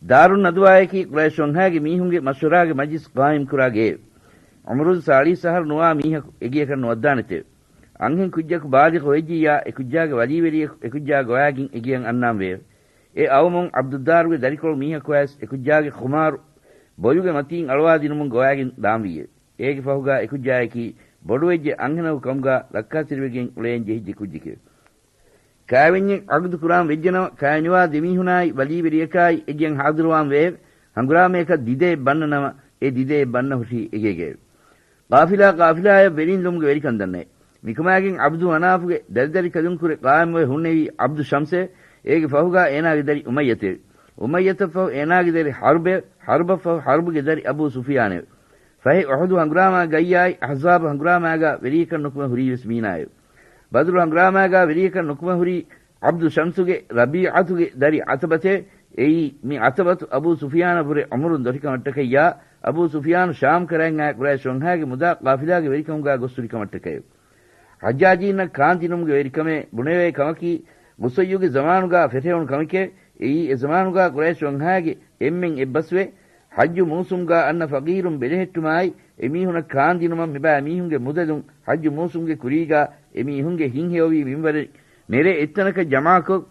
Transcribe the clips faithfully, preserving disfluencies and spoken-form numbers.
ދާރުން ނަދުވާއަކީ ޤުރައިޝު ވަންހާގެ މީހުންގެ މަޝްވަރާގެ މަޖިލިސް ޤާއިމްކުރާ ގެއެވެ. ޢުމުރުން ސާޅީސް އަހަރު ނުވާ މީހަކު އެގެއަކަށް ނުވައްދާނެތެވެ. އަންހެން ކުއްޖަކު ބާލިޣު ވެއްޖިއްޔާ، އެކުއްޖާގެ ވަލީވެރިޔަކު އެކުއްޖާ ގޮވާގެން އެގެއަށް އަންނާން ވެއެވެ. އެ އައުމުން ޢަބްދުއްދާރުގެ ދަރިކޮޅު މީހަކު އައިސް އެކުއްޖާގެ ޚުމާރު ބޮލުގެ މަތީން އަޅުވާދިނުމުން ގޮވާގެން ދާންވީއެވެ. އޭގެ ފަހުގާ އެކުއްޖާއަކީ ބޮޑުވެއްޖެ އަންހެނަކު ކަމުގާ ލައްކާތެރިވެގެން އުޅޭން ޖެހިއްޖެ ކުއްޖެކެވެ. ކާވެންޏެއް ޢަގުދު ކުރާން ވެއްޖެނަމަ، ކާވެނިވާ ދެމީހުނާއި ވަލީވެރިޔަކާއި އެގެއަށް ޙާޟިރުވާން ވެއެވެ. ހަނގުރާމަޔަކަށް ދިދައެއް ބަންނަ ނަމަ، އެ ދިދައެއް ބަންނަ ހުށީ އެގޭގައެވެ. ޤާފިލާ ޤާފިލާއަށް ވެރިންލުމުގެ ވެރިކަން ދަންނައެވެ. މިކަމާގެން ޢަބްދު މަނާފުގެ ދަރިދަރިކަލުންކުރެ ޤާއިމުވެ ހުންނެވީ ޢަބްދު ޝަމްސެވެ. އޭގެ ފަހުގާ އޭނާގެ ދަރި އުމައްޔަތެވެ. އުމައްޔަތަށް ފަހު އޭނާގެ ދަރި ޙަރްބެވެ. ޙަރްބަށް ފަހު ޙަރްބުގެ ދަރި އަބޫ ސުފިޔާނެވެ. ފަހެ އުޙުދު ހަނގުރާމާ ގައްޔާއި އަޙްޒާބު ހަނގުރާމާގާ ވެރިޔަކަށް ނުކުމެ ހުރީވެސް މީނާއެވެ. ބަދުރު ހަނގުރާމާގާ ވެރިޔަކަށް ނުކުމެ ހުރީ ޢަބްދު ޝަމްސުގެ ރަބީޢަތުގެ ދަރި ޢަތަބަތެވެ. އެއީ މި ޢަތަބަތު އަބޫ ސުފިޔާނަށްވުރެ ޢުމުރުން ދޮށިކަމަށްޓަކައްޔާ، އަބޫ ސުފިޔާނު ޝާމް ކަރައިން އާ ޤުރައިޝު ވަންހާގެ މުދާ ޤާފިލާގެ ވެރިކަމުގާ ގޮސްހުރިކަމަށްޓަކައެވެ. ޙައްޖާޖީންނަށް ކާންދިނުމުގެ ވެރިކަމެ ބުނެވޭ ކަމަކީ، ޤުޞައްޔުގެ ޒަމާނުގާ ފެށެވުނު ކަމެކެވެ. އެއީ އެ ޒަމާނުގާ ޤުރައިޝު ވަންހާގެ އެންމެން އެއްބަސްވެ، ޙައްޖު މޫސުމްގާ އަންނަ ފަޤީރުން ބެލެހެއްޓުމާއި، އެމީހުނަށް ކާންދިނުމަށް މިބާ މީހުންގެ މުދަލުން ޙައްޖު މޫސުމްގެ ކުރީގާ އެމީހުންގެ ހިތްހެޔޮވީ މިންވަރެއް ނެރެ އެއްތަނަކަށް ޖަމާކޮށް،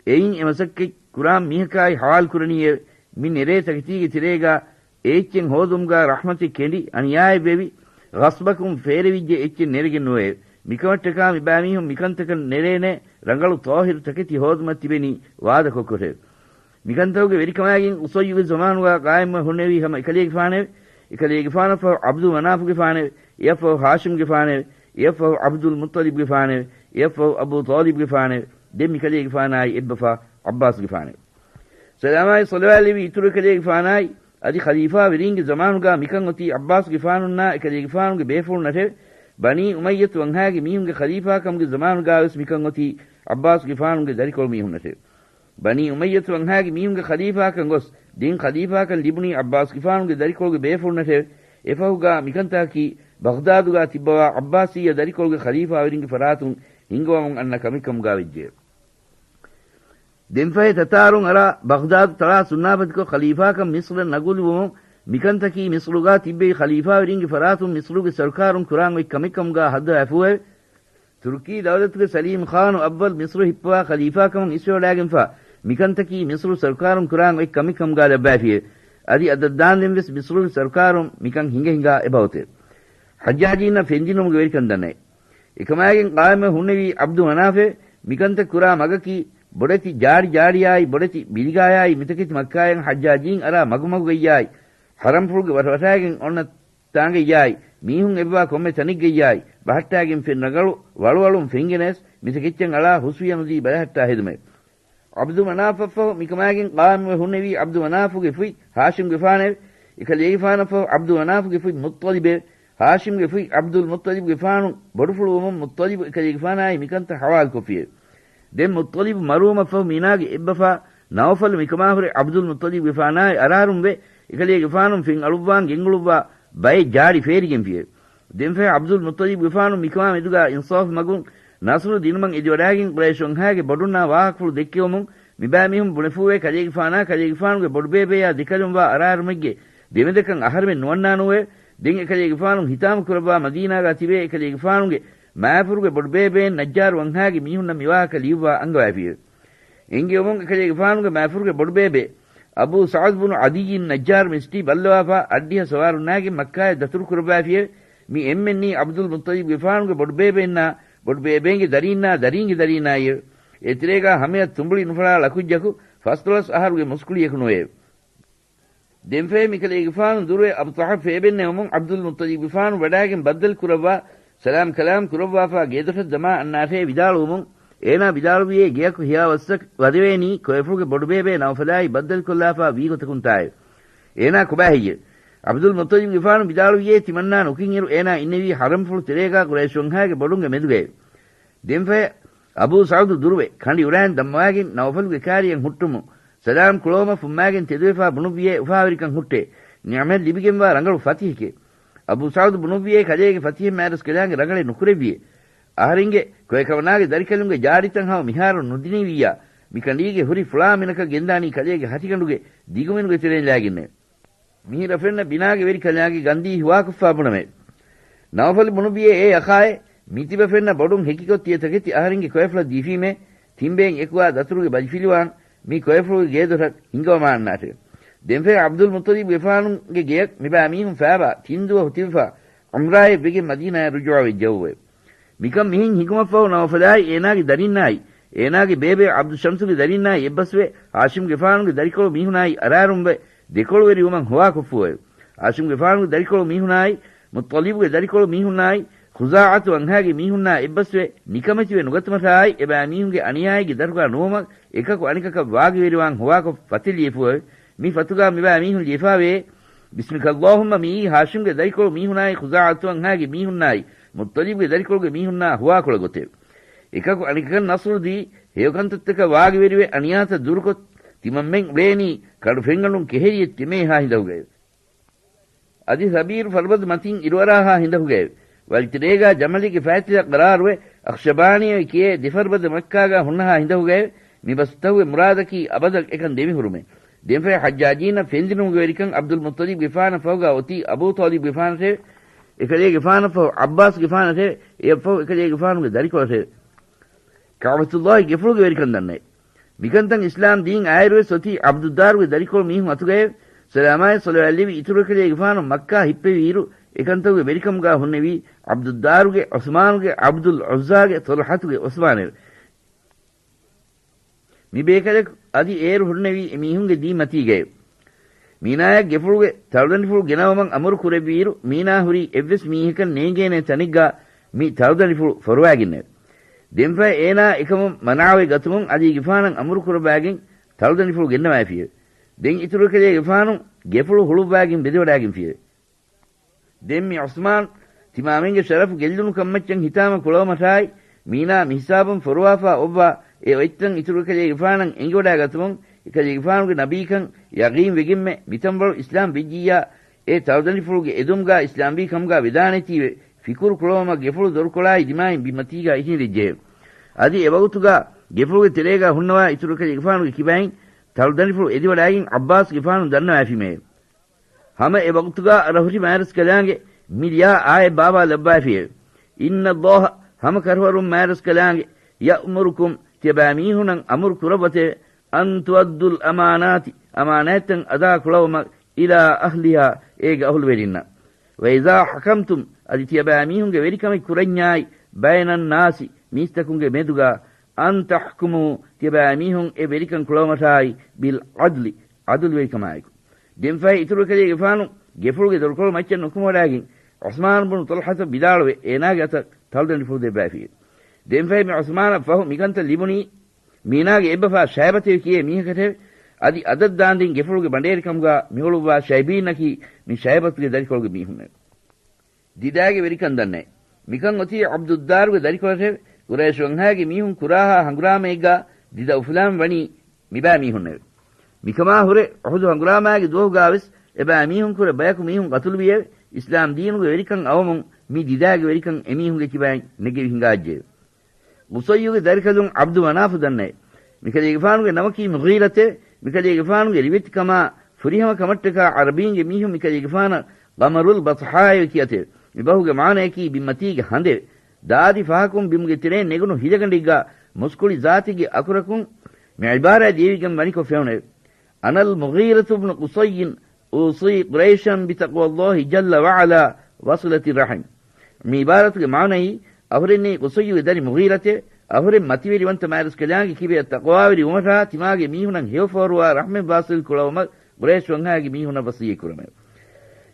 އެއިން އެ މަސައްކަތް ކުރާން މީހަކާއި ޙަވާލު ކުރަނީއެވެ. މި ނެރޭ ތަކެތީގެ ތެރޭގާ އެ އެއްޗެއް ހޯދުމުގާ ރަޙްމަތެއް ކެނޑި އަނިޔާއެއްވެވި، ޣަޞްބަކުން ފޭރެވިއްޖެ އެއްޗެއް ނެރެގެން ނުވެއެވެ. މިކަމަށްޓަކާ މިބާމީހުން މިކަންތަކަށް ނެރޭނެ ރަނގަޅު ޠާހިރު ތަކެތި ހޯދުމަށް ތިބެނީ ވާދަކޮށްކޮށެވެ. މިކަންތަކުގެ ވެރިކަމާގެން ޤުޞައްޔުގެ ޒަމާނުގާ ޤާއިމްވެ ހުންނެވީ ހަމަ އެކަލޭގެފާނެވެ. އެކަލޭގެފާނަށްފަހު ޢަބްދު މަނާފުގެފާނެވެ. އެއަށްފަހު ހާޝިމްގެފާނެވެ. އެއަށްފަހު ޢަބްދުލް މުއްޠަލިބްގެފާނެވެ. އެއަށްފަހު އަބޫ ޠާލިބްގެފާނެވެ. ދެން މިކަލޭގެފާނާއި އެއްބަފާ ޢައްބާސްގެފާނެވެ. ސަލާމާއި ޞަލަވާތް ލެއްވި އިތުރު އެކަލޭގެފާނާއި އަދި ޚަލީފާވެރިންގެ ޒަމާނުގާ މިކަން އޮތީ ޢައްބާސްގެފާނުންނާ އެކަލޭގެފާނުގެ ބޭފުޅުންނަށެވެ. ބަނީ އުމައްޔަތު ވަންހާގެ މީހުންގެ ޚަލީފާކަމުގެ ޒަމާނުގާވެސް މިކަން އޮތީ ޢައްބާސްގެފާނުގެ ދަރިކޮޅު މީހުންނަށެވެ. ބަނީ އުމައްޔަތު ވަންހާގެ މީހުންގެ ޚަލީފާކަން ގޮސް، ދެން ޚަލީފާކަން ލިބުނީ ޢައްބާސްގެފާނުގެ ދަރިކޮޅުގެ ބޭފުޅުންނަށެވެ. އެފަހުގާ މިކަންތަކަކީ ބަޣްދާދުގާ ތިއްބަވާ ޢައްބާސިއްޔަ ދަރިކޮޅުގެ ޚަލީފާވެރިންގެ ފަރާތުން ހިންގަވަމުން އަންނަ ކަމެއް ކަމުގާ ވެއްޖެ. ދެންފަހެ ތަތާރުން އަރާ ބަޣްދާދު ތަޅާ ސުންނާފަތިކޮށް ޚަލީފާކަން މިޞްރަށް ނަގުލުވުމުން މިކަންތަކީ މިޞްރުގާ ތިއްބެވި ޚަލީފާވެރިންގެ ފަރާތުން މިޞްރުގެ ސަރުކާރުން ކުރާން އޮތް ކަމެއް ކަމުގާ ހައްދަވާފައެވެ. ތުރުކީ ދައުލަތުގެ ސަލީމް ޚާނު އައްވަލް މިޞްރު ހިއްޕަވާ ޚަލީފާކަމުން އިސްވެވަޑާގެންފާ މިކަންތަކީ މިޞްރު ސަރުކާރުން ކުރާން އޮތް ކަމެއް ކަމުގާ ލައްވާފިއެވެ. އަދި އަދަށްދާންދެން ވެސް މިޞްރުގެ ސަރުކާރުން މިކަން ހިނގަ ހިނގާ އެބައޮތެވެ. ޙައްޖާޖީންނަށް ފެންދިނުމުގެ ވެރިކަން ދަންނައެވެ. އެކަމާގެން ޤާއިމްވެ ހުންނެވީ ޢަބްދު މަނާފެވެ. މިކަންތައް ކުރާ މަގަކީ ބޮޑެތި ޖާޑި ޖާޑިއާއި ބޮޑެތި ބިލިގާޔާއި މިތަކެތި މައްކާޔަށް ޙައްޖާޖީން އަރާ މަގުމަގުގައްޔާއި ޙަރަމްފުޅުގެ ވަށަވަށާގެން އޮންނަ ތާނގައްޔާއި މީހުން އެބަވާ ކޮންމެ ތަނެއްގައްޔާއި ބަހައްޓާގެން ފެން ރަނގަޅު ވަޅުވަޅުން ފެންގެނެސް މިތަކެއްޗަށް އަޅާ ހުސްވިޔަނުދީ ބަލަހައްޓާ ހެދުމެވެ. ޢަބްދު މަނާފަށްފަހު މިކަމާގެން ޤާއިމުވެ ހުންނެވީ ޢަބްދު މަނާފުގެ ފުތް ހާޝިމްގެފާނެވެ. އެކަލޭގެފާނަށްފަހު ޢަބްދު މަނާފުގެ ފުތް މުއްޠަލިބެވެ. ހާޝިމްގެ ފުތް ޢަބްދުލް މުއްޠަލިބްގެފާނު ބޮޑުފުޅުވުމުން މުއްޠަލިބު އެކަލޭގެފާނާއި މިކަންތައް ޙަވާލުކޮށްފިއެވެ. ދެން މުއްޠަލިބު މަރުވުމަށްފަހު މީނާގެ އެއްބަފާ ނައުފަލު މިކަމާހުރެ ޢަބްދުލް މުއްޠަލިބުގެފާނާއި އަރާރުންވެ، އެކަލޭގެފާނުން ފެން އަޅުއްވާން ގެންގުޅުއްވާ ބައެއް ޖާޑި ފޭރިގެންފިއެވެ. ދެންފަހެ ޢަބްދުލް މުއްޠަލިބުގެފާނު މިކަމާ މެދުގާ އިންސާފު މަގުން ނަޞްރު ދިނުމަށް އެދިވަޑާގެން ޤުރައިޝު ވަންހާގެ ބޮޑުންނާ ވާހަކަފުޅު ދެއްކެވުމުން މިބާމީހުން ބުނެފޫވޭ ކަލޭގެފާނާ ކަލޭގެފާނުގެ ބޮޑުބޭބެޔާ ދެކަލުންވާ އަރާރުމެއްގެ ދެމެދަކަށް އަހަރެމެން ނުވަންނާނޫއެވެ. ދެން އެކަލޭގެފާނު ހިތާމަ ކުރައްވާ މަދީނާގާ ތިބޭ އެކަލޭގެފާނުގެ މާފުރުގެ ބޮޑުބޭބެއިން ނައްޖާރު ވަންހާގެ މީހުންނަށް މިވާހަކަ ލިޔުއްވާ އަންގަވައިފިއެވެ. އެނގެވުމުން އެކަލޭގެފާނުގެ މާފުރުގެ ބޮޑުބޭބެ އަބޫ ސަޢުދު ބުނު ޢަދިއްޔިން ނައްޖާރު މިސްޓީ ބައްލަވާފާ އައްޑިހަ ސަވާރުންނާގެން މައްކާޔަށް ދަތުރު ކުރައްވައިފިއެވެ. މި އެންމެންނީ ޢަބްދުލް މުއްޠަލިބްގެފާނުގެ ބޮޑުބޭބެއިންނާ ބޮޑުބޭބެއިންގެ ދަރީންނާ ދަރީންގެ ދަރީންނާއިއެވެ. އެތެރޭގާ ހަމަޔަށް ތުނބުޅި ނުފަޅާ ލަކުއްޖަކު ފަސްދޮޅަސް އަހަރުގެ މުސްކުޅިޔަކު ނުވެއެވެ. ދެންފަހެ މިކަލޭގެފާނު ދުރުވެ އަބު ޠަހަށް ފޭބެންނެވުމުން ޢަބްދުލް މުއްޠަލިބްގެފާނު ވަޑާގެން ބައްދަލު ކުރައްވާ، ސަލާމް ކަލާމް ކުރައްވާފާ ގޭދޮށަށް ދަމާ އަންނާށޭ ވިދާޅުވުމުން، އޭނާ ވިދާޅުވިޔޭ ގެޔަކު ހިޔާވައްސަކަށް ވަދެވޭނީ ކޮއެފުޅުގެ ބޮޑުބޭބެ ނައުފަލާއި ބައްދަލުކޮށްލާފާ ވީގޮތަކުންތާއެވެ. އޭނާ ކޮބާ ހެއްޔެވެ؟ ޢަބްދުލް މުއްޠަލިބްގެފާނު ވިދާޅުވިޔޭ ތިމަންނާ ނުކިންއިރު އޭނާ އިންނެވީ ޙަރަމްފުޅު ތެރޭގާ ޤުރައިޝު ވަންހާގެ ބޮޑުންގެ މެދުގައެވެ. ދެންފަހެ އަބޫ ސަޢުދު ދުރުވެ، ކަނޑި އުރާން ދަންމަވާގެން ނައުފަލުގެ ކާރިޔަށް ހުއްޓުމުން، ސަލާމް ކުޅަވުމަށް ފުއްމާގެން ތެދުވެފާ ބުނުއްވިޔޭ އުފާވެރިކަން ހުއްޓޭ، ނިޢުމަތް ލިބިގެންވާ ރަނގަޅު ފަތިހެކޭ. އަބޫ ސަޢުދު ބުނުއްވިޔޭ ކަލޭގެ ފަތިހެއް މާތްރަސްކަލާނގެ ރަނގަޅެއް ނުކުރެއްވިޔޭ. އަހަރެންގެ ކޮއެކަމަނާގެ ދަރިކަލުންގެ ޖާޑިތައް ހަމަ މިހާރު ނުދިނީވިއްޔާ، މި ކަނޑީގެ ހުރި ފުޅާ މިނަކަށް ގެންދާނީ ކަލޭގެ ހަށިގަނޑުގެ ދިގުމިނުގެ ތެރެއިން ލާގެންނެވެ. މިހިރަ ފެންނަ ބިނާގެ ވެރިކަލާނގެ ގަންދީ ހުވާކޮށްފާ ބުނަމެވެ. ނައުފަލު ބުނުއްވިއޭ، އޭ އަޚާއޭ، މިތިބަ ފެންނަ ބޮޑުން ހެކިކޮށް ތިޔަ ތަކެތި އަހަރެންގެ ކޮއެފުޅަށް ދީފީމޭ، ތިން ބޭން އެކުވާ ދަތުރުގެ ބަލިފިލިވާން މި ކޮއެފުޅުގެ ގޭދޮރަށް ހިންގަވަމާ އަންނާށެވެ. ދެންފަހެ ޢަބްދުލް މުއްޠަލިބުގެފާނުގެ ގެޔަށް މިބާ މީހުން ފާބާ ތިން ދުވަހު ތިބިފާ ޢުމްރާއެއް ވެގެން މަދީނާއަށް ރުޖޫޢަވެއްޖެއެވެ. މިކަން މިހެން ހިނގުމަށްފަހު ނައުފަލާއި އޭނާގެ ދަރިންނާއި، އޭނާގެ ބޭބެ ޢަބްދު ޝަމްސުގެ ދަރިންނާއި އެއްބަސްވެ، ހާޝިމްގެފާނުގެ ދަރިކޮޅު މީހުނާއި އަރާރުންވެ، ދެކޮޅުވެރިވުމަށް ހުވާކޮށްފުއެވެ. ހާޝިމްގެފާނުގެ ދަރިކޮޅު މީހުނާއި، މުއްޠަލިބުގެ ދަރިކޮޅު މީހުންނާއި، ޚުޒާޢަތު އަންހާގެ މީހުންނާ އެއްބަސްވެ، ނިކަމެތިވެ ނުގަތުމަށާއި، އެބައިމީހުންގެ އަނިޔާއެއްގެ ދަށުގާ ނުވުމަށް، އެކަކު އަނެކަކަށް ވާގިވެރިވާން ހުވާކޮށް ފަތި ލިޔެފުއެވެ. މި ފަތުގާ މިބައިމީހުން ލިޔެފާވޭ، ބިސްމިކަ ﷲ، މިއީ ހާޝިމްގެ ދަރިކޮޅު މީހުނާއި، ޚުޒާޢަތު އަންހާގެ މީހުންނާއި، މުއްޠަލިބުގެ ދަރިކޮޅުގެ މީހުންނާ ހުވާކޮޅަށް ގޮތެވެ. އެކަކު އަނެކަކަށް ނަޞްރު ދީ، ހެޔޮކަންތައްތަކަށް ވާގިވެރިވެ، އަނިޔާތައް ދުރުކޮށް، ތިމަންމެން އުޅޭނީ ކަނޑު ފެންގަނޑުން ކެހެރިއެއް ތެމޭހާ ހިނދަކުގައެވެ. އަދި ސަބީރު ފަރުބަދަ މަތިން އިރުއަރާހާ ހިނދަކުގައެވެ. ވަލިތެރޭގާ ޖަމަލެއްގެ ފައިތިލަށް ގަރާރުވެ، އަޚްޝަބާނީއޭ ކިޔޭ ދެ ފަރުބަދަ މައްކާގާ ހުންނަހާ ހިނދަކުގައެވެ. މި ބަސްތަކުގެ މުރާދަކީ އަބަދަށް އެކަން ދެމިހުރުމޭ. ދެންފަހެ ޙައްޖާޖީންނަށް ފެންދިނުމުގެ ވެރިކަން ޢަބްދުލް މުއްޠަލިބްގެފާނަށް ފަހުގާ އޮތީ އަބޫ ޠާލިބްގެފާނަށެވެ. އެކަލޭގެފާނަށް ފަހު ޢައްބާސްގެފާނަށެވެ. އެއަށްފަހު އެކަލޭގެފާނުގެ ދަރިކޮޅަށެވެ. ކަޢުބަތުﷲގެ ގެފުޅުގެ ވެރިކަން ދަންނައެވެ. މިކަންތައް އިސްލާމް ދީން އާއިރުވެސް އޮތީ ޢަބްދުއްދާރުގެ ދަރިކޮޅު މީހުން އަތުގައެވެ. ސަލާމާއި ޞަލަވާތް ލެއްވި އިތުރު އެކަލޭގެފާނު މައްކާ ހިއްޕެވިއިރު، އެކަންތަކުގެ ވެރިކަމުގާ ހުންނެވީ ޢަބްދުއްދާރުގެ، ޢުސްމާނުގެ، ޢަބްދުލް ޢުއްޒާގެ، ޠަލްޙަތުގެ ޢުސްމާނެވެ. މި ބޭކަލަކު އަދި އޭރު ހުންނެވީ އެމީހުންގެ ދީން މަތީގައެވެ. މީނާޔަށް ގެފުޅުގެ ތަޅުދަނޑިފުޅު ގެނައުމަށް އަމުރު ކުރެއްވިއިރު، މީނާ ހުރީ އެއްވެސް މީހަކަށް ނޭނގޭނޭ ތަނެއްގާ މި ތަޅުދަނޑިފުޅު ފޮރުވާގެންނެވެ. ދެންފަހެ އޭނާ އެކަމުން މަނާވެ ގަތުމުން ޢަލީގެފާނަށް އަމުރު ކުރައްވާގެން ތަޅުދަނޑިފުޅު ގެންނަވައިފިއެވެ. ދެން އިތުރު އެކަލޭގެފާނު ގެފުޅު ހުޅުއްވާގެން ވެދެވަޑާގެންފިއެވެ. ދެން މި ޢުސްމާން ތިމާމެންގެ ޝަރަފު ގެއްލުނު ކަންމައްޗަށް ހިތާމަ ކުޅަވުމަށާއި، މީނާ މިހިސާބުން ފޮރުވާފާ އޮއްވާ އެ އޮތްތަން އިތުރު އެކަލޭގެފާނަށް އެނގިވަޑާގަތުމުން، އެކަލޭގެފާނުގެ ނަބީކަން ޔަގީން ވެގެންމެ މިތަންވަޅު އިސްލާމް ވެއްޖިއްޔާ، އެ ތަޅުދަނޑިފުޅުގެ އެދުމުގާ އިސްލާމްވީ ކަމުގާ ވެދާނެތީވެ، ފިކުރު ކުޅަވުމަށް ގެފުޅު ދޮރުކޮޅާއި ދިމާއިން ބިންމަތީގާ އިށީނދެއްޖެއެވެ. އަދި އެވަގުތުގާ ގެފުޅުގެ ތެރޭގާ ހުންނަވާ އިތުރު އެކަލޭގެފާނުގެ ކިބައިން ތަޅުދަނޑިފުޅު އެދިވަޑާގެން ޢައްބާސްގެފާނު ދަންނަވައިފީމެއެވެ. ހަމަ އެ ވަގުތުގާ ރަހުށި މާރަސްކަލާނގެ މި ލިޔާ އާޔަތް ބާވާލައްވައިފިއެވެ. إن الله، ހަމަ ކަށަވަރުން މާރަސްކަލާނގެ، يأمركم، ތިޔަބައިމީހުނަށް އަމުރު ކުރައްވަތެވެ. أن تؤدوا الأمانات، އަމާނާތްތައް އަދާކުޅަވުމަށް، إلى أهلها، އޭގެ އަހުލުވެރިންނަށް. وإذا حكمتم، އަދި ތިޔަބައިމީހުންގެ ވެރިކަމެއް ކުރަންޏާއި، بين الناس، މީސްތަކުންގެ މެދުގާ، أن تحكموا، ތިޔަބައިމީހުން އެ ވެރިކަން ކުޅަވުމަށާއި، بالعدل، ޢަދުލުވެރިކަމާއެކު. ދެންފަހެ އިތުރު އެކަލޭގެފާނު ގެފުޅުގެ ދޮރުކޮޅު މައްޗަށް ނުކުމެވަޑާގެން، ޢުސްމާނު ބުނު ޠަލްޙަތަށް ވިދާޅުވެ، އޭނާގެ އަތަށް ތަޅުދަނޑިފުޅު ދެއްވައިފިއެވެ. ދެންފަހެ މި ޢުސްމާނަށް ފަހު މިކަންތައް ލިބުނީ، މީނާގެ އެއްބަފާ ޝައިބަތެވެ ކިޔޭ މީހަކަށެވެ. އަދި އަދަށް ދާންދެން ގެފުޅުގެ ބަނޑޭރިކަމުގާ މިއުޅުއްވާ ޝައިބީންނަކީ މި ޝައިބަތުގެ ދަރިކޮޅުގެ މީހުންނެވެ. ދިދާގެ ވެރިކަން ދަންނައެވެ. މިކަން އޮތީ ޢަބްދުއްދާރުގެ ދަރިކޮޅަށެވެ. ޤުރައިޝު ވަންހާގެ މީހުން ކުރާހާ ހަނގުރާމައެއްގާ ދިދަ އުފުލާން ވަނީ މިބައިމީހުންނެވެ. މިކަމާ ހުރެ އުޙުދު ހަނގުރާމާގެ ދުވަހުގާވެސް އެބައިމީހުންކުރެ ބަޔަކު މީހުން ޤަތުލުވިއެވެ. އިސްލާމް ދީނުގެ ވެރިކަން އައުމުން މި ދިދާގެ ވެރިކަން އެމީހުންގެ ކިބައިން ނެގެވި ހިނގާއްޖެއެވެ. ޤުޞައްޔުގެ ދަރިކަލުން ޢަބްދު މަނާފު ދަންނައެވެ. މިކަލޭގެފާނުގެ ނަމަކީ މުޣީރަތެވެ. މިކަލޭގެފާނުގެ ރިވެތިކަމާ ފުރިހަމަ ކަމަށްޓަކާ ޢަރަބީންގެ މީހުން މިކަލޭގެފާނަށް ޤަމަރުލް ބަޠްޙާއެވެ ކިޔަތެވެ. މިބަހުގެ މާނަޔަކީ ބިންމަތީގެ ހަނދެވެ. ދާދި ފަހަކުން ބިމުގެ ތެރޭން ނެގުނު ހިލަގަނޑެއްގާ މުސްކުޅި ޒާތެއްގެ އަކުރަކުން މި ޢިބާރާތް ލިޔެވިގެން ވަނިކޮށް ފެނުނެވެ. أنا المغيرة بن قصي أوصي قريشا بتقوى الله جل وعلا وصلة الرحم. މި ޢިބާރަތުގެ މާނައީ، އަހުރެންނީ ޤުޞައްޔުގެ ދަރި މުޣީރަތެވެ. އަހުރެން މަތިވެރިވަންތަ މާރަސްކަލާނގެ ކިބަޔަށް ތަޤްވާވެރި ވުމަށާ، ތިމާގެ މީހުނަށް ހެޔޮ ފޯރުވާ ރަޙްމެއް ވާޞިލް ކުޅަވުމަށް ޤުރައިޝް ވަންހާގެ މީހުނަށް ވަޞިއްޔަތް ކުރަމެވެ.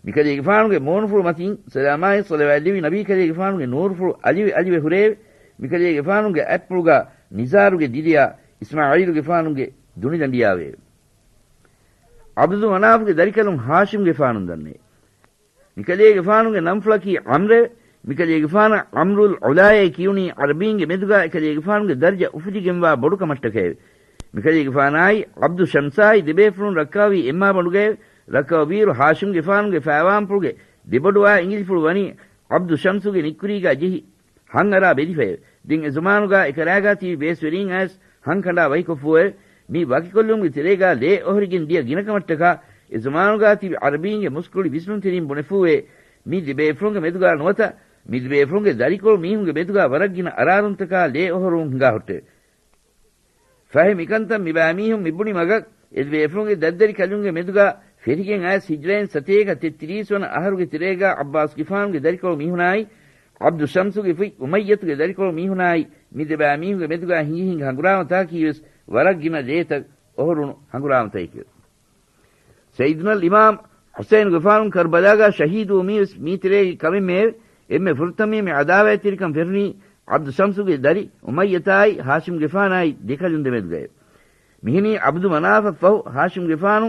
މިކަލޭގެފާނުގެ މޫނުފުޅު މަތިން ސަލާމާއި ޞަލަވާތް ލެއްވި ނަބީ ކަލޭގެފާނުގެ ނޫރުފުޅު އަލިވެ އަލިވެ ހުރެއެވެ. މިކަލޭގެފާނުގެ އަތްޕުޅުގާ ނިޒާރުގެ ދިރިޔާ އިސްމާޢީލުގެފާނުގެ ދުނިލަނޑިޔާވެއެވެ. ޢަބްދު މަނާފުގެ ދަރިކަލުން ހާޝިމްގެފާނު ދަންނައެވެ. މިކަލޭގެފާނުގެ ނަންފުޅަކީ ޢަމްރެވެ. މިކަލޭގެފާނަށް ޢަމްރުލް ޢުލާއޭ ކިޔުނީ ޢަރަބީންގެ މެދުގާ އެކަލޭގެފާނުގެ ދަރަޖަ އުފުލިގެންވާ ބޮޑުކަމަށްޓަކައެވެ. މިކަލޭގެފާނާއި ޢަބްދު ޝަމްސާއި ދެބޭފުޅުން ރައްކާވީ އެއްމާބަނޑުގައެވެ. ރައްކާވިއިރު ހާޝިމްގެފާނުގެ ފައިވާންޕުޅުގެ ދެބޮޑުވާ އިނގިލިފުޅު ވަނީ ޢަބްދު ޝަމްސުގެ ނިއްކުރީގާ ޖެހި ހަން އަރާ ބެލިފައެވެ. ދެން އެ ޒުމާނުގާ އެކަރާގާ ތިބި ބޭސްވެރީން އައިސް ހަންކަނޑާ ވަކިކޮށްފޫއެވެ. މި ވަކިކޮށްލުމުގެ ތެރޭގާ ލޭ އޮހޮރިގެން ދިޔަ ގިނަ ކަމަށްޓަކާ، އެ ޒަމާނުގާ ތިބި ޢަރަބީންގެ މުސްކުޅި ވިސްނުންތެރިން ބުނެފޫއެވެ. މި ދެބޭފުޅުންގެ މެދުގާ ނުވަތަ މި ދެބޭފުޅުންގެ ދަރިކޮޅު މީހުންގެ މެދުގާ ވަރަށް ގިނަ އަރާރުންތަކާ ލޭ އޮހޮރުވުން ހިނގާ ހުއްޓެވެ. ފަހެ މިކަންތައް މިބައިމީހުން މިބުނި މަގަށް އެ ދެބޭފުޅުންގެ ދަތްދަރި ކަލުންގެ މެދުގާ ފެށިގެން އައިސް ހިޖްރައިން ސަތޭކަ ތެއްތިރީސް ވަނަ އަހަރުގެ ތެރޭގާ ޢައްބާސްގެފާނުގެ ދަރިކޮޅު މީހުނާއި، ޢަބްދު ޝަމްސުގެ ފުތް އުމައްޔަތުގެ ދަރިކޮޅު މީހުނާއި، މި ދެބައިމީހުންގެ މެދުގާ ހިނގި ހިނގި ހަނގުރާމަތަކަކީވެސް ވަރަށް ގިނަ ލޭތައް އޮހޮރުނު ހަނގުރާމަތަކެވެ. ސައްޔިދުނަލް އިމާމް ޙުސައިނުގެފާނު ކަރްބަލާގާ ޝަހީދުވުމީވެސް މީތެރޭގެ ކަމެއްމެއެވެ. އެންމެ ފުރަތަމަ މި ޢަދާވާތްތެރިކަން ފެށުނީ ޢަބްދު ޝަމްސުގެ ދަރި އުމައްޔަތާއި ހާޝިމްގެފާނާއި ދެކަލުން ދެމެދުގައެވެ. މިހެނީ ޢަބްދު މަނާފަށް ފަހު ހާޝިމްގެފާނު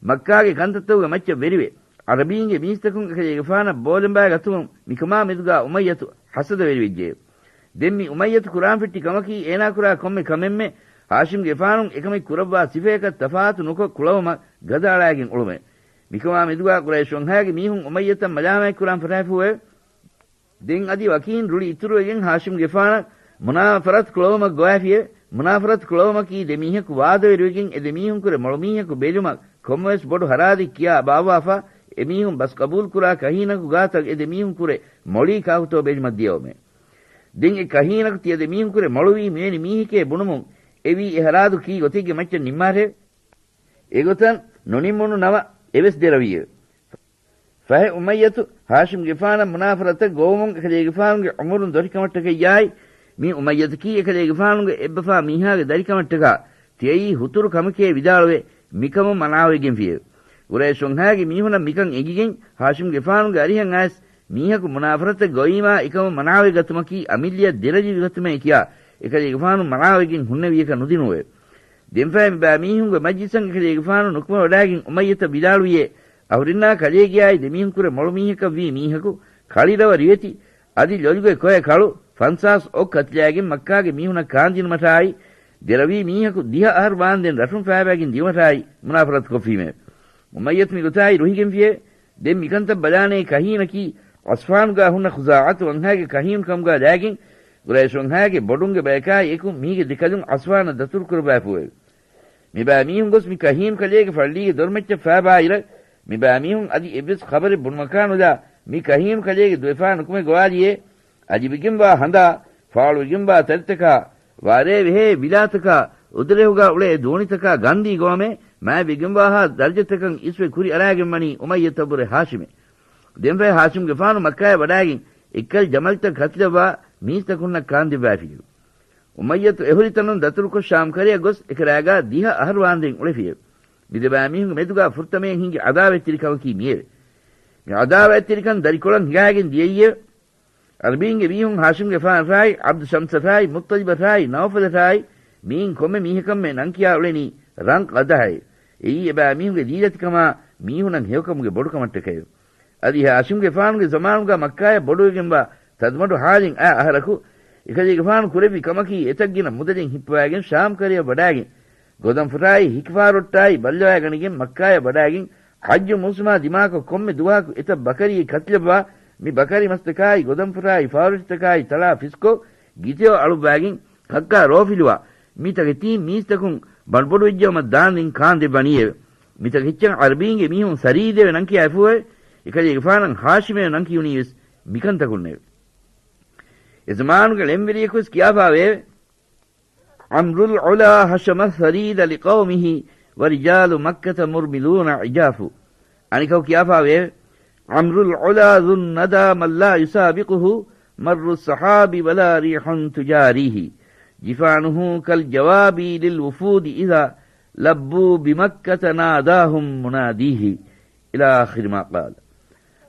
މައްކާގެ ކަންތައްތަކުގެ މައްޗަށް ވެރިވެ، ޢަރަބީންގެ މީސްތަކުން އެކަލޭގެފާނަށް ބޯލަނބާ ގަތުމުން މިކަމާ މެދުގާ އުމައްޔަތު ހަސަދަވެރިވެއްޖެއެވެ. ދެން މި އުމައްޔަތު ކުރާން ފެއްޓި ކަމަކީ އޭނާ ކުރާ ކޮންމެ ކަމެއްމެ ހާޝިމްގެފާނުން އެކަމެއް ކުރައްވާ ސިފަޔަކަށް ތަފާތު ނުކޮށް ކުޅަވުމަށް ގަދައަޅާގެން އުޅުމެވެ. މިކަމާ މެދުގާ ޤުރައިޝް ވަންހާގެ މީހުން އުމައްޔަތަށް މަލާމާތް ކުރާން ފަށާފޫއެވެ. ދެން އަދި ވަކީން ރުޅި އިތުރުވެގެން ހާޝިމްގެފާނަށް މުނާފަރަތު ކުޅަވުމަށް ގޮވާފިއެވެ. މުނާފަރަތު ކުޅަވުމަކީ ދެ މީހަކު ވާދަވެރިވެގެން އެ ދެ މީހުންކުރެ މޮޅު މީހަކު ބެލުމަށް ކޮންމެވެސް ބޮޑު ހަރާދެއް ކިޔާ ބާއްވާފަ، އެ މީހުން ބަސް ޤަބޫލުކުރާ ކަހީނަކު ގާތަށް އެ ދެ މީހުންކުރެ މޮޅީ ކާކުތޯ ބެލުމަށް ދިޔައުމެވެ. ދެން އެ ކަހީނަކު ތިޔަ ދެ މީހުންކުރެ މޮޅުވީ މިވެނި މީހެކޭ ބުނުމުން، އެ ވީ އެ ހަރާދު ކީ ގޮތެއްގެ މައްޗަށް ނިންމާށެވެ. އެގޮތަށް ނުނިންމުނު ނަމަ އެވެސް ދެރަވީއެވެ. ފަހެ އުމައްޔަތު ހާޝިމްގެފާނަށް މުނާފަރަތަށް ގޮވުމުން އެކަލޭގެފާނުގެ އުމުރުން ދޮށިކަމަށްޓަކައްޔާއި، މި އުމައްޔަތަކީ އެކަލޭގެފާނުގެ އެއްބަފާ މީހާގެ ދަރިކަމަށްޓަކާ ތިޔައީ ހުތުރު ކަމެކޭ ވިދާޅުވެ، މިކަމުން މަނާވެގެންފިއެވެ. ޤުރައިޝް ވަންހާގެ މީހުނަށް މިކަން އެނގިގެން ހާޝިމްގެފާނުގެ އަރިހަށް އައިސް، މީހަކު މުނާފަރަތަށް ގޮވީމާ އެކަމުން މަނާވެގަތުމަކީ އަމިއްލަޔަށް ދެރަވި ގޮތުމޭ ކިޔާ، އެކަލޭގެފާނު މަނާވެގެން ހުންނެވިޔަކަށް ނުދިނުވެ. ދެންފަހެ މިބައިމީހުންގެ މަޖްލިސަށް އެކަލޭގެފާނު ނުކުމެވަޑާގެން އުމައްޔަތަށް ވިދާޅުވިއޭ، އަހުރެންނާ ކަލޭގެއާއި ދެމީހުންކުރެ މޮޅު މީހަކަށްވީ މީހަކު ކަޅިރަވަ ރިވެތި، އަދި ލޮލުގެ ކޮއެ ކަޅު ފަންސާސް އޮށް ކަތިލާގެން މައްކާގެ މީހުނަށް ކާންދިނުމަށާއި، ދެރަވީ މީހަކު ދިހަ އަހަރު ވާންދެން ރަށުން ފައިބައިގެން ދިއުމަށާއި މުނާފަރަތުކޮށްފީމެވެ. އުމައްޔަތު މިގޮތާއި ރުހިގެންފިއެވެ. ދެން މިކަންތައް ބަލާނޭ ކަހީނަކީ އަސްފާނުގާ ހުންނަ ޚުޒާޢަތު ވަންހާގެ ކަހީނު ކަމުގާ ލާގެން، ޤުރައިޝް ވަންހާގެ ބޮޑުންގެ ބަޔަކާއި އެކު މީގެ ދެކަލުން އަސްފާނަށް ދަތުރުކުރައްވާފޫއެވެ. މިބައިމީހުން ގޮސް މި ކަހީނު ކަލޭގެ ފައްޅީގެ ދޮރުމައްޗަށް ފައިބާއިރަށް، މިބައިމީހުން އަދި އެއްވެސް ޚަބަރެއް ބުނުމަކާ ނުލާ، މި ކަހީނު ކަލޭގެ ދުވެފާ ނުކުމެ ގޮވާލިއޭ، އަލިވެގެންވާ ހަނދާ، ފާޅުވެގެންވާ ތަރިތަކާ، ވާރޭ ވެހޭ ވިލާތަކާ، އުދުރެހުގާ އުޅޭ ދޯނިތަކާ ގަންދީ ގޮވަމޭ، މާތްވެގެންވާހާ ދަރަޖަތަކަށް އިސްވެ ކުރިއަރާގެންވަނީ އުމައްޔަތަށްވުރެ ހާޝިމެ. ދެންފަހެ ހާޝިމްގެފާނު މައްކާޔަށް ވަޑާގެން އެއްކަލް ޖަމަލްތައް ކަތިލައްވާ މީސްތަކުންނަށް ކާންދެއްވާފިއެވެ. އުމައްޔަތު އެހުރި ތަނުން ދަތުރުކޮށް ޝާމް ކަރަޔަށް ގޮސް އެކަރާގާ ދިހަ އަހަރު ވާންދެން އުޅެފިއެވެ. މި ދެބައިމީހުންގެ މެދުގާ ފުރަތަމަޔަށް ހިނގި އަދާވަތްތެރިކަމަކީ މިއެވެ. މި އަދާވަތްތެރިކަން ދަރިކޮޅަށް ހިނގާގެން ދިޔައީއެވެ. އަރަބީންގެ މީހުން ހާޝިމްގެފާނަށާއި، ޢަބްދު ޝަމްސަށާއި، މުއްޠަލިބަށާއި، ނައުފަލަށާއި، މިއިން ކޮންމެ މީހަކަށްމެ ނަންކިޔާ އުޅެނީ ރަން ޤަދަހައެވެ. އެއީ އެބައިމީހުންގެ ދީލަތިކަމާ މީހުނަށް ހެޔޮކަމުގެ ބޮޑުކަމަށްޓަކައެވެ. އަދި ހާޝިމްގެފާނުގެ ޒަމާނުގާ މައްކާޔަށް ބޮޑުވެގެންވާ ތަދުމަޑު ހާލެއް އައި އަހަރަކު، އެކަލޭގެފާނު ކުރެއްވި ކަމަކީ އެތައް ގިނަ މުދަލެއް ހިއްޕަވައިގެން ޝާމް ކަރަޔަށް ވަޑާގެން، ގޮދަންފުށާއި ހިކިފާރޮއްޓާއި ބައްލަވައިގަނެގެން މައްކާޔަށް ވަޑާގެން، ޙައްޖު މޫސުމާ ދިމާކޮށް ކޮންމެ ދުވަހަކު އެތައް ބަކަރިއެއް ކަތިލައްވާ، މި ބަކަރި މަސްތަކާއި ގޮދަންފުށާއި ފާރޮށިތަކާއި ތަޅާ ފިސްކޮށް، ގިތެޔޮ އަޅުއްވާގެން، ކައްކާ ރޯފިލުވާ، މިތަކެތީން މީސްތަކުން ބަނޑުބޮޑުވެއްޖައުމަށް ދާންދެން ކާންދެއްވަނީއެވެ. މިތަކެއްޗަށް ޢަރަބީންގެ މީހުން ސަރީދެވެ ނަންކިޔައިފޫއެވެ. އެކަލޭގެފާނަށް ހާޝިމެވެ ނަންކިޔުނީވެސް މިކަންތަކުންނެވެ. އެ ޒަމާނުގެ ޅެންވެރިޔަކުވެސް ކިޔާފާވެއެވެ. عمرو العلا حشم الثريد لقومه ورجال مكة مرملون عجاف. އަނެކަކު ކިޔާފާވެއެވެ. عمرو العلا ذو الندى من لا يسابقه مر السحاب ولا ريح تجاريه. جفانه كالجواب للوفود إذا لبوا بمكة ناداهم مناديه. إلى آخر ما قال.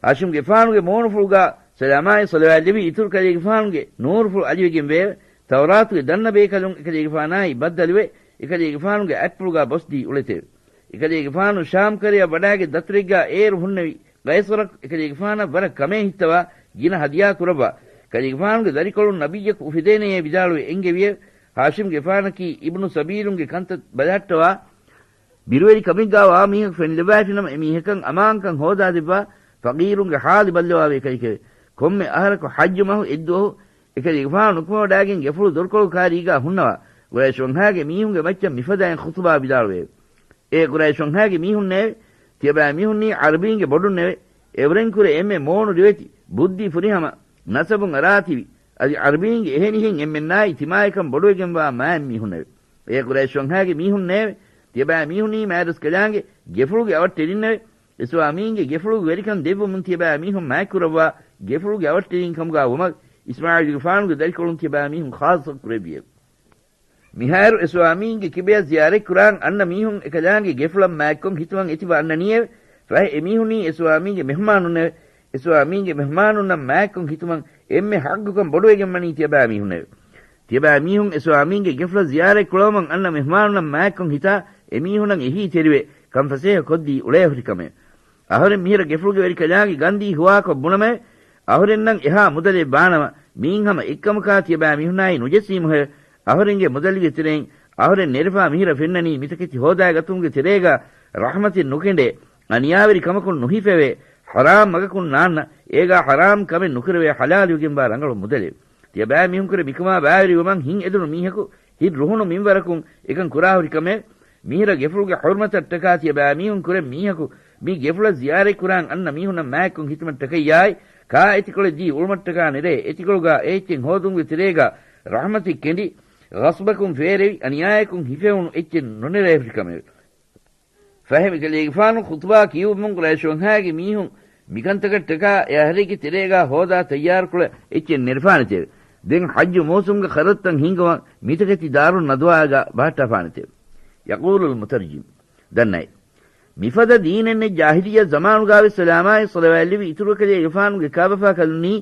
ހާޝިމްގެފާނުގެ މޫނުފުޅުގާ ސަލާމާއި ޞަލަވާތް ލެވި އިތުރު ކަލޭގެފާނުގެ ނޫރުފުޅު އަލިވެގެން ވެއެވެ. ތައުރާތުގެ ދަންނަ ބޭކަލުން އެކަލޭގެފާނާއި ބައްދަލުވެ، އެކަލޭގެފާނުގެ އަތްޕުޅުގާ ބޮސްދީ އުޅެތެވެ. އެކަލޭގެފާނު ޝާމް ކަރަޔަށް ވަޑާގެ ދަތުރެއްގާ އޭރު ހުންނެވި ޤައިޞަރަކު އެކަލޭގެފާނަށް ވަރަށް ކަމޭ ހިއްތަވާ ގިނަ ހަދިޔާ ކުރައްވާ، ކަލޭގެފާނުގެ ދަރިކޮޅުން ނަބިއްޔަކު އުފެދޭނެޔޭ ވިދާޅުވެ އެންގެވިއެވެ. ހާޝިމްގެފާނަކީ އިބްނު ސަބީލުންގެ ކަންތައް ބަލަހައްޓަވާ، ބިރުވެރި ކަމެއްގާ ވާ މީހަކު ފެނިލައްވައިފިނަމަ، އެމީހަކަށް އަމާންކަން ހޯދާދެއްވާ، ފަޤީރުންގެ ޙާލު ބައްލަވާވޭ ކަލެކެވެ. ކޮންމެ އަހަރަކު ޙައްޖު މަހު އެއްދުވަހު އެކަލޭގެފާނު ނުކުމެވަޑާގެން ގެފުޅު ދޮރުކޮޅު ކާރީގާ ހުންނަވާ، ޤުރައިޝް ވަންހާގެ މީހުންގެ މައްޗަށް މިފަދައިން ޚުޠުބާ ވިދާޅުވެއެވެ. އޭ ޤުރައިޝް ވަންހާގެ މީހުންނޭވެ! ތިޔަބައިމީހުންނީ ޢަރަބީންގެ ބޮޑުންނެވެ. އެއުރެންކުރެ އެންމެ މޯނު ރިވެތި، ބުއްދި ފުރިހަމަ، ނަސަބުން އަރާތިވި، އަދި ޢަރަބީންގެ އެހެނިހެން އެންމެންނާއި ތިމާޔަކަން ބޮޑުވެގެންވާ މާތް މީހުންނެވެ. އޭ ޤުރައިޝް ވަންހާގެ މީހުންނޭވެ! ތިޔަބައިމީހުންނީ މާތްރަސްކަލާނގެ ގެފުޅުގެ އަވަށްޓެރިންނެވެ. އިސްވާމީންގެ ގެފުޅުގެ ވެރިކަން ދެއްވުމުން ތިޔަބައިމީހުން މާތްކުރައްވާ ގެފުޅުގެ އަވަށްޓެރިން ކަމުގާ ވުމަށް އިސްމާޢީލުގެފާނުގެ ދަރިކޮޅުން ތިޔަބައިމީހުން ޚާއްޞަ ކުރެއްވިއެވެ. މިހާރު އެސްވާމީންގެ ކިބަޔަށް ޒިޔާރަތްކުރާން އަންނަ މީހުން އެކަލާނގެ ގެފުޅަށް މާތްކޮށް ހިތުމަށް އެތިބަ އަންނަނީއެވެ. ފަހެ އެމީހުންނީ އެސްވާމީންގެ މެހުމާނުންނެވެ. އެސްވާމީންގެ މެހުމާނުންނަށް މާތްކޮށް ހިތުމަށް އެންމެ ޙައްޤުކަން ބޮޑުވެގެންވަނީ ތިޔަބައިމީހުންނެވެ. ތިޔަބައިމީހުން އެސްވާމީންގެ ގެފުޅަށް ޒިޔާރަތްކުޅަވަމުން އަންނަ މެހުމާނުންނަށް މާތްކޮށް ހިތާ އެމީހުނަށް އެހީތެރިވެ ކަން ފަސޭހަ ކޮށްދީ އުޅޭ ހުރި ކަމެވެ. އަހަރެން މިހިރަ ގެފުޅުގެ ވެރިކަލާނގެ ގަންދީ ހުވާކޮށް ބުނަމެވެ. އަހަރެންނަށް އެހާ މުދަލެއް ވާނަމަ، މީން ހަމަ އެއްކަމަކާ ތިޔަބައިމީހުނާއި ނުޖެއްސީމުހެވެ. އަހަރެންގެ މުދަލުގެ ތެރެއިން އަހަރެން ނެރެފާ މިހިރަ ފެންނަނީ މިތަކެތި ހޯދާގަތުމުގެ ތެރޭގާ ރަޙްމަތެއް ނުކެނޑޭ، އަނިޔާވެރި ކަމަކުން ނުހިފެވޭ، ޙަރާމް މަގަކުން ނާންނަ، އޭގާ ޙަރާމް ކަމެއް ނުކުރެވޭ ޙަލާލުވެގެންވާ ރަނގަޅު މުދަލެވެ. ތިޔަބައިމީހުންކުރެ މިކަމާ ބައިވެރިވުމަށް ހިތް އެދުނު މީހަކު ހިތް ރުހުނު މިންވަރަކުން އެކަން ކުރާހުރި ކަމެވެ. މިހިރަ ގެފުޅުގެ ޙުރުމަތަށްޓަކާ ތިޔަބައިމީހުންކުރެ މީހަކު މި ގެފުޅަށް ޒިޔާރަތްކުރާން އަންނަ މީހުންނަށް މާތްކޮށް ހިތުމަށްޓަކައްޔާއި، ކާ އެތިކޮޅެއް ދީ އުޅުމަށްޓަކާ ނެރޭ، އެތިކޮޅުގާ އެ އެއްޗެއް ހޯދުމުގެ ތެރޭގާ ރަޙްމަތެއް ކެނޑި، ޣަޞްބަކުން ފޭރެވި، އަނިޔާއަކުން ހިފެވުނު އެއްޗެއް ނުނެރޭ ހުރި ކަމެވެ. ފަހެ މިކަލޭގެފާނު ޚުޠުބާ ކިޔުއްވުމުން ޤުރައިޝް ވަންހާގެ މީހުން މިކަންތަކަށްޓަކާ އެ އަހަރެއްގެ ތެރޭގާ ހޯދާ ތައްޔާރުކޮޅަށް އެއްޗެއް ނެރެފާނެތެވެ. ދެން ޙައްޖު މޫސުމުގެ ޚަރަދުތައް ހިންގުމަށް މިތަކެތި ދާރުން ނަދުވާގާ ބަހައްޓާފާނެތެވެ. ޔަޤޫލުލް މުތަރްޖިމް، ދަންނައި. މިފަދަ ދީނެއްނެތް ޖާހިލިއްޔަ ޒަމާނުގާވެސް ސަލާމާއި ޞަލަވާތްލެއްވި އިތުރު އެކަލޭގެފާނުގެ ކާބަފާކަލުންނީ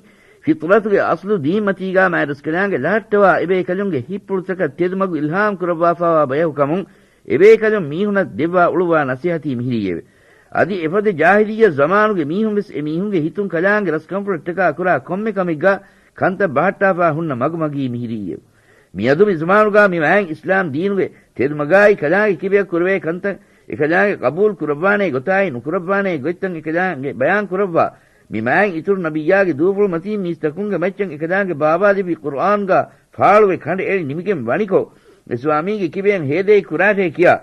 ފިޠުރަތުގެ އަޞްލު ދީންމަތީގާ މާތްރަސްކަލާނގެ ލަހައްޓަވާ އެބޭކަލުންގެ ހިތްޕުޅުތަކަށް ތެދުމަގު އިލްހާމް ކުރައްވާފާވާ ބަޔަކު ކަމުން އެބޭކަލުން މީހުނަށް ދެއްވާ އުޅުއްވާ ނަޞޭޙަތީ މިހިރީއެވެ. އަދި އެފަދަ ޖާހިލިއްޔަ ޒަމާނުގެ މީހުންވެސް އެމީހުންގެ ހިތުން ކަލާނގެ ރަސްކަންފުޅަށްޓަކާ ކުރާ ކޮންމެ ކަމެއްގާ ކަންތައް ބަހައްޓާފާ ހުންނަ މަގުމަގީ މިހިރީއެވެ. މިއަދު މި ޒަމާނުގާ މި މާތް އިސްލާމް ދީނުގެ ތެދުމަގާއި ކަލާނގެ ކިބަޔަށް ކުރެވޭ ކަންތައް އެކަލާނގެ ޤަބޫލު ކުރައްވާނޭ ގޮތާއި ނުކުރައްވާނޭ ގޮތްތައް އެކަލާނގެ ބަޔާން ކުރައްވާ، މި މާތް އިތުރު ނަބިއްޔާގެ ދޫފުޅު މަތީން މީސްތަކުންގެ މައްޗަށް އެކަލާނގެ ބާވާލެއްވި ޤުރްއާންގާ ފާޅުވެ ކަނޑައެޅި ނިމިގެން ވަނިކޮށް، އެ ސްވާމީގެ ކިބައިން ހޭދައެއް ކުރާށޭ ކިޔާ،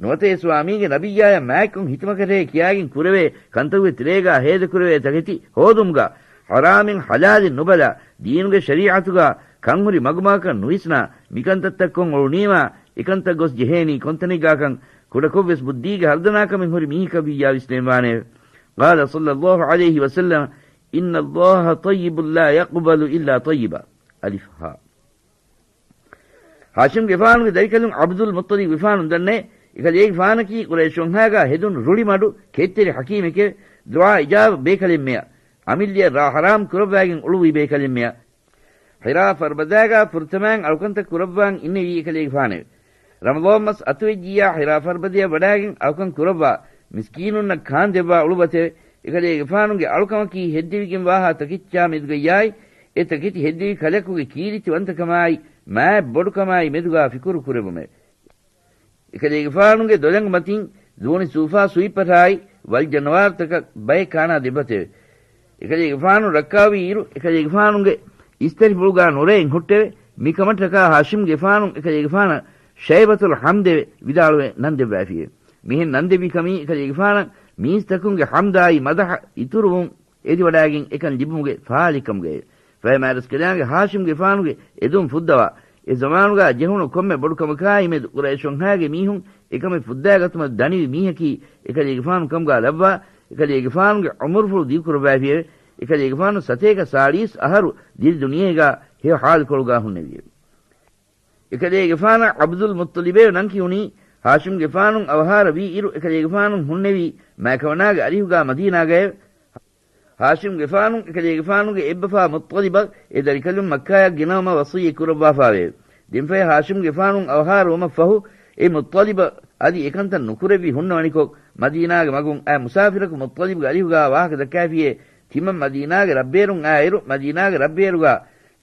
ނުވަތަ އެ ސްވާމީގެ ނަބިއްޔާޔަށް މާތްކޮށް ހިތުމަކަށޭ ކިޔާގެން ކުރެވޭ ކަންތަކުގެ ތެރޭގާ ހޭދަކުރެވޭ ތަކެތި ހޯދުމުގާ، ޙަރާމެއް ޙަލާލެއް ނުބަލާ، ދީނުގެ ޝަރީޢަތުގާ ކަންހުރި މަގުމަގަކަށް ނުވިސްނާ، މިކަންތައްތައް ކޮށް އުޅުނީމާ، އެކަންތައް ގޮސް ޖެހޭނީ ކޮންތަނެއްގާކަން، ކުޑަކޮށްވެސް ބުއްދީގެ ހަރުދަނާކަމެއް ހުރި މީހަކަށް ވިއްޔާ ވިސްނެންވާނެއެވެ. قال صلى الله عليه وسلم، إن الله طيب لا يقبل إلا طيبا. އަލިފް ހާ. ހާޝިމްގެފާނުގެ ދަރިކަލުން ޢަބްދުލް މުއްޠަލިބްގެފާނު ދަންނައޭ، އެކަލޭގެފާނަކީ ޤުރައިޝް ވަންހާގާ ހެދުނު ރުޅި މަޑު ކެތްތެރި ޙަކީމެކެވެ. ދުޢާ އިޖާބަ ބޭކަލެއްމެޔާ. އަމިއްލަޔަށް ރާ ޙަރާމް ކުރައްވާގެން އުޅުއްވި ބޭކަލެއްމެޔާ. ޙިރާ ފަރުބަދާގާ ފުރަތަމައިން އަޅުކަންތައް ކުރައްވާން އިންނެވީ އެކަލޭގެފާނެވެ. ރަމަޟާން މަސް އަތުވެއްޖިއްޔާ ޙިރާ ފަރުބަދަޔަށް ވަޑާގެން އަޅުކަން ކުރައްވާ، މިސްކީނުންނަށް ކާންދެއްވާ އުޅުއްވަތެވެ. އެކަލޭގެފާނުގެ އަޅުކަމަކީ ހެއްދެވިގެންވާހާ ތަކެއްޗާ މެދުގައްޔާއި، އެ ތަކެތި ހެއްދެވި ކަލަކުގެ ކީރިތިވަންތަކަމާއި، މާތް ބޮޑުކަމާއި މެދުގާ ފިކުރު ކުރެއްވުމެވެ. އެކަލޭގެފާނުގެ ދޮލަނގު މަތިން ދޫނި ސޫފާ ސުއިޕަށާއި ވަލް ޖަނަވާރުތަކަށް ބައެއް ކާނާ ދެއްވަތެވެ. އެކަލޭގެފާނު ރައްކާވި އިރު، އެކަލޭގެފާނުގެ އިސްތަށިފުޅުގާ ނުރެއެއް ހުއްޓެވެ. މިކަމަށްޓަކާ ހާޝިމްގެފާނު އެކަލޭގެފާނަށް ޝައިބަތުލް ޙަމްދެވެ ވިދާޅުވެ ނަން ދެއްވައިފިއެވެ. މިހެން ނަން ދެއްވި ކަމީ އެކަލޭގެފާނަށް މީސްތަކުންގެ ޙަމްދާއި މަދަޙަ އިތުރުވުން އެދިވަޑާގެން އެކަން ލިބުމުގެ ފަހާލެއްކަމުގައެވެ. ފަހެ މާތްރަސްކަލާނގެ ހާޝިމްގެފާނުގެ އެދުން ފުއްދަވާ، އެ ޒަމާނުގާ ޖެހުނު ކޮންމެ ބޮޑު ކަމަކާއި މެދު ޤުރައިޝު ވަންހާގެ މީހުން އެކަމެއް ފުއްދާގަތުމަށް ދަނިވި މީހަކީ އެކަލޭގެފާނު ކަމުގާ ލައްވާ، އެކަލޭގެފާނުގެ ޢުމުރުފުޅު ދިގުކުރައްވައިފިއެވެ. އެކަލޭގެފާނު ސަތޭކަ ސާޅީސް އަހަރު ދިރި ދުނިޔޭގާ ހެޔޮ ޙާލުކޮޅުގާ ހުންނެވިއެވެ. އެކަލޭގެފާނަށް ޢަބްދުލް މުއްޠަލިބޭ ނަން ކިޔުނީ. ހާޝިމްގެފާނު އަވަހާރަ ވީ އިރު އެކަލޭގެފާނު ހުންނެވީ މާކަމަނާގެ އަރިހުގާ މަދީނާގައެވެ. ހާޝިމްގެފާނު އެކަލޭގެފާނުގެ އެއްބަފާ މުއްޠަލިބަށް އެ ދަރިކަލުން މައްކާޔަށް ގެނައުމަށް ވަޞިއްޔަތް ކުރައްވާފާވެއެވެ. ދެންފަހެ ހާޝިމްގެފާނު އަވަހާރަ ވުމަށްފަހު އެ މުއްޠަލިބަށް އަދި އެކަންތައް ނުކުރެއްވި ހުންނަވަނިކޮށް، މަދީނާގެ މަގުން އައި މުސާފިރަކު މުއްޠަލިބްގެ އަރިހުގާ ވާހަކަ ދައްކާފިއޭ، ތިމަން މަދީނާގެ ރަށްބޭރުން އާއިރު، މަދީނާގެ ރަށްބޭރުގާ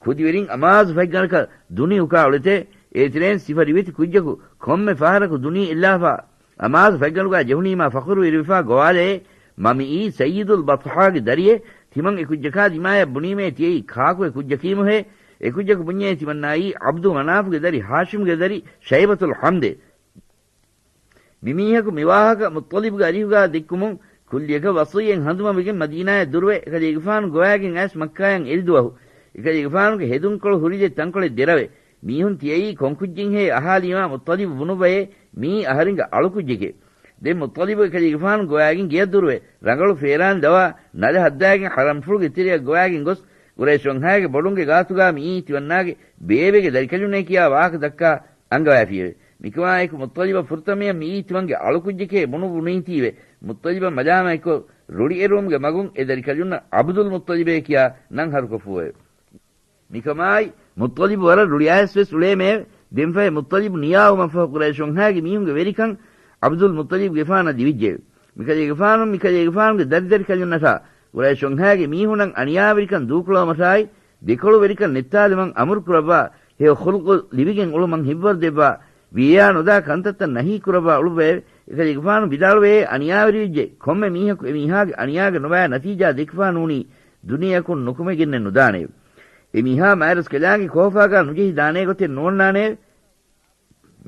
ކުދިވެރިން އަމާޒު ފަތްގަނޑަކަށް ދުނި އުކާ އުޅެތޭ. އޭތެރޭން ސިފަ ރިވެތި ކުއްޖަކު ކޮންމެ ފަހަރަކު ދުނި އެއްލާފާ، އަމާޒު ފަތްގަނޑުގާ ޖެހުނީމާ ފަޚުރުވެރިވެފާ ގޮވާލައޭ. މަ މިއީ ސައްޔިދުލް ބަޠްޙާގެ ދަރިއޭ. ތިމަން އެ ކުއްޖަކާ ދިމާޔަށް ބުނީމޭ ތިޔައީ ކާކު އެ ކުއްޖަކީމުހޭ. އެކުއްޖަކު ބުންޏޭ ތިމަންނާއީ ޢަބްދު މަނާފުގެ ދަރި ހާޝިމްގެ ދަރި ޝައިބަތުލް ޙަމްދޭ. މި މީހަކު މި ވާހަކަ މުއްޠަލިބުގެ އަރިހުގާ ދެއްކުމުން ކުއްލިއަކަށް ވަޞިއްޔަތް ހަނދުމަވެގެން މަދީނާޔަށް ދުރުވެ، އެކަލޭގެފާނު ގޮވާގެން އައިސް މައްކާޔަށް އެރިދުވަހު، އެކަލޭގެފާނުގެ ހެދުންކޮޅު ހުރި ދެ ތަންކޮޅެއް ދެރަވެ، މީހުން ތިޔައީ ކޮން ކުއްޖެއްހޭ އަހާލީމާ މުއްޠަލިބު ބުނުއްވައޭ، މިއީ އަހަރެންގެ އަޅުކުއްޖެކޭ. ދެން މުއްޠަލިބު އެކަލޭގެފާނު ގޮވާގެން ގެޔަށް ދުރުވެ، ރަނގަޅު ފޭރާން ދަވާ، ނަލަ ހައްދާގެން ޙަރަމްފުޅުގެ ތެރެއަށް ގޮވާގެން ގޮސް، ޤުރައިޝް ވަންހާގެ ބޮޑުންގެ ގާތުގާ މިއީ ތިމަންނާގެ ބޭބެގެ ދަރިކަލުންނޭ ކިޔާ ވާހަކަ ދައްކާ އަންގަވައިފިއެވެ. މިކަމާއެކު މުއްޠަލިބަށް ފުރަތަމަޔަށް މިއީ ތިމަންގެ އަޅުކުއްޖެކޭ ބުނުއްވުނީތީވެ، މުއްޠަލިބަށް މަލާމާތްކޮށް، ރުޅިއެރުވުމުގެ މަގުން އެ ދަރިކަލުންނަށް ޢަބްދުލް މުއްޠަލިބޭ ކިޔާ ނަން ހަރުކޮށްފޫއެވެ. މިކަމާއި، މުއްޠަލިބު ވަރަށް ރުޅިއައިސްވެސް އުޅޭމެއެވެ. ދެންފަހެ މުއްޠަލިބު ނިޔާވުމަށްފަހު ޤުރައިޝް ވަންހާގެ މީހުންގެ ވެރިކަން ޢަބްދުލް މުއްޠަލިބުގެފާނަށް ލިބިއްޖެއެވެ. މިކަލޭގެފާނު، މިކަލޭގެފާނުގެ ދަރިދަރިކަލުންނަށާ، ޤުރައިޝް ވަންހާގެ މީހުނަށް އަނިޔާވެރިކަން ދޫކުޅަވުމަށާއި، ދެކޮޅުވެރިކަން ނެއްތާލުމަށް އަމުރު ކުރައްވާ، ހެޔޮ ޚުލްޤު ލިބިގެން އުޅުމަށް ހިތްވަރު ދެއްވާ، ވިއްޔާ ނުދާ ކަންތައްތައް ނަހީ ކުރައްވާ އުޅުއްވައެވެ. އެކަލޭގެފާނު ވިދާޅުވެއޭ، އަނިޔާވެރިވެއްޖެ ކޮންމެ މީހަކު އެ މީހާގެ އަނިޔާގެ ނުބައި ނަތީޖާ ދެއްކިފާ ނޫނީ ދުނިޔެއަކުން ނުކުމެގެންނެއް ނުދާނެއެވެ. އެ މީހާ މާތްރަސްކަލާނގެ ކޯފާގާ ނުޖެހި ދާނޭ ގޮތެއް ނޯންނާނެއެވެ.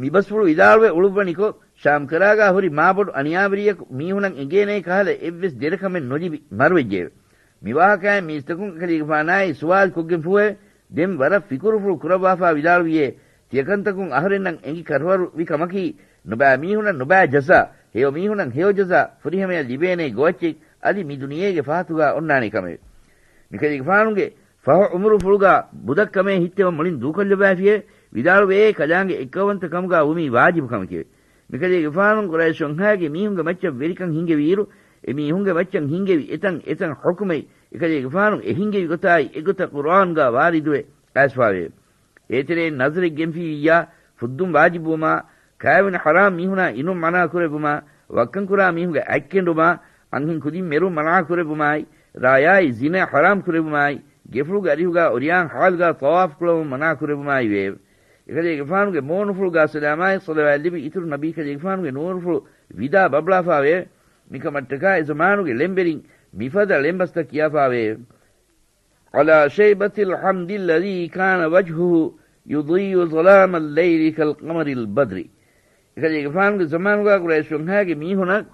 މިބަސްފުޅު ވިދާޅުވެ އުޅުއްވަނިކޮށް، ޝާމްކަރާގާ ހުރި މާބޮޑު އަނިޔާވެރިޔަކު މީހުނަށް އެނގޭނޭ ކަހަލަ އެއްވެސް ދެރަކަމެއް ނުލިބި މަރުވެއްޖެއެވެ. މިވާހަކައިން މީސްތަކުން އެކަލޭގެފާނާއި ސުވާލު ކޮށްގެންފޫއެވެ. ދެން ވަރަށް ފިކުރުފުޅު ކުރައްވާފާ ވިދާޅުވިއޭ، ތިޔަކަންތަކުން އަހަރެންނަށް އެނގި ކަށަވަރު ވި ކަމަކީ، ނުބައި މީހުނަށް ނުބައި ޖަޒާ، ހެޔޮ މީހުނަށް ހެޔޮ ޖަޒާ ފުރިހަމަޔަށް ލިބޭނޭ ގޮވައްޗެއް އަދި މި ދުނިޔޭގެ ފަހަތުގާ އޮންނާނެ ކަމެވެ. މިކަލޭގެފާނުގެ ފަހު އުމުރުފުޅުގާ ބުދަށް ކަމޭ ހިއްތެވަން މުޅިން ދޫކޮށްލައްވައިފިއެވެ. ވިދާޅުވެއޭ، ކަލާނގެ އެއްކައުވަންތަ ކަމުގާ ވުމީ ވާޖިބު ކަމެކެވެ. މިކަލޭގެފާނު ޤުރައިޝް ވަންހާގެ މީހުންގެ މައްޗަށް ވެރިކަން ހިންގެވިއިރު، އެ މީހުންގެ މައްޗަށް ހިންގެވި އެތަން އެތަން ޙުކުމެއް އެކަލޭގެފާނު އެ ހިންގެވި ގޮތާއި އެގޮތަށް ޤުރުއާންގާ ވާރިދުވެ އައިސްފާވެއެވެ. އޭތެރެއިން ނަޒަރެއް ގެންފިއްޔާ، ފުއްދުން ވާޖިބުވުމާ، ކާވެނި ޙަރާމް މީހުނާ އިނުން މަނާ ކުރެއްވުމާ، ވައްކަން ކުރާ މީހުންގެ އަތްކެނޑުމާ، އަންހެން ކުދިން މެރުން މަނާ ކުރެއްވުމާއި، ރާޔާއި ޒިނޭ ޙަރާމް ކުރެއްވުމާއި، ގެފުޅުގެ އަރިހުގާ އޮރިޔާން ޙާލުގާ ޠަވާފު ކުޅަވުން މަނާ ކުރެއްވުމާއި ވެއެވެ. އެކަލޭގެފާނުގެ މޫނުފުޅުގާ ސަލާމާއި ޞަލަވާތް ލިބި އިތުރު ނަބީ ކަލޭގެފާނުގެ ނޫރުފުޅު ވިދާ ބަބްޅާފާވެއެވެ. މިކަމަށްޓަކާ އެ ޒަމާނުގެ ޅެންވެރިން މިފަދަ ޅެންބަސްތައް ކިޔާފާވެއެވެ. على شيبة الحمد الذي كان وجهه يضيء ظلام الليل كالقمر البدر. އެކަލޭގެފާނުގެ ޒަމާނުގާ ޤުރައިޝް ވަންހާގެ މީހުނަށް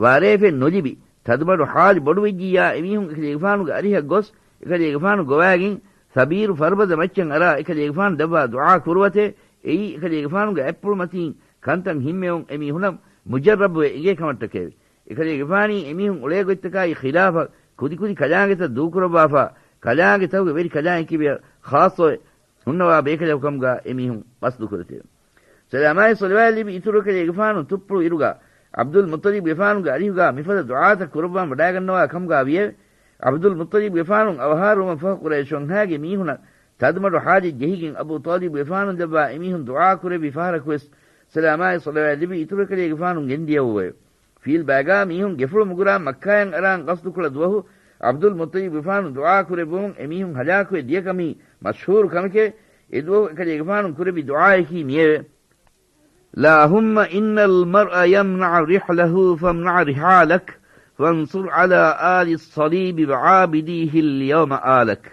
ވާރޭފެއް ނުލިބި، ތަދުމަޑު ޙާލި ބޮޑުވެއްޖިއްޔާ، އެމީހުން އެކަލޭގެފާނުގެ އަރިހަށް ގޮސް، އެކަލޭގެފާނު ގޮވާގެން ސަބީރު ފަރުބަދަ މައްޗަށް އަރާ، އެކަލޭގެފާނު ދައްވާ ދުޢާ ކުރުވަތޭ، އެއީ އެކަލޭގެފާނުގެ އަތްޕުޅު މަތީން ކަންތައް ހިންމެވުން އެމީހުނަށް މުޖައްރަބުވެ އެނގޭ ކަމަށްޓަކައެވެ. އެކަލޭގެފާނީ އެމީހުން އުޅޭ ގޮތްތަކާއި ޚިލާފަށް ކުދިކުދި ކަލާނގެތައް ދޫކުރައްވާފާ، ކަލާނގެތަކުގެ ވެރި ކަލާނގެކެވެ ޚާއްޞަވެ ހުންނަވާ ބޭކަލަކު ކަމުގާ އެމީހުން ޤަޞްދު ކުރެތެވެ. ސަލާމާއި ޞަލަވާތް ލިބި އިތުރު އެކަލޭގެފާނު ތުއްޕުޅު އިރުގާ ޢަބްދުލް މުއްޠަލިބްގެފާނުގެ އަރިހުގާ މިފަދަ ދުޢާތައް ކުރައްވާން ވަޑާގަންނަވާ ކަމުގާ ވިއެވެ. ޢަބްދުލް މުއްޠަލިބްގެފާނު އަވަހާރަވުމަށް ފަހު ޤުރައިޝް ވަންހާގެ މީހުނަށް ތަދުމަޑު ޙާލެއް ޖެހިގެން އަބޫ ޠާލިބްގެފާނު ދައްވާ އެމީހުން ދުޢާ ކުރެއްވި ފަހަރަކުވެސް ސަލާމާއި ޞަލަވާތް ލިބި އިތުރު އެކަލޭގެފާނު ގެންދިޔައޫއެވެ. ފީލްބާގާ މީހުން ގެފުޅު މުގުރާ މައްކާޔަށް އަރާން ޤަޞްދުކުޅަ ދުވަހު ޢަބްދުލް މުއްޠަލިބްގެފާނު ދުޢާ ކުރެއްވުމުން އެމީހުން ހަލާކުވެ ދިޔަކަމީ މަޝްހޫރު ކަމެކެވެ. އެދުވަހު އެކަލޭގެފާނު ކުރެއްވި ދުޢާއަކީ މިއެވެ. اللهم إن المرء يمنع رحله فامنع رحالك، وانصر على آل الصليب وعابديه اليوم آلك.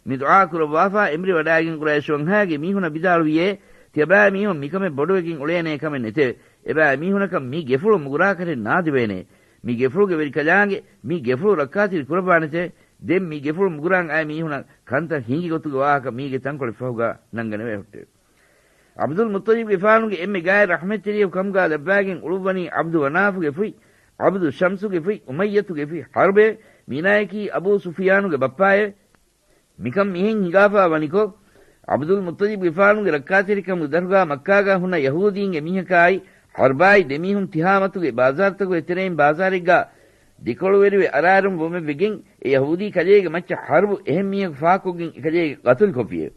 މި ދުޢާ ކުރައްވާފާ އެނބުރި ވަޑާގެން ޤުރައިޝް ވަންހާގެ މީހުނަށް ވިދާޅުވިއޭ، ތިޔަބައިމީހުން މިކަމެއް ބޮޑުވެގެން އުޅޭނޭ ކަމެއް ނެތެވެ. އެބައިމީހުނަކަށް މި ގެފުޅު މުގުރާކަށެއް ނާދެވޭނޭ. މި ގެފުޅުގެ ވެރިކަލާނގެ މި ގެފުޅު ރައްކާތެރި ކުރައްވާނެތެވެ. ދެން މި ގެފުޅު މުގުރާން އައި މީހުނަށް ކަންތައް ހިނގި ގޮތުގެ ވާހަކަ މީގެ ތަންކޮޅެއް ފަހުގާ ނަންގަނެވޭ ހުއްޓެވެ. ޢަބްދުލް މުއްޠަލިބްގެފާނުގެ އެންމެ ގާތް ރަޙްމަތްތެރިޔަކު ކަމުގާ ލައްވާގެން އުޅުއްވަނީ ޢަބްދު ވަނާފުގެ ފުތް، ޢަބްދު ޝަމްސުގެ ފުތް، އުމައްޔަތުގެ ފުތް ޙަރްބޭ، މީނާޔަކީ އަބޫ ސުފިޔާނުގެ ބައްޕާއެވެ. މިކަން މިހެން ހިނގާފާ ވަނިކޮށް، ޢަބްދުލް މުއްޠަލިބްގެފާނުގެ ރައްކާތެރިކަމުގެ ދަށުގާ މައްކާގާ ހުންނަ ޔަހޫދީންގެ މީހަކާއި ޙަރްބާއި ދެމީހުން ތިހާމަތުގެ ބާޒާރުތަކުގެ ތެރެއިން ބާޒާރެއްގާ ދެކޮޅުވެރިވެ އަރާރުން ވުމެއްވެގެން، އެ ޔަހޫދީ ކަލޭގެ މައްޗަށް ޙަރްބު އެހެން މީހަކު ފާކޮށްގެން އެކަލޭގެ ޤަތުލުކޮށްފިއެވެ.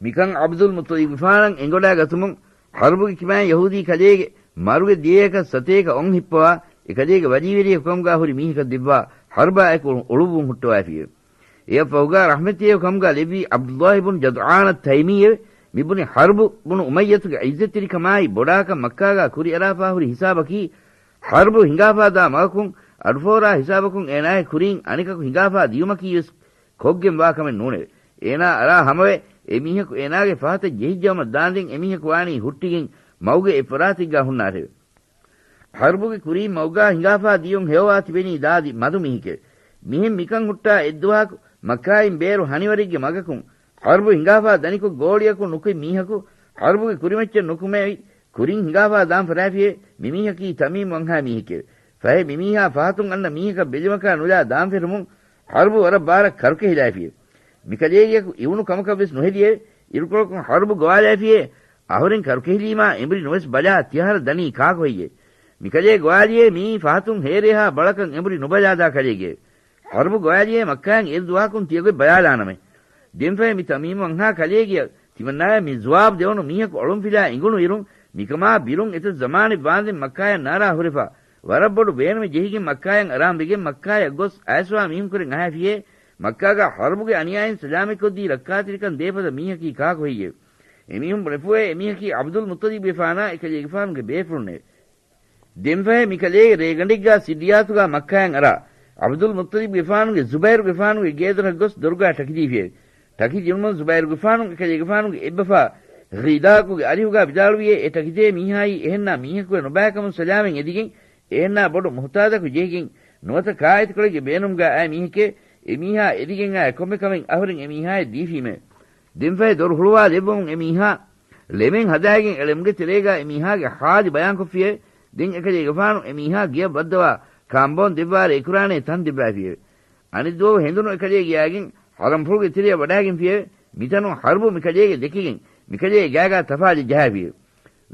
މިކަން ޢަބްދުލް މުއްޠަލިބްގެފާނަށް އެނގޮޑާގަތުމުން، ޙަރްބުގެ ކިބައިން ޔަހޫދީ ކަލޭގެ މަރުގެ ދިޔަޔަކަށް ސަތޭކަ އޮން ހިއްޕަވާ، އެކަލޭގެ ވަލީވެރިޔަކު ކަމުގާ ހުރި މީހަކަށް ދެއްވާ، ޙަރްބާއެކު އުޅުއްވުން ހުއްޓަވައިފިއެވެ. އެއަށްފަހުގާ ރަޙްމަތްތެރިޔަކު ކަމުގާ ލެއްވީ ޢަބްދުﷲ ބުނު ޖަދުޢާނަ ތައިމީއެވެ. މިބުނި ޙަރްބު ބުނު އުމައްޔަތުގެ ޢިއްޒަތްތެރިކަމާއި ބޮޑާކަން މައްކާގާ ކުރިއަރާފާ ހުރި ހިސާބަކީ، ޙަރްބު ހިނގާފާ ދާ މަގަކުން އަޑުފޯރާ ހިސާބަކުން އޭނާގެ ކުރީން އަނެކަކު ހިނގާފާ ދިޔުމަކީވެސް ކޮށްގެން ވާ ކަމެއް ނޫނެވެ. އޭނާ އަރާ ހަމަވެ، އެ މީހަކު އޭނާގެ ފަހަތަށް ޖެހިއްޖައުމަށް ދާންދެން އެ މީހަކު ވާނީ ހުއްޓިގެން މަގުގެ އެއްފަރާތެއްގާ ހުންނާށެވެ. ޙަރްބުގެ ކުރީން މަގުގާ ހިނގާފާ ދިޔުން ހެޔޮވާ ތިބެނީ ދާދި މަދު މީހެކެވެ. މިހެން މިކަން ހުއްޓާ އެއްދުވަހަކު މައްކާއިން ބޭރު ހަނިވަރެއްގެ މަގަކުން ޙަރްބު ހިނގާފާ ދަނިކޮށް ގޯޅިއަކުން ނުކުތް މީހަކު ޙަރްބުގެ ކުރިމައްޗަށް ނުކުމެވި، ކުރިން ހިނގާފާ ދާން ފަށާފިއެވެ. މި މީހަކީ ތަމީމް ވަންހާ މީހެކެވެ. ފަހެ މި މީހާ ފަހަތުން އަންނަ މީހަކަށް ބެލުމަކާ ނުލާ ދާން ފެށުމުން ޙަރްބު ވަރަށް ބާރަށް ކަރުކެހިލާފިއެވެ. މިކަލޭގެއަކު އިވުނު ކަމަކަށް ވެސް ނުހެދިއެވެ. އިރުކޮޅަކުން ޙަރްބު ގޮވާލާފިއެވެ. އަހުރެން ކަރުކެހިލީމާ އެނބުރި ނުވެސް ބަލާ ތިއަހަރަށް ދަނީ ކާކު ހެއްޔޭ؟ މިކަލޭ ގޮވާލިއޭ މިއީ ފަހަތުން ހޭރޭހާ ބަޅަކަށް އެނބުރި ނުބަލާދާ ކަލޭގެއެވެ. ޙަރްބު ގޮވާލިއޭ މައްކާއިން އޭރު ދުވަހަކުން ތިޔަ ގޮތް ބަލާލާނަމޭ. ދެންފަހެ މި ތަމީމް ވަންހާ ކަލޭގެއަށް ތިމަންނާޔަށް މި ޒުވާބު ދެވުނު މީހަކު އޮޅުންފިލާ އެނގުނު އިރުން، މިކަމާ ބިރުން އެތައް ޒަމާނެއް ވާންދެން މައްކާޔަށް ނާރާ ހުރެފާ، ވަރަށް ބޮޑު ބޭނުމެއް ޖެހިގެން މައްކާޔަށް އަރާން ވެގެން މައްކާޔަށް ގޮސް އައިސްވާ މީހުންކުރެން އަހާފިއޭ، މައްކާގާ ޙަރްބުގެ އަނިޔާއިން ސަލާމަތްކޮށްދީ ރައްކާތެރިކަން ދޭފަދަ މީހަކީ ކާކު ހެއްޔެވެ؟ އެމީހުން ބުނެފޫއޭ އެމީހަކީ ޢަބްދުލް މުއްޠަލިބްގެފާނާ އެކަލޭގެފާނުގެ ބޭފުޅުންނެވެ. ދެންފަހެ މިކަލޭގެ ރޭގަނޑެއްގާ ސިއްރިއްޔާތުގާ މައްކާޔަށް އަރާ، ޢަބްދުލް މުއްޠަލިބްގެފާނުގެ ޒުބައިރުގެފާނުގެ ގޭދޮރަށް ގޮސް ދޮރުގާ ޓަކިދީފިއެވެ. ޓަކި ދިނުމުން ޒުބައިރުގެފާނު އެކަލޭގެފާނުގެ އެއްބަފާ ޣިދާގުގެ އަރިހުގާ ވިދާޅުވިއޭ، އެ ޓަކިދޭ މީހާއީ އެހެންނާ މީހަކުވެ ނުބައިކަމުން ސަލާމަތް އެދިގެން، އެހެންނާ ބޮޑު މުހުތާދަކު ޖެހިގެން، ނުވަތަ ކާއެތިކޮޅެއްގެ ބޭނުމުގާ އައި މީހެކޭ، އެ މީހާ އެދިގެން އައި ކޮންމެ ކަމެއް އަހުރެން އެ މީހާޔަށް ދީފީމެވެ. ދެންފަހެ ދޮރު ހުޅުވާލެއްވުމުން އެ މީހާ ޅެމެއް ހަދާގެން އެ ޅެމުގެ ތެރޭގާ އެ މީހާގެ ޙާލި ބަޔާންކޮށްފިއެވެ. ދެން އެކަލޭގެފާނު އެ މީހާ ގެޔަށް ވައްދަވާ ކާނބޯން ދެއްވާރޭ އެކުރާނޭ ތަން ދެއްވާފިއެވެ. އަނެއްދުވަހު ހެނދުނު އެކަލޭގެ ގެޔާގެން ހަރަންފުޅުގެ ތެރެއަށް ވަޑާގެންފިއެވެ. މިތަނުން ޙަރްބު މިކަލޭގެ ދެކިގެން މިކަލޭގެ ގާގާ ތަފާލެއް ޖަހާފިއެވެ.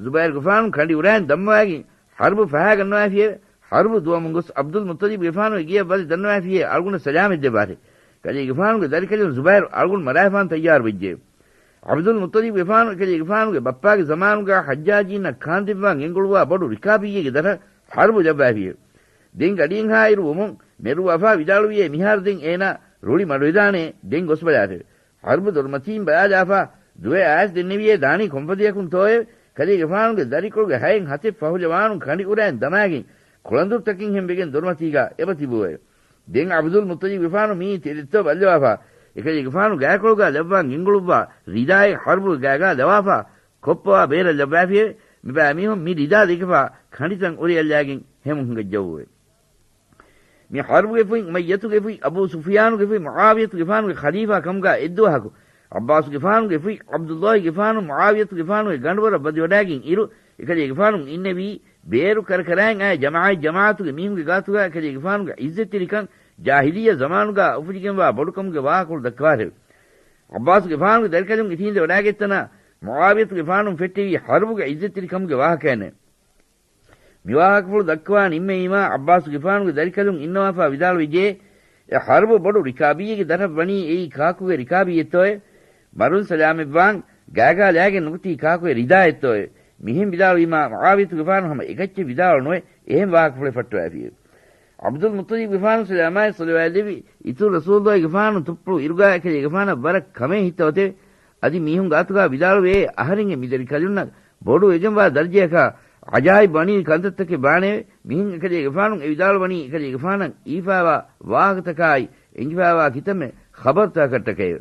ޒުބައިރުގެފާނު ކަނޑި އުރާން ދަންމަވާގެން ޙަރްބު ފަހާގަންނަވާފިއެވެ. ޙަރްބު ދުވަމުން ގޮސް ޢަބްދުލް މުއްޠަލިބްގެފާނުގެ ގެޔަށް ވަދެ ދަންނަވާފިއޭ އަޅުގަނޑަށް ސަލާމަތް ދެއްވާށޭ. ކަލޭގެފާނުގެ ދަރިކަލުން ޒުބައިރު އަޅުގަނޑު މަރާފާން ތައްޔާރުވެއްޖެއެވެ. ޢަބްދުލް މުއްޠަލިބްގެފާނު އެކަލޭގެފާނުގެ ބައްޕާގެ ޒަމާނުގާ ޙައްޖާޖީންނަށް ކާންދެއްވާން ގެންގުޅުއްވާ ބޮޑު ރިކާބީއެއްގެ ދަށަށް ޙަރްބު ލައްވާފިއެވެ. ދެން ގަޑިއެއްހާއިރު ވުމުން މެރުވާފާ ވިދާޅުވިއޭ މިހާރު ދެން އޭނާ ރުޅި މަޑުވެދާނެ، ދެން ގޮސްބަލާށެވެ. ޙަރްބު ދޮރުމަތީން ބަލާލާފާ ދުވެ އައިސް ދެންނެވިއޭ ދާނީ ކޮންފަދަޔަކުންތޯއެވެ؟ ކަލޭގެފާނުގެ ދަރިކޮޅުގެ ހައެއް ހަތެއް ފަހުލަވާނު ކަނޑި އުރާން ދަމާގެން ކުޅަނދުރުތަކެއްހެން ވެގެން ދޮރުމަތީގާ އެބަ ތިބުއެވެ. ދެން ޢަބްދުލް މުއްޠަލިބްގެފާނު މިއީ ތެދެއްތޯ ބައްލަވާފާ، އެކަލޭގެފާނު ގާކޮޅުގާ ލައްވާން ގެންގުޅުއްވާ ރިދާއެއް ޙަރްބުގެ ގާގާ ލަވާފާ ކޮއްޕަވާ ބޭރަށް ލައްވާފިއެވެ. މިބައިމީހުން މި ރިދާ ދެކެފާ ކަނޑިތަން އުރިއަށްލާގެން ހެމުން ހިނގައްޖައޫއެވެ. މި ޙަރްބުގެ ފުތް، އުމައްޔަތުގެ ފުތް، އަބޫ ސުފްޔާނުގެ ފުތް، މުޢާވިޔަތުގެފާނުގެ ޚަލީފާ ކަމުގާ އެއްދުވަހަކު، ޢައްބާސުގެފާނުގެ ފުތް، ޢަބްދުﷲގެފާނު މުޢާވިޔަތުގެފާނުގެ ގަނޑުވަރަށް ވަދެވަޑާގެން އިރު، އެކަލޭގެފާނު އިންނެވީ، ބޭރު ކަރަކަރާއިން އައި ޖަމާޢަތް ޖަމާޢަތުގެ މީހުންގެ ގާތުގާ އެކަލޭގެފާނުގެ ޢިއްޒަތްތެރިކަން ޖާހިލިއްޔަ ޒަމާނުގާ އުފުލިގެންވާ ބޮޑުކަމުގެ ވާހަކަފުޅު ދައްކަވާށެވެ. ޢައްބާސުގެފާނުގެ ދަރިކަލުން އިށީނދެވަޑާގަތްތަނާ މުޢާވިޔަތުގެފާނު ފެއްޓެވީ ޙަރްބުގެ ޢިއްޒަތްތެރިކަމުގެ ވާހަކައެއް. މިވާހަކަފުޅު ދައްކަވާ ނިންމެވީމާ، ޢައްބާސުގެފާނުގެ ދަރިކަލުން އިންނަވާފާ ވިދާޅުވެއްޖެ، އެ ޙަރްބު ބޮޑު ރިކާބީއެއްގެ ދަށަށް ވަނީ އެއީ ކާކުގެ ރިކާބީއެއްތޯއެވެ؟ މަރުން ސަލާމަތްވާން ގާގާ ލާގެން ނުކުތީ ކާކުގެ ރިދާއެއްތޯއެވެ؟ މިހެން ވިދާޅުވީމާ، މުޢާވިޔަތުގެފާނު ހަމަ އެކައްޗެއް ވިދާޅު ނުވެ، އެހެން ވާހަކަފުޅެއް ފައްޓަވައިފިއެވެ. ޢަބްދުލް މުއްޠަލިބްގެފާނު ސަލާމާއި ޞަލަވާތްލެއްވި އިތުރު ރަސޫލުﷲގެފާނު ތުއްޕުޅު އިރުގާ އެކަލޭގެފާނަށް ވަރަށް ކަމޭ ހިތަވަތެވެ. އަދި މީހުން ގާތުގާ ވިދާޅުވޭ، އަހަރެންގެ މި ދަރިކަލުންނަށް ބޮޑު ވެގެންވާ ދަރަޖަޔަކާ ޢަޖާއިބު ވަނީ ކަންތައްތަކެއް ވާނެއެވެ. މިހެން އެކަލޭގެފާނު އެ ވިދާޅުވަނީ އެކަލޭގެފާނަށް އީފާވާ ވާހަކަތަކާއި އެނގިފާވާ ކިތަންމެ ޚަބަރުތަކަށްޓަކައެވެ.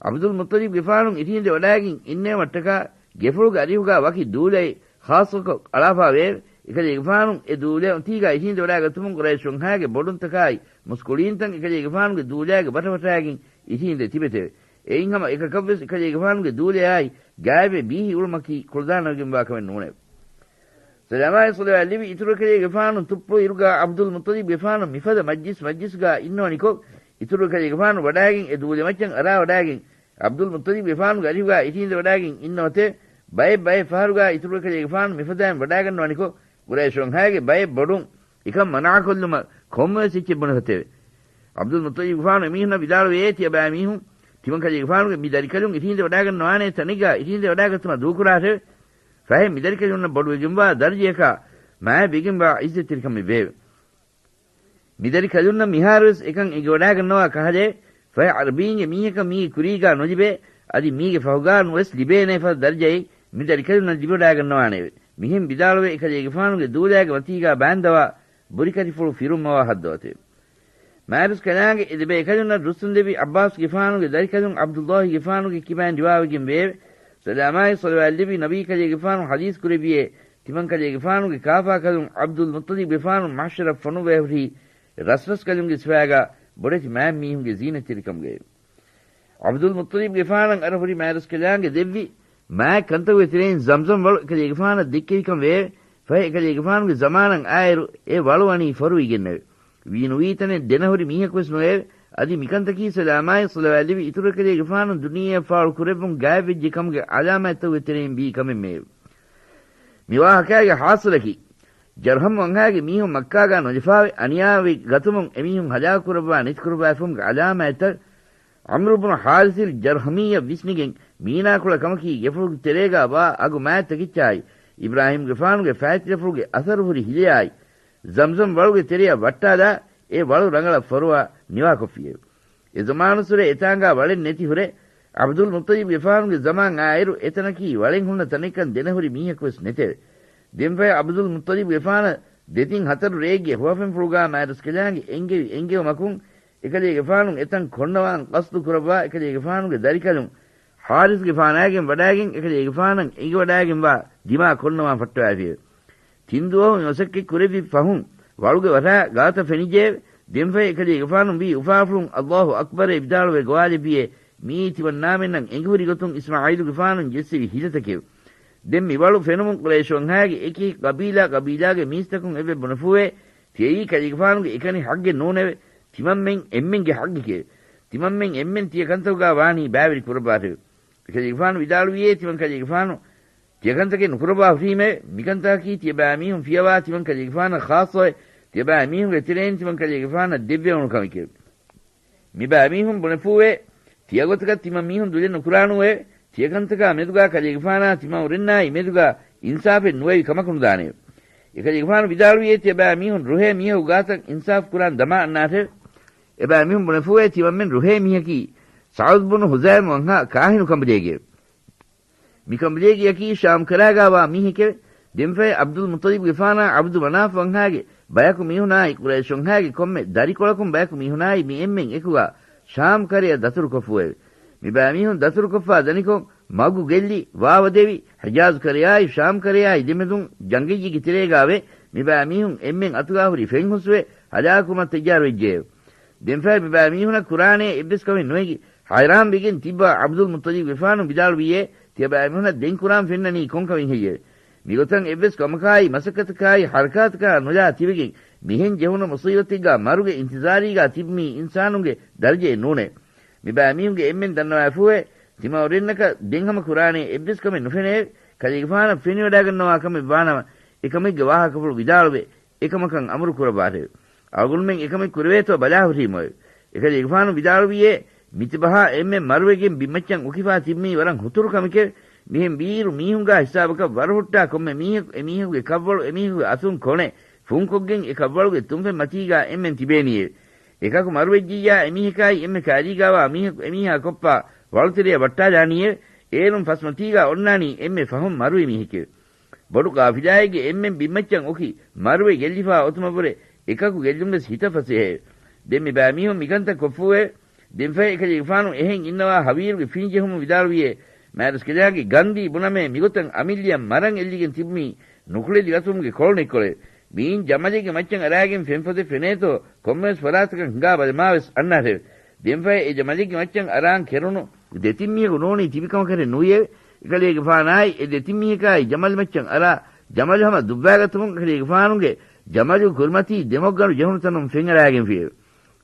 ޢަބްދުލް މުއްޠަލިބްގެފާނު އިށީނދެ ވަޑާގެން އިންނެވުމަށްޓަކާ ގެފުޅުގެ އަރިހުގާ ވަކި ދޫލައެއް ޚާއްޞަކޮށް އަޅާފާވެއެވެ. އެކަލޭގެފާނު އެ ދޫލައިން އޮތީގާ އިށީނދެ ވަޑާގަތުމުން ޤުރައިޝުންހާގެ ބޮޑުންތަކާއި މުސްކުޅީންތައް އެކަލޭގެފާނުގެ ދޫލާގެ ބަޓަބަޓާގެން އިށީނދެ ތިބެތެވެ. އެއިން ހަމަ އެކަކަށްވެސް އެކަލޭގެފާނުގެ ދޫލަޔާއި ގާތްވެ ބީހި އުޅުމަކީ ކުޅަދާނަވެގެންވާ ކަމެއް ނޫނެވެ. ސަލާމާއި ޞަލަވާތްލެއްވި އިތުރު އެކަލޭގެފާނު ތުއްޕުޅު އިރުގާ ޢަބްދުލް މުއްޠަލިބްގެފާނު މިފަދަ މަޖްލިސް މަޖްލިސްގާ އިންނަވަނިކޮށް، އިތުރު އެކަލޭގެފާނު ވަޑާގެން އެ ދޫލެމައްޗަށް އަރާވަޑާގެން، ޢަބްދުލް މުއްޠަލިބްގެފާނުގެ އަރިހުގާ އިށީނދެވަޑާގެން އިންނަ އޮތެވެ. ބައެއް ބައެއް ފަހަރުގާ އިތުރު އެކަލޭގެފާނު މިފަދައިން ވަޑާގަންނަވަނިކޮށް، ޤުރައިޝުންހާގެ ބައެއް ބޮޑުން އެކަން މަނާކޮށްލުމަށް ކޮންމެވެސް އެއްޗެއް ބުނެފަތެވެ. ޢަބްދުލް މުއްޠަލިބްގެފާނު އެމީހުންނަށް ވިދާޅުވެއޭ، ތިޔަބައިމީހުން ތިމަންކަލޭގެފާނުގެ މި ދަރިކަލުން އިށީނދެ ވަޑާގަންނަވާނޭ ތަނެއްގާ އިށީނދެ ވަޑާގަތުމަށް ދޫކުރާށެވެ. ފަހެ މިދަރިކަލުންނަށް ބޮޑުވެގެންވާ ދަރަޖަޔަކާ މާތްވެގެންވާ ޢިއްޒަތްތެރިކަމެއް ވެއެވެ. މިދަރިކަލުންނަށް މިހާރުވެސް އެކަން އެނގިވަޑާގަންނަވާ ކަހަލައެވެ. ފަހެ ޢަރަބީންގެ މީހަކަށް މީގެ ކުރީގާ ނުލިބޭ، އަދި މީގެ ފަހުގާ ނުވެސް ލިބޭނޭ ފަދަ ދަރަޖައެއް މިދަރިކަލުންނަށް ލިބިވަޑާގަންނަވާނެއެވެ. މިހެން ވިދާޅުވެ އެކަލޭގެފާނުގެ ދޫލާގެ މަތީގާ ބާންދަވާ ބުރިކަތިފުޅު ފިރުންމަވާ ހައްދަވަތެވެ. މާތްރަސްކަލާނގެ އެ ދެބައިކަލުންނަށް ރުއްސުންލެއްވި ޢައްބާސްގެފާނުގެ ދަރިކަލުން ޢަބްދުﷲގެފާނުގެ ކިބައިން ރިވާވެގެން ވެއެވެ. ސަލާމާއި ޞަލަވާތްލެއްވި ނަބީ ކަލޭގެފާނު ޙަދީޘް ކުރެއްވިއޭ، ތިމަން ކަލޭގެފާނުގެ ކާފާކަލުން ޢަބްދުލް މުއްޠަލިބްގެފާނު މަޙްޝަރަށް ފޮނުއްވައި ހުރީ ރަސްރަސްކަލުންގެ ސިފައިގާ ބޮޑެތި މާތްމީހުންގެ ޒީނަތްތެރިކަމުގައެވެ. ޢަބްދުލް މުއްޠަލިބްގެފާނަށް އަރަހުރި މާތްރަސްކަލާނގެ ދެއްވި މާތް ކަންތަކުގެ ތެރެއިން ޒަމްޒަމް ވަޅު އެކަލޭގެފާނަށް ދެއްކެވިކަން ވެއެވެ. ފަހެ އެކަލޭގެފާނުގެ ޒަމާނަށް އާއިރު އެ ވަޅު ވަނީ ފޮރުވިގެންނެވެ. ވީނުވީތަނެއް ދެނަހުރި މީހަކުވެސް ނުވެއެވެ. އަދި މިކަންތަކީ ސަލާމާއި ޞަލަވާތްލެއްވި އިތުރު އެކަލޭގެފާނު ދުނިޔެއަށް ފާޅު ކުރެއްވުން ގާތްވެއްޖެ ކަމުގެ ޢަލާމާތްތަކުގެ ތެރެއިން ވީ ކަމެއްމެއެވެ. މި ވާހަކައިގެ ޙާޞިލަކީ، ޖަރްހަމް ވަންހާގެ މީހުން މައްކާގާ ނުލަފާވެ، އަނިޔާވެ ގަތުމުން އެމީހުން ހަލާކު ކުރައްވާ ނެތިކުރައްވާފަހުމުގެ ޢަލާމާތްތައް، ޢަމްރު ބުނު ޙާރިޘިލް ޖަރްހަމީއަށް ވިސްނިގެން، މީނާކޮޅަށް ކަމަކީ ގެފުޅުގެ ތެރޭގާ ވާ އަގު މާތް ތަކެއްޗާއި، އިބްރާހީމްގެފާނުގެ ފައިތިލަފުޅުގެ އަސަރު ހުރި ހިލަޔާއި، ޒަމްޒަމް ވަޅުގެ ތެރެއަށް ވައްޓާލާ، އެ ވަޅު ރަނގަޅަށް ފޮރުވާ ނިވާކޮށްފިއެވެ. އެ ޒަމާނުއްސުރެ އެތާނގާ ވަޅެއް ނެތި ހުރެ، ޢަބްދުލް މުއްޠަލިބްގެފާނުގެ ޒަމާން އާއިރު އެތަނަކީ ވަޅެއް ހުންނަ ތަނެއްކަން ދެނެހުރި މީހަކުވެސް ނެތެވެ. ދެންފަހެ ޢަބްދުލް މުއްޠަލިބްގެފާނަށް ދެތިން ހަތަރު ރެއެއްގެ ހުވަފެންފުޅުގާ މާތްރަސްކަލާނގެ އެންގެވި އެންގެވުމަކުން، އެކަލޭގެފާނު އެތަން ކޮންނަވާން ޤަޞްދު ކުރައްވާ، އެކަލޭގެފާނުގެ ދަރިކަލުން ޙާރިޘްގެފާނާގެން ވަޑާގެން، އެކަލޭގެފާނަށް އެނގިވަޑާގެންވާ ދިމާ ކޮންނަވާން ފައްޓަވައިފިއެވެ. ތިން ދުވަހު މި މަސައްކަތް ކުރެއްވި ފަހުން ވަޅުގެ ވަށާ ގާތަށް ފެނިއްޖެއެވެ. ދެންފަހެ އެކަލޭގެފާނު ވީ އުފާފުޅުން ﷲ އަކްބަރޭ ވިދާޅުވެ ގޮވާލެއްވިއޭ، މިއީ ތިމަންނާމެންނަށް އެނގިހުރި ގޮތުން އިސްމާޢީލުގެފާނުން ޖެއްސެވި ހިލަތަކެވެ. ދެން މި ވަޅު ފެނުމުން ޤުރައިޝު ވަންހާގެ އެކި ޤަބީލާ ޤަބީލާގެ މީސްތަކުން އެއްވެ ބުނެފޫވޭ، ތިޔައީ ކަލޭގެފާނުގެ އެކަނި ޙައްޤެއް ނޫނެވެ. ތިމަންމެން އެންމެންގެ ޙައްޤެކެވެ. ތިމަންމެން އެންމެން ތިޔަ ކަންތަކުގާ ވާނީ ބައިވެރި ކުރައްވާށެވެ. އެކަލޭގެފާނު ވިދާޅުވިއޭ، ތިމަން ކަލޭގެފާނު ތިޔަކަންތަކެއް ނުކުރައްވާ ހުށީމެވެ. މިކަންތަކަކީ ތިޔަބައިމީހުން ފިޔަވާ ތިމަން ކަލޭގެފާނަށް ޚާއްޞަވެ، ތިޔަބައިމީހުންގެ ތެރެއިން ތިމަން ކަލޭގެފާނަށް ދެއްވެވުނު ކަމެކެވެ. މިބައިމީހުން ބުނެފޫވޭ، ތިޔަގޮތަކަށް ތިމަންމީހުން ދުލެއް ނުކުރާނޫއެވެ. ތިޔަކަންތަކާ މެދުގާ ކަލޭގެފާނާ ތިމަން އުރެންނާއި މެދުގާ އިންސާފެއް ނުވެވި ކަމަކު ނުދާނެއެވެ. އެކަލޭގެފާނު ވިދާޅުވިއޭ، ތިޔަބައިމީހުން ރުހޭ މީހަކު ގާތަށް އިންސާފު ކުރާން ދަމާ އަންނާށެވެ. އެބައިމީހުން ބުނެފޫވޭ، ތިމަންމެން ރުހޭ މީހަކީ ސަޢުދު ބުނު ހުޒާމް ވަންހާ ކާހިނު ކަނބަލޭގެއެވެ. މި ކަނބަލޭގެއަކީ ޝާމް ކަރާގާވާ މީހެކެވެ. ދެންފަހެ ޢަބްދުލް މުއްޠަލިބްގެފާނާ ޢަބްދު މަނާފް ވަންހާގެ ބަޔަކު މީހުނާއި ޤުރައިޝު ވަންހާގެ ކޮންމެ ދަރިކޮޅަކުން ބަޔަކު މީހުނާއި މި އެންމެން އެކުގާ ޝާމް ކަރަޔަށް ދަތުރުކޮށްފޫއެވެ. މި ބައިމީހުން ދަތުރުކޮށްފާ ދަނިކޮށް، މަގު ގެއްލި، ވާވަދެވި، ޙިޖާޒް ކަރަޔާއި ޝާމް ކަރަޔާއި ދެމެދުން ޖަނގައްޔެއްގެ ތެރޭގާވެ، މި ބައިމީހުން އެންމެން އަތުގާ ހުރި ފެން ހުސްވެ، ހަލާކުވުމަށް ތައްޔާރުވެއްޖެއެވެ. ދެންފަހެ މި ބައިމީހުނަށް ކުރާނޭ އެއްވެސް ކަމެއް ނުއެގި، ހައިރާންވެގެން ތިއްބާ ޢަބްދުލް މުއްޠަލިބްގެފާނު ވިދާޅުވިއޭ، ތިޔަބައިމީހުނަށް ދެން ކުރާން ފެންނަނީ ކޮންކަމެއް ހެއްޔެވެ؟ މިގޮތަށް އެއްވެސް ކަމަކާއި މަސައްކަތަކާއި ޙަރަކާތަކާ ނުލާ ތިބެގެން، މިހެން ޖެހުނު މުޞީބަތެއްގާ މަރުގެ އިންތިޒާރީގާ ތިބުމީ އިންސާނުންގެ ދަރަޖައެއް ނޫނޭ. މި ބައިމީހުންގެ އެންމެން ދަންނަވާފޫއެވެ. ތިމައުރެންނަކަށް ދެން ހަމަ ކުރާނޭ އެއްވެސް ކަމެއް ނުފެނޭ. ކަލޭގެފާނަށް ފެނިވަޑާގަންނަވާ ކަމެއް ވާނަމަ، އެކަމެއްގެ ވާހަކަފުޅު ވިދާޅުވެ، އެކަމަކަށް އަމުރު ކުރައްވާށެވެ. އަޅުގަނޑުމެން އެކަމެއް ކުރެވޭތޯ ބަލާހުށީމުއެވެ. އެކަލޭގެފާނު ވިދާޅުވިއޭ، މިތިބަހާ އެންމެ މަރުވެގެން ބިންމައްޗަށް އުކިފާ ތިބުމީ ވަރަށް ހުތުރު ކަމެކެވެ. މިހެން ވީއިރު މީހުންގާ ހިސާބަކަށް ވަރުހުއްޓާ ކޮންމެ މީހަކު އެމީހަކުގެ ކަށްވަޅު އެމީހަކުގެ އަތުން ކޮނެ ފުންކޮށްގެން އެ ކަށްވަޅުގެ ތުންފަތް މަތީގާ އެންމެން ތިބޭނީއެވެ. އެކަކު މަރުވެއްޖިއްޔާ އެމީހަކާއި އެންމެ ކައިރީގާވާ މީހަކު އެމީހާ ކޮށްފާ ވަޅުތެރެއަށް ވައްޓާލާނީއެވެ. އޭރުން ފަސްމަތީގާ އޮންނާނީ އެންމެ ފަހުން މަރުވި މީހެކެވެ. ބޮޑު ޤާފިލާއެއްގެ އެންމެން ބިންމައްޗަށް އުކި މަރުވެ ގެއްލިފާ އޮތުމަށްވުރެ އެކަކު ގެއްލުންވެސް ހިތަށް ފަސޭހައެވެ. ދެން މި ބައިމީހުން މިކަންތައް ކޮށްފޫއެވެ. ދެންފަހެ އެކަލޭގެފާނު އެހެން އިންނަވާ ހަވީރުގެ ފިނިޖެހުމުން ވިދާޅުވިއޭ، މާތްރަސްކަލާނގެ ގަންދީ ބުނަމޭ މިގޮތަށް އަމިއްލިއަށް މަރަން އެއްލިގެން ތިބުމީ ނުކުޅެލި ގަތުމުގެ ކޮޅުނެއްކޮޅެވެ. މިއިން ޖަމަލެއްގެ މައްޗަށް އަރާގެން ފެންފޮދެއް ފެނޭތޯ ކޮންމެވެސް ފަރާތަކަށް ހިނގާ ބަލަމާވެސް އަންނާށެވެ. ދެންފަހެ އެ ޖަމަލެއްގެ މައްޗަށް އަރާން ކެރުނު ދެތިން މީހަކު ނޫނީ ތިބިކަމަކަށެއް ނުވިއެވެ. އެކަލޭގެފާނާއި އެ ދެތިން މީހަކާއި ޖަމަލް މައްޗަށް އަރާ، ޖަމަލު ހަމަ ދުއްވާގަތުމުން އެކަލޭގެފާނުގެ ޖަމަލު ކުރިމަތީ ދެމަގުގަނޑު ޖެހުނު ތަނުން ފެން އަރާގެންފިއެވެ.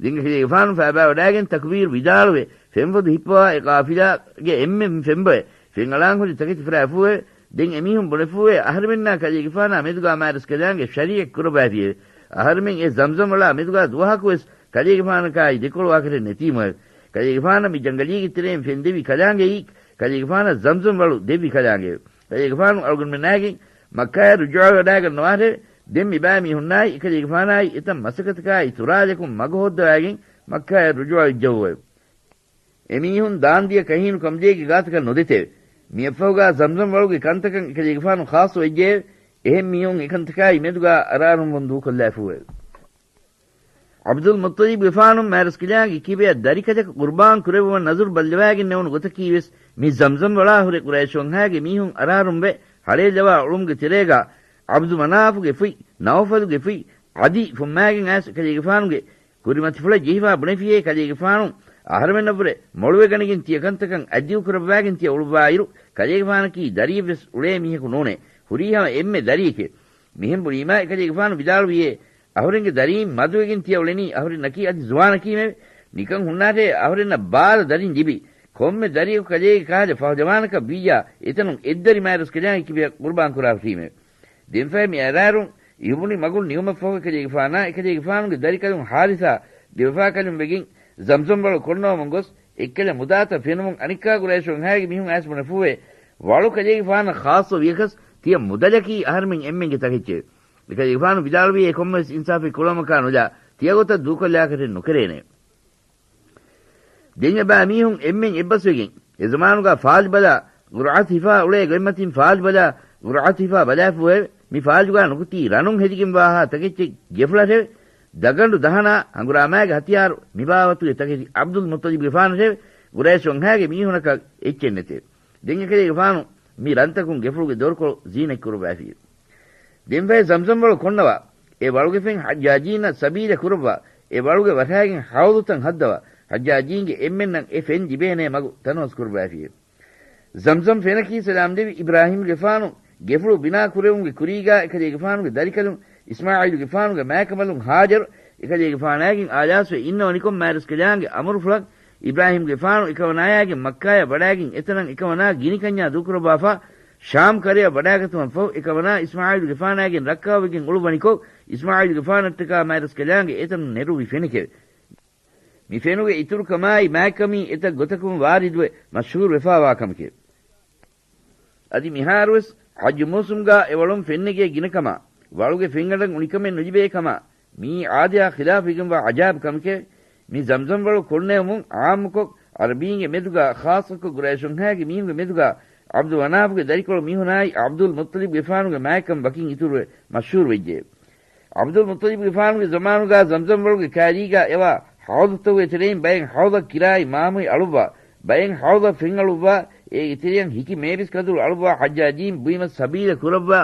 ދެން އެކަލޭގެފާނު ފައިބާވަޑާގެން ތަކުބީރު ވިދާޅުވެ، ފެންފޮދު ހިއްޕަވާ އެ ޤާފިލާގެ އެންމެން ފެންބޮއެ، ފެންއަޅާން ހުރި ތަކެތި ފަރާފޫއެވެ. ދެން އެމީހުން ބުނެފޫއެވެ، އަހަރެމެންނާ ކަލޭގެފާނާ މެދުގާ މާތްރަސްކަލާނގެ ޝަރީޢަތް ކުރައްވައިފިއެވެ. އަހަރެމެން އެ ޒަމްޒަމް ވަޅާ މެދުގާ ދުވަހަކުވެސް ކަލޭގެފާނަކާއި ދެކޮޅުވާކަށެއް ނެތީމުއެވެ. ކަލޭގެފާނަށް މި ޖަންގަލީގެ ތެރެއިން ފެންދެވި ކަލާނގެއީ، ކަލޭގެފާނަށް ޒަމްޒަމް ވަޅު ދެއްވި ކަލާނގެއެވެ. ކަލޭގެފާނު އަޅުގަނޑުމެންނާގެން މައްކާއަށް ރުޖޫޢަވެވަޑާގަންނަވާށެވެ. ދެން މި ބައިމީހުންނާއި އެކަލޭގެފާނާއި އެތައް މަސައްކަތަކާއި ތުރާލަކުން މަގު ހޯއްދަވާގެން މައްކާއަށް ރުޖޫޢަވެއްޖެއެވެ. އެމީހުން ދާންދިޔަ ކަހީނު ކަނބުލޭގެ ގާތަކަށް ނުދެތެވެ. މިއަށްފަހުގާ ޒަމްޒަމް ވަޅުގެ ކަންތަކަށް އެކަލޭގެފާނު ޚާއްޞަވެއްޖެއެވެ. އެހެން މީހުން އެކަންތަކާއި މެދުގާ އަރާރުންވުން ދޫކޮށްލާފޫއެވެ. ޢަބްދުލް މުއްޠަލިބުގެފާނު މާތްރަސްކަލާނގެ ކިބަޔަށް ދަރިކަލަކު ޤުރުބާން ކުރެއްވުމަށް ނަޒުރު ބައްލަވާގެންނެވުނު ގޮތަކީވެސް، މި ޒަމްޒަމް ވަޅާ ހުރެ ޤުރައިޝުންހާގެ މީހުން އަރާރުންވެ ހަޅޭއްލަވާ އުޅުމުގެ ތެރޭގަ ޢަބްދު މަނާފުގެ ފުތް، ނައުފަލުގެ ފުތް، ޢަދީ ފުއްމާގެން އައިސް ކަލޭގެފާނުގެ ކުރިމަތިފުޅަށް ޖެހިފާ ބުނެފިޔޭ ކަލޭގެފާނު އަހަރެމެންނަށްވުރެ މޮޅުވެގަނެގެން ތިޔަ ކަންތަކަށް އަތްދިގުކުރައްވާގެން ތިޔަ އުޅުއްވާއިރު، ކަލޭގެފާނަކީ ދަރިއެއްވެސް އުޅޭ މީހަކު ނޫނޭ. ހުރީހަމަ އެންމެ ދަރިއެކޭ. މިހެން ބުނީމާ އެކަލޭގެފާނު ވިދާޅުވިޔޭ، އަހުރެންގެ ދަރީން މަދުވެގެން ތިޔަ އުޅެނީ އަހުރެންނަކީ އަދި ޒުވާނަކީމެވެ. ނިކަން ހުންނާށޭ، އަހުރެންނަށް ބާރަ ދަރިން ލިބި، ކޮންމެ ދަރިޔަކު ކަލޭގެ ކަހަލަ ފަހުލަވާނަކަށް ވިއްޔާ، އެތަނުން އެއްދަރި މާތްރަސްކަލާނގެ ކިބަޔަށް ޤުރުބާން ކުރާފީމެވެ. ދެންފަހެ މި އަރާރުން އިހުބުނި މަގުން ނިމުމަށްފަހު އެކަލޭގެފާނާ އެކަލޭގެފާނުގެ ދަރިކަލުން ހާރިސާ ދެވެފާކަލުން ވެގެން ޒަމްޒަމް ވަޅު ކޮންނަވަމުން ގޮސް އެއްކަލަ މުދާތައް ފެނުމުން އަނެއްކާ ޤުރައިޝުންހާގެ މީހުން އައިސް ބުނެފޫވެ، ވަޅު ކަލޭގެފާނަށް ޚާއްޞަ ވިޔަކަސް ތިޔަ މުދަލަކީ އަހަރެމެން އެންމެންގެ ތަކެއްޗެވެ. އެކަލޭގެފާނު ވިދާޅުވިޔޭ ކޮންމެވެސް އިންސާފެއް ކުޅަވުމަކާ ނުލާ، ތިޔަ ގޮތަށް ދޫކޮށްލާކަށެއް ނުކެރޭނެ. ދެން އެބައިމީހުން އެންމެން އެއްބަސްވެގެން، އެ ޒަމާނުގަ ފާލިބަލާ ގުރުއާތު ހިފާ އުޅޭ ގޮތްމަތިން ފާލިބަލާ ގުރުއާތު ހިފާ ބަލާފޫއެވެ. މި ފާލިގާ ނުކުތީ ރަނުން ހެދިގެން ވާހާ ތަކެއްޗެއް ގެފުޅަށެވެ. ދަގަނޑު ދަހަނާ ހަނގުރާމާގެ ހަތިޔާރު މި ބާވަތުގެ ތަކެތި ޢަބްދުލް މުއްޠަލިބްގެފާނަށެވެ. ގުރައިޝުންހާގެ މީހުނަކަށް އެއްޗެއް ނެތެވެ. ދެން އެކަލޭގެފާނު މި ރަންތަކުން ގެފުޅުގެ ދޮރުކޮޅު ޒީނަތް ކުރައްވައިފިއެވެ. ދެންފަހެ ޒަމްޒަމް ވަޅު ކޮންނަވާ، އެ ވަޅުގެ ފެން ޙައްޖާޖީންނަށް ސަބީލަ ކުރައްވާ، އެ ވަޅުގެ ވަށާގެން ޙައުޟުތައް ހައްދަވާ، ޙައްޖާޖީންގެ އެންމެންނަށް އެ ފެން ލިބޭނޭ މަގު ތަނަވަސް ކުރައްވައިފިއެވެ. ޒަމްޒަމް ފެނަކީ ސަލާމް ދެވި އިބްރާހީމްގެފާނު ގެފުޅު ބިނާ ކުރެވުމުގެ ކުރީގާ އެކަލޭގެފާނުގެ ދަރިކަލުން އިސްމާޢީލުގެފާނުގެ މާތްކަމަލުން ހާޖަރު އެކަލޭގެފާނާގެން އާލާސްވެ އިންނަވަނިކޮށް މާތްރަސްކަލާނގެ އަމުރުފުޅަށް އިބްރާހީމްގެފާނު އެކަމަނާޔާގެން މައްކާޔަށް ވަޑާގެން އެތަނަށް އެކަމަނާ ގިނިކަންޏާ ދޫކުރައްވާފާ، ޝާމް ކަރަޔަށް ވަޑާގަތުމަށްފަހު އެކަމަނާ އިސްމާޢީލުގެފާނާގެން ރައްކާވެގެން އުޅުއްވަނިކޮށް، އިސްމާޢީލުގެފާނަށްޓަކާ މާތްރަސްކަލާނގެ އެތަނުން ނެރުވި ފެނެކެވެ. މި ފެނުގެ އިތުރުކަމާއި މާތްކަމީ އެތައް ގޮތަކުން ވާރިދުވެ މަޝްހޫރުވެފާވާ ކަމެކެވެ. އަދި މިހާރުވެސް ޙައްޖު މޫސުމްގާ އެ ވަޅުން ފެންނެގޭ ގިނަކަމާ، ވަޅުގެ ފެންގަނޑަށް އުނިކަމެއް ނުލިބޭ ކަމާ، މިއީ ޢާދަޔާ ޚިލާފްވެގެންވާ ޢަޖާއިބު ކަމެކެވެ. މި ޒަމްޒަމް ވަޅު ކޮންނެވުމުން ޢާއްމުކޮށް ޢަރަބީންގެ މެދުގާ ޚާއްޞަކޮށް ގުރައިޝުންހާގެ މީހުންގެ މެދުގާ ޢަބްދު މަނާފުގެ ދަރިކޮޅު މީހުނާއި ޢަބްދުލް މުއްޠަލިބްގެފާނުގެ މާތްކަން ވަކިން އިތުރުވެ މަޝްހޫރުވެއްޖެ. ޢަބްދުލް މުއްޠަލިބްގެފާނުގެ ޒަމާނުގާ ޒަމްޒަމް ވަޅުގެ ކާރީގާ އެވާ ޙައުޟުތަކުގެ ތެރެއިން ބައެއް ޙައުޟަށް ކިރާއި މާމުއި އަޅުއްވާ، ބައެއް ޙައުޟަށް ފެން އަޅުއްވާ، އޭގެ ތެރެއަށް ހިކި މޭބިސް ކަނދުރު އަޅުއްވާ ޙައްޖާޖީން ބުއިމަށް ސަބީލަ ކުރައްވާ،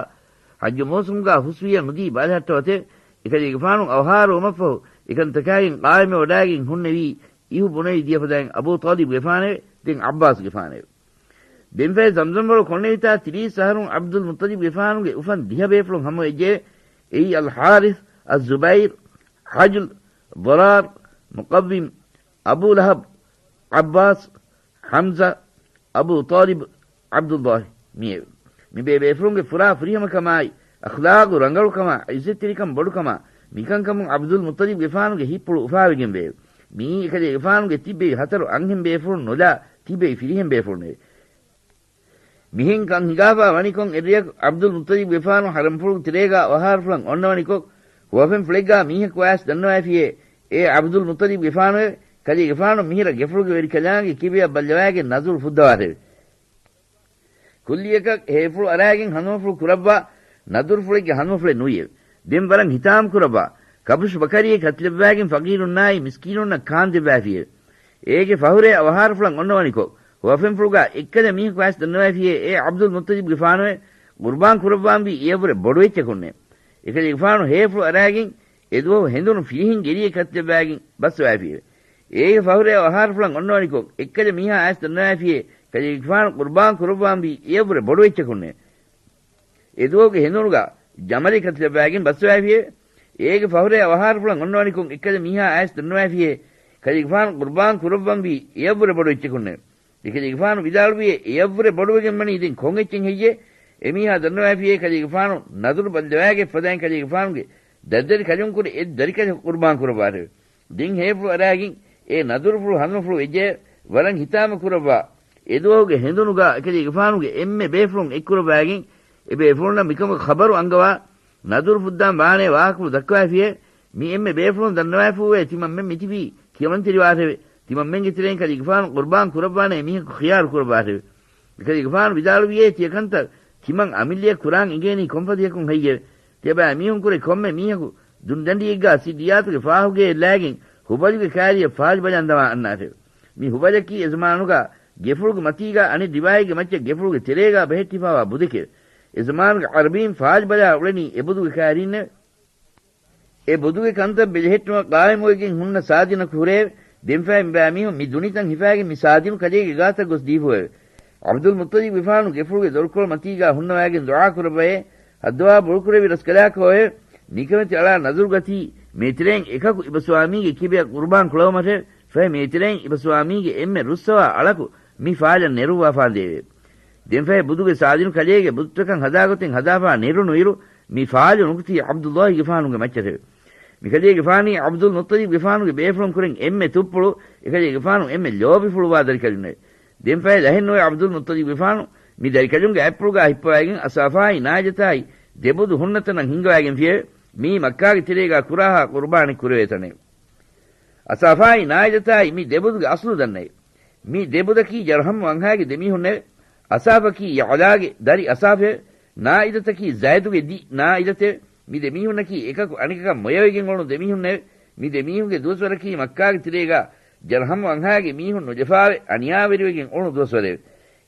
ޙައްޖު މޫސުމްގާ ހުސްވިޔަ ނުދީ ބަލަހައްޓަވަތެވެ. އެކަލޭގެފާނު އަވަހާރަ ވުމަށްފަހު އެކަންތަކާގެން ޤާއިމެއް ވަޑާގެން ހުންނެވީ އިހު ބުނެވި ދިޔަފަދައިން އަބޫ ޠާލިބްގެފާނެވެ. ދެން ޢައްބާސްގެފާނެވެ. ދެންފަހެ ޒަމްޒަމް ވަޅު ކޮންނެވިތާ ތިރީސް އަހަރުން ޢަބްދުލް މުއްޠަލިބްގެފާނުގެ އުފަން ދިހަ ބޭފުޅުން ހަމަވެއްޖެއެވެ. އެއީ އަލް ޙާރިޘް، އައްޒުބައިރު، ޙަޖުލް، ޟަރާރު، މުޤައްވިމް، އަބޫ ލަހަބް، ޢައްބާސް، ޙަމްޒާ، އަބޫ ޠާލިބް، ޢަބްދުﷲ މިއެވެ. މި ބޭބޭފުޅުންގެ ފުރާ ފުރިހަމަކަމާއި، އަޚްލާޤު ރަނގަޅުކަމާ، ޢިއްޒަތްތެރިކަން ބޮޑުކަމާ، މިކަންކަމުން ޢަބްދުލް މުއްޠަލިބްގެފާނުގެ ހިތްޕުޅު އުފާވެގެންވެއެވެ. މިއީ އެކަލޭގެފާނުގެ ތިއްބެވި ހަތަރު އަންހެން ބޭފުޅުން ނުލާ، ތިއްބެވި ފިރިހެން ބޭފުޅުންނެވެ. މިހެން ކަން ހިނގާފާ ވަނިކޮށް އެއްރެއަކު ޢަބްދުލް މުއްޠަލިބްގެފާނު ޙަރަމްފުޅުގެ ތެރޭގާ އަވަހާރަފުޅަށް އޮންނަވަނިކޮށް، ހުވަފެންފުޅެއްގާ މީހަކު އައިސް ދަންނަވައިފިއޭ، އޭ ޢަބްދުލް މުއްޠަލިބްގެފާނުއެވެ. ކަލޭގެފާނު މިހިރަ ގެފުޅުގެ ވެރިކަލާނގެ ކިބަޔަށް ބައްލަވާގެން ނަޒުރު ފުއްދަވާށެވެ. ކުއްލިއަކަށް ހޭފުޅު އަރާގެން ހަނދުމަފުޅު ކުރައްވާ، ނަދުރުފުޅެއްގެ ހަނދުމަފުޅެއް ނުވިއެވެ. ދެން ވަރަށް ހިތާމަ ކުރައްވާ، ކަބުޝް ބަކަރިއެއް ކަތިލައްވާގެން ފަޤީރުންނާއި މިސްކީނުންނަށް ކާންދެއްވާފިއެވެ. އޭގެ ފަހުރޭ އަވަހާރަފުޅަށް އޮންނަވަނިކޮށް، ހުވަފެންފުޅުގާ އެއްކަލަ މީހަކު އައިސް ދަންނަވައިފިއޭ، އޭ ޢަބްދުލް މުއްޠަލިބްގެފާނުއެވެ. ޤުރުބާން ކުރައްވާންވީ އެޔަށްވުރެ ބޮޑު އެއްޗަކުންނޭ. އެކަލޭގެފާނު ހޭފުޅު އަރާގެން އެދުވަހު ހެނދުނު ފިރިހެން ގެރިއެއް ކަތިލައްވާގެން ބައްސަވައިފިއެވެ. އޭގެ ފަހުރޭ އަވަހާރަފުޅަށް އޮންނަވަނިކޮށް، އެއްކަލަ މީހާ އައިސް ދަންނަވައިފިއޭ، ކަލޭގެފާނު ޤުރުބާން ކުރައްވާންވީ އެޔަށްވުރެ ބޮޑު އެއްޗަކުންނޭ. އެދުވަހުގެ ހެނދުނުގާ ޖަމަލެއް ކަތިލައްވާގެން ބައްސަވައިފިއެވެ. އޭގެ ފަހުރޭ އަވަހާރަފުޅަށް އޮންނަވަނިކޮށް، އެއްކަލަ މީހާ އައިސް ދަންނަވައިފިއޭ، ކަލޭގެފާނު ޤުރުބާން ކުރައްވަންވީ އެޔަށްވުރެ ބޮޑު އެއްޗަކުންނޭ. އެކަލޭގެފާނު ވިދާޅުވިއޭ، އެޔަށްވުރެ ބޮޑުވެގެންވަނީ ދެން ކޮން އެއްޗެއް ހެއްޔޭ؟ އެމީހާ ދަންނަވައިފިއޭ، ކަލޭގެފާނު ނަދުރު ބައްލަވާގެ ފަދައިން ކަލޭގެފާނުގެ ދަތްދަރި ކަލުން ކުރެ އެއް ދަރިކަލަކު ޤުރުބާން ކުރައްވާށެވެ. ދެން ހޭފުޅު އަރާގެން އެ ނަދުރުފުޅު ހަނދުމަފުޅު ވެއްޖެއެވެ. ވަރަށް ހިތާމަ ކުރައްވާ، އެދުވަހުގެ ހެނދުނުގާ އެކަލޭގެފާނުގެ އެންމެ ބޭފުޅުން އެއްކުރައްވާގެން، އެ ބޭފުޅުންނަށް މިކަމުގެ ޚަބަރު އަންގަވާ، ނަދުރު ފުއްދާން ވާނޭ ވާހަކަފުޅު ދައްކަވައިފިއޭ. މި އެންމެ ބޭފުޅުން ދަންނަވައިފޫވޭ، ތިމަންމެން މިތިބީ ކިޔަމަންތެރިވާށެވެ. ތިމަންމެންގެ ތެރެއިން ކަލޭގެފާނު ޤުރުބާން ކުރައްވާނޭ މީހަކު ޚިޔާރު ކުރައްވާށެވެ. އެކަލޭގެފާނު ވިދާޅުވިއޭ، ތިޔަކަންތައް ތިމަން އަމިއްލައަށް ކުރާން އިނގޭނީ ކޮންފަދަޔަކުން ހެއްޔެވެ؟ ތިޔަބައިމީހުންކުރެ ކޮންމެ މީހަކު ދުންޑަނޑިއެއްގާ ސިއްރިއްޔާތުގެ ފާހުގެއެއް ލައިގެން ހުބަލުގެ ކާރިއަށް ފާލިބަލަން ދަމާ އަންނާށެވެ. މި ހުބަލަކީ އެޒަމާނުގާ ގެފުޅުގެ މަތީގާ އަނެއް ރިވާޔަތްގެ މައްޗަށް ގެފުޅުގެ ތެރޭގާ ބެހެއްޓިފާވާ ބުދެކެވެ. އެޒަމާނުގެ ޢަރަބީން ފާލިބަލާ އުޅެނީ އެ ބުދުގެ ކާރީންނެވެ. އެ ބުދުގެ ކަންތައް ބެލެހެއްޓުމަށް ޤާއިމުވެގެން ހުންނަ ސާދިނަކު ހުރެއެވެ. ދެންފަހެ މިބައިމީހުން މި ދުނިތަން ހިފާގެން މި ސާދިނު ކަލޭގެ ގާތަށް ގޮސް ދީފުއެވެ. ޢަބްދުލް މުއްޠަލިބްގެފާނު ގެފުޅުގެ ދޮރުކޮޅު މަތީގާ ހުންނަވައިގެން ދުޢާ ކުރައްވައޭ، ހައްދަވާ ބޮޑުކުރެއްވި ރަސްކަލާކޯއެވެ. ނިކަމެތި އަޅާ ނަޒުރު ގަތީ މޭތެރެއިން އެކަކު އިބަ ސުވާމީގެ ކިބައަށް ޤުރުބާން ކުޅަވުމަށެވެ. ފަހެ މޭތެރެއިން އިބަ ސުވާމީގެ އެންމެ ރުއްސަވާ އަޅަކު މި ފާލަން ނެރުއްވާފާނދޭވެ. ދެންފަހެ ބުދުގެ ސާދިނު ކަލޭގެ ބުދުތަކަށް ހަދާގޮތެއް ހަދާފާ ނެރުނު އިރު، މި ފާލު ނުކުތީ ޢަބްދުﷲގެފާނުގެ މައްޗަށެވެ. މިކަލޭގެފާނީ ޢަބްދުލް މުއްޠަލިބްގެފާނުގެ ބޭފުޅުން ކުރެން އެންމެ ތުއްޕުޅު، އެކަލޭގެފާނު އެންމެ ލޯބިފުޅުވާ ދަރިކަލުންނެވެ. ދެންފަހެ ލަހެއްނުވެ ޢަބްދުލް މުއްޠަލިބްގެފާނު މި ދަރިކަލުންގެ އަތްޕުޅުގާ ހިއްޕަވައިގެން އަސާފާއި ނާއިލަތާއި ދެބުދު ހުންނަ ތަނަށް ހިންގަވައިގެންފިއެވެ. މިއީ މައްކާގެ ތެރޭގާ ކުރާހާ ޤުރުބާނެއް ކުރެވޭ ތަނެވެ. އަސާފާއި ނާއިލަތާއި މި ދެބުދުގެ އަސްލު ދަންނައެވެ. މި ދެބުދަކީ ޖަރްހަމް ވަންހާގެ ދެމީހުންނެވެ. އަސާފަކީ ޔަޢުލާގެ ދަރި އަސާފެވެ. ނާއިލަތަކީ ޒައިދުގެ ދި ނާއިލަތެވެ. މި ދެމީހުންނަކީ އެކަކު އަނެކަކަށް މޮޔަވެގެން އުޅުނު ދެމީހުންނެވެ. މި ދެމީހުންގެ ދުވަސްވަރަކީ މައްކާގެ ތެރޭގާ ޖަރްހަމް ވަންހާގެ މީހުން ނުލަފާވެ އަނިޔާވެރިވެގެން އުޅުނު ދުވަސްވަރެވެ.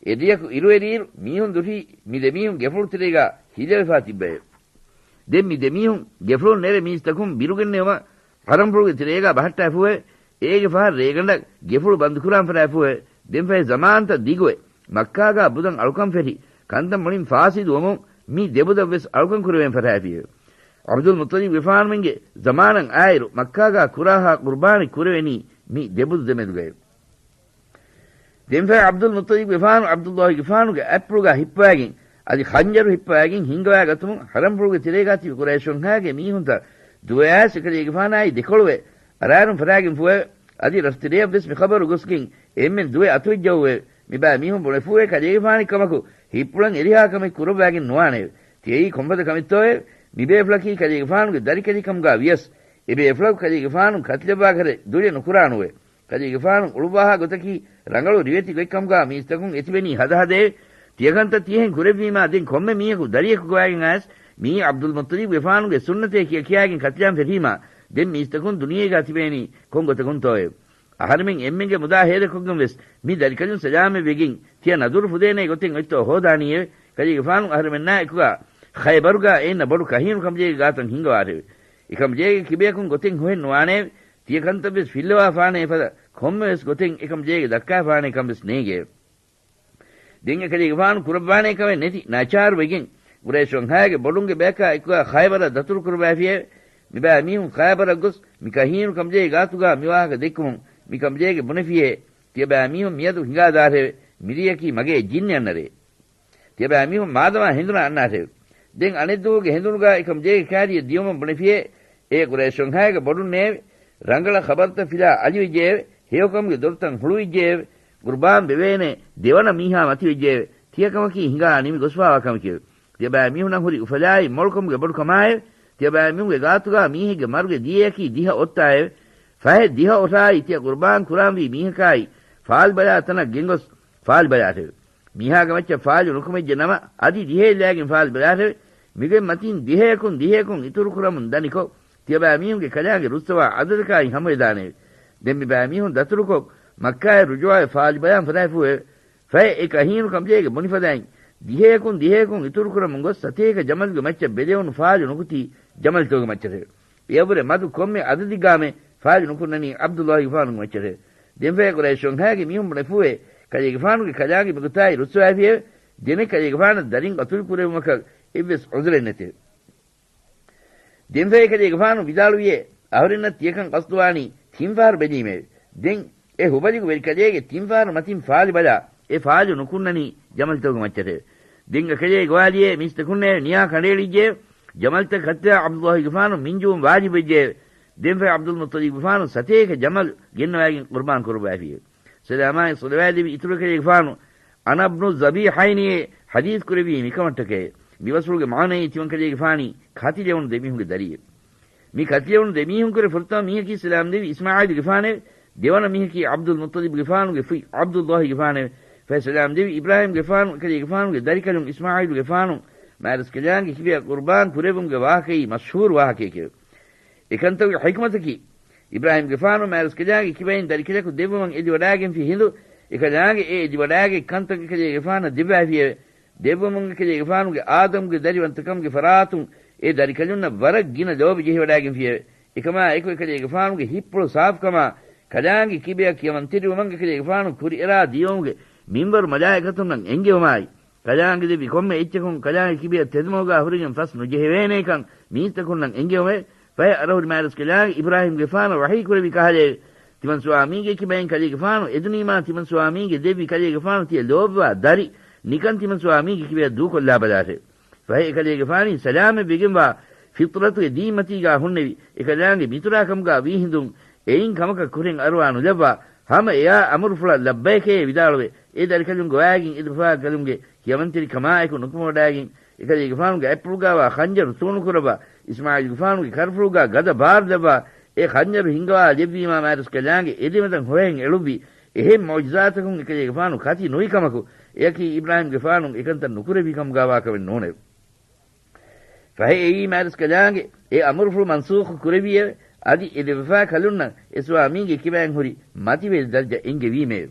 އެ ދެޔަކު އިރުއެރިއިރު މީހުން ދުށީ މި ދެމީހުން ގެފުޅު ތެރޭގާ ހިލަވެފާ ތިއްބައެވެ. ދެން މި ދެމީހުން ގެފުޅުން ނެރެ މީސްތަކުން ބިރުގެންނެވުމަށް ޙަރަމްފުޅުގެ ތެރޭގާ ބަހައްޓާފޫއެވެ. އޭގެ ފަހަށް ރޭގަނޑަށް ގެފުޅު ބަންދުކުރާން ފަށާފޫއެވެ. ދެންފަހެ ޒަމާންތައް ދިގުވެ، މައްކާގާ ބުދަން އަޅުކަން ފެށި، ކަންތައް މުޅިން ފާސިދު ވަމުން މި ދެބުދަށްވެސް އަޅުކަން ކުރެވެން ފަށާފިއެވެ. ޢަބްދުލް މުއްޠަލިބްގެފާނުމެންގެ ޒަމާނަށް އާއިރު މައްކާގާ ކުރާހާ ޤުރުބާނެއް ކުރެވެނީ މި ދެބުދު ދެމެދުގައެވެ. ދެންފަހެ ޢަބްދުލް މުއްޠަލިބްގެފާނު ޢަބްދުﷲގެފާނުގެ އަތްޕުޅުގާ ހިއްޕަވައިގެން އަދި ޚަންޖަރު ހިއްޕަވައިގެން ހިންގަވާގަތުމުން ޙަރަމްފުޅުގެ ތެރޭގާ ތިބި ޤުރައިޝުންހާގެ މީހުންތައް ދުވަޔާސް އެކަލޭގެފާނާއި ދެކޮޅުވެ އަރާރުން ފަށާގެންފޫއެވެ. އަދި ރަށުތެރެޔަށްވެސް މި ޚަބަރު ގޮސްގެން އެންމެން ދުވެ އަތުވެއްޖައުވެވެ. މިބައިމީހުން ބުނެފޫއެވެ. ކަލޭގެފާނެއްކަމަކު ހިއްޕުޅަން އެރިހާ ކަމެއް ކުރައްވައިގެން ނުވާނެއެވެ. ތިޔައީ ކޮންފަދަ ކަމެއްތޯއެވެ؟ މިބޭފުޅަކީ ކަލޭގެފާނުގެ ދަރިކަލެއްކަމުގާ ވިޔަސް، އެބޭފުޅަކު ކަލޭގެފާނު ކަތިލައްވާކަށް ދުލެއް ނުކުރާނުއެވެ. ކަލޭގެފާނު އުޅުއްވާހާ ގޮތަކީ ރަނގަޅު ރިވެތި ގޮތްކަމުގާ މީސްތަކުން އެތިބެނީ ހަދަހަދައެވެ. ތިޔަކަންތައް ތިޔަހެން ކުރެއްވީމާ ދެން ކޮންމެ މީހަކު ދަރިޔަކު ގޮވައިގެން އައިސް މިއީ ޢަބްދުލް މުއްޠަލިބްގެފާނުގެ ސުންނަތޭ ކިޔަ ކިޔާގެން ކަތިލާން ފެށީމާ ދެން މީސްތަކުން ދުނިޔޭގާ ތިބޭނީ ކޮން ގޮތަކުންތޯއެވެ؟ އަހަރެމެން އެންމެންގެ މުދާ ހޭދަކޮށްގެން ވެސް މި ދަރިކަލުން ސަލާމަތްވެގެން ތިޔަ ނަދުރު ފުދޭނޭ ގޮތެއް އޮތްތޯ ހޯދާނީއެވެ. ކަލޭގެފާނު އަހަރެމެންނާ އެކުގާ ޚައިބަރުގާ އޭނަ ބޮޑު ކަހީނު ކަނބަލޭގެ ގާތަށް ހިންގަވާށެވެ. އެކަނބަލޭގެ ކިބަޔަކުން ގޮތެއް ހޮހެއް ނުވާނެއެވެ. ތިޔަ ކަންތައްވެސް ފިއްލަވާފާނޭ ފަދަ ކޮންމެވެސް ގޮތެއް އެކަނބަލޭގެ ދައްކާފާނޭ ކަންވެސް ނޭނގެއެވެ. ދެން އެކަލޭގެފާނު ކުރައްވާނޭ ކަމެއް ނެތި ނައްޗާރު ވެގެން، ޤުރައިޝު ވަންހާގެ ބޮޑުންގެ ބަޔަކާ އެކުގާ ޚައިބަރަށް ދަތުރު ކުރައްވައިފިއެވެ. މިބައިމީހުން ޚައިބަރަށް ގޮސް މި ކަހީނު ކަނބަލޭގެ ގާތުގާ މި ވާހަކަ ދެއްކުމުން މި ކަނބަލޭގެ ބުނެފިއޭ، ތިޔަބައިމީހުން މިއަދު ހިނގާދާށެވެ. މިރެޔަކީ މަގޭ ޖިންނި އަންނަ ރެއެއް. ތިޔަބައިމީހުން މާދަމާ ހެނދުނަށް އަންނާށެވެ. ދެން އަނެއްދުވަހުގެ ހެނދުނުގާ އެކަނބަލޭގެ ކާރިއަށް ދިޔުމަށް ބުނެފިއޭ، އޭ ޤުރައިޝު ވަންހާގެ ބޮޑުންނޭވެ. ރަނގަޅަށް ޚަބަރުތައް ފިލާ އަލިވެއްޖެއެވެ. ހެޔޮކަމުގެ ދޮރުތައް ހުޅުވިއްޖެއެވެ. ޤުރުބާން ބެވޭނޭ ދެވަނަ މީހާ މަތިވެއްޖެއެވެ. ތިޔަކަމަކީ ހިނގާ ނިމި ގޮސްފާވާ ކަމެކެވެ. ތިޔަބައިމީހުންނަށް ހުރި އުފަލާއި މޮޅުކަމުގެ ބޮޑުކަމާއެވެ. ތިޔަބައިމީހުންގެ ގާތުގާ މީހެއްގެ މަރުގެ ދިޔަޔަކީ ދިހަ އޮށްތާއެވެ. ފަހެ ދިހަ އޮށާއި ތިޔަ ޤުރުބާން ކުރާންވީ މީހަކާއި ފާލިބަލާ ތަނަށް ގެންގޮސް ފާލިބަލާށެވެ. މީހާގެ މައްޗަށް ފާލު ނުކުމެއްޖެ ނަމަ، އަދި ދިހައެއް ލައިގެން ފާލިބަލާށެވެ. މިގޮތް މަތިން ދިހަޔަކުން ދިހަޔަކުން އިތުރުކުރަމުން ދަނިކޮށް، ތިޔަބައިމީހުންގެ ކަލާނގެ ރުއްސަވާ އަދަދަކާއި ހަމަވެދާނެއެވެ. ދެން މިބައިމީހުން ދަތުރުކޮށް، މައްކާއަށް ރުޖޫޢަވެ ފާލިބަލާން ފަށާފޫއެވެ. ފަހެ އެ ކަހީނު ކަނބަލޭގެ ބުނިފަދައިން، ދިހަޔަކުން ދިހަޔަކުން އިތުރުކުރަމުން ގޮސް ސަތޭކަ ޖަމަލުގެ މައްޗަށް ބެލެވުނު ފާލު ނުކުތީ ޖަމަލުތަކުގެ މައްޗަށެވެ. އެއަށްވުރެ މަދު ކޮންމެ އަދަދެއްގާމެ ފާލު ނުކުންނަނީ ޢަބްދުﷲގެފާނުގެ މައްޗަށެވެ. ދެންފަހެ ޤުރައިޝު ވަންހާގެ މީހުން ބުނެފޫއެވެ. ކަލޭގެފާނުގެ ކަލާނގެ މިގޮތާއި ރުއްސަވައިފިއެވެ. ދެނެއް ކަލޭގެފާނަށް ދަރިން ޤަތުލު ކުރެވުމަކަށް އެއްވެސް ޢުޛުރެއް ނެތެވެ. ދެންފަހެ ކަލޭގެފާނު ވިދާޅުވިއޭ، އަހުރެންނަށް ތިޔަކަން ޤަޞްދުވާނީ ތިން ފަހަރު ބެލީމެވެ. ދެން އެ ހުބަލުގެ ވެރިކަލޭގެ ތިން ފަހަރު މަތިން ފާލިބަލާ، އެ ފާލު ނުކުންނަނީ ޖަމަލްތަކުގެ މައްޗަށެވެ. ދެން އެކަލޭ ގޮވާލިއޭ މީސްތަކުންނޭވެ ނިޔާ ކަނޑައެޅިއްޖެއެވެ. ޖަމަލްތައް ކައްތާ ޢަބްދުﷲގެފާނު މިންޖުވުން ވާޖިބުވެއްޖެއެވެ. ދެންފަހެ ޢަބްދުލް މުއްޠަލިބްގެފާނު ސަތޭކަ ޖަމަލް ގެންނަވައިގެން ޤުރުބާން ކުރައްވައިފިއެވެ. ސަލާމާއި ޞަލަވާތް ލެއްވި އިތުރު ކަލޭގެފާނު އަނަ ބްނު ޒަބީޙައިނީއޭ ޙަދީޘް ކުރެއްވީ މިކަމަށްޓަކައި، މިވަސްފުޅުގެ މާނައީ ތިމަން ކަލޭގެފާނީ ކަތިލެވުނު ދެމީހުންގެ ދަރިއެއް. މި ކަތިލެވުނު ދެމީހުންކުރެ ފުރަތަމަ މީހަކީ ސަލާމް ދެވި އިސްމާޢީލުގެފާނެވެ. ދެވަނަ މީހަކީ ޢަބްދުލް މުއްޠަލިބުގެފާނުގެ ފުތް ޢަބްދުﷲގެފާނެވެ. ފަހެ ސަލާމް ދެވި އިބްރާހީމްގެފާނު އެކަލޭގެފާނުގެ ދަރިކަލުން އިސްމާޢީލުގެފާނު މާތްރަސްކަލާނގެ ކިބަޔަށް ޤުރުބާން ކުރެއްވުމުގެ ވާހަކައީ މަޝްހޫރު ވާހަކައެކެވެ. އެކަންތައްގެ ޙިކްމަތަކީ، އިބްރާހީމްގެފާނު މާތްރަސްކަލާނގެ ކިބައިން ދަރިކަލަކު ދެއްވުމަށް އެދިވަޑާގެންފި ހިނދު، އެކަލާނގެ އެ އެދިވަޑާގެ ކަންތައް އެކަލޭގެފާނަށް ދެއްވައިފިއެވެ. ދެއްވުމުން އެކަލޭގެފާނުގެ އާދަމުގެ ދަރިވަންތަކަމުގެ ފަރާތުން އެ ދަރިކަލުންނަށް ވަރަށް ގިނަ ލޯބި ޖެހިވަޑާގެންފިއެވެ. އެކަމާ އެކު އެކަލޭގެފާނުގެ ހިތްޕުޅު ސާފުކަމާ، ކަލާނގެ ކިބަޔަށް ކިޔަމަންތެރިވުމަށް އެކަލޭގެފާނު ކުރިއެރާ ދިޔުމުގެ މިންވަރު މަލާއިކަތުންނަށް އެންގެވުމާއި، ކަލާނގެ ދެއްވި ކޮންމެ އެއްޗަކުން ކަލާނގެ ކިބަޔަށް ތެދުމަގުގާ ހުރެގެން ފަސް ނުޖެހެވޭނޭކަން މީސްތަކުންނަށް އެންގެވުމެވެ. ފަހެ އަރަހުރި މާތްރަސްކަލާނގެ އިބްރާހީމްގެފާނަށް ވަޙީ ކުރެއްވި ކަހަލައެވެ. ތިމަންސުވާމީގެ ކިބައިން ކަލޭގެފާނު އެދުނީމާ ތިމަންސުވާމީގެ ދެއްވި ކަލޭގެފާނު ތިޔަ ލޯބިވާ ދަރި ނިކަން ތިމަންސުވާމީގެ ކިބަޔަށް ދޫކޮށްލާބަލާށެވެ. ފަހެ އެކަލޭގެފާނީ ސަލާމަތްވެގެންވާ ފިޠްރަތުގެ ދީންމަތީގާ ހުންނެވި އެކަލާނގެ މިތުރާކަމުގާ ވީހިނދުން އެއިން ކަމަކަށް ކުރިން އަރުވާ ނުލައްވާ ހަމަ އެއާ އަމުރުފުޅަށް ލައްބައިކޭ ވިދާޅުވެ، އެ ދަރިކަލުން ގޮވާގެން އެ ދެބަފާކަލުންގެ ކިޔަމަންތެރިކަމާއެކު ނުކުމެވަޑާގެން އެކަލޭގެފާނުގެ އަތްޕުޅުގާވާ ޚަންޖަރު ތޫނުކުރައްވާ، އިސްމާޢީލްގެފާނުގެ ކަރުފުޅުގާ ގަދަ ބާރުލައްވާ، އެ ޚަންޖަރު ހިންގަވާލެއްވީމާ މާތްރަސްކަލާނގެ އެދެމެދަށް ހޮވެހެން އެޅުއްވި. އެހެން މުޢުޖިޒާތަކުން އެކަލޭގެފާނު ކަތި ނުވިކަމަކު، އެއަކީ އިބްރާހީމްގެފާނު އެކަންތައް ނުކުރެއްވި ކަމުގާވާކަމެއް ނޫނެވެ. ފަހެ އެއީ މާތްރަސްކަލާނގެ އެ އަމުރުފުޅު މަންސޫޚު ކުރެއްވީއެވެ. އަދި އެ ދެބަފާކަލުންނަށް އެ ސުވާމީގެ ކިބައިން ހުރި މަތިވެރި ދަރަޖަ އެންގެވީމެވެ.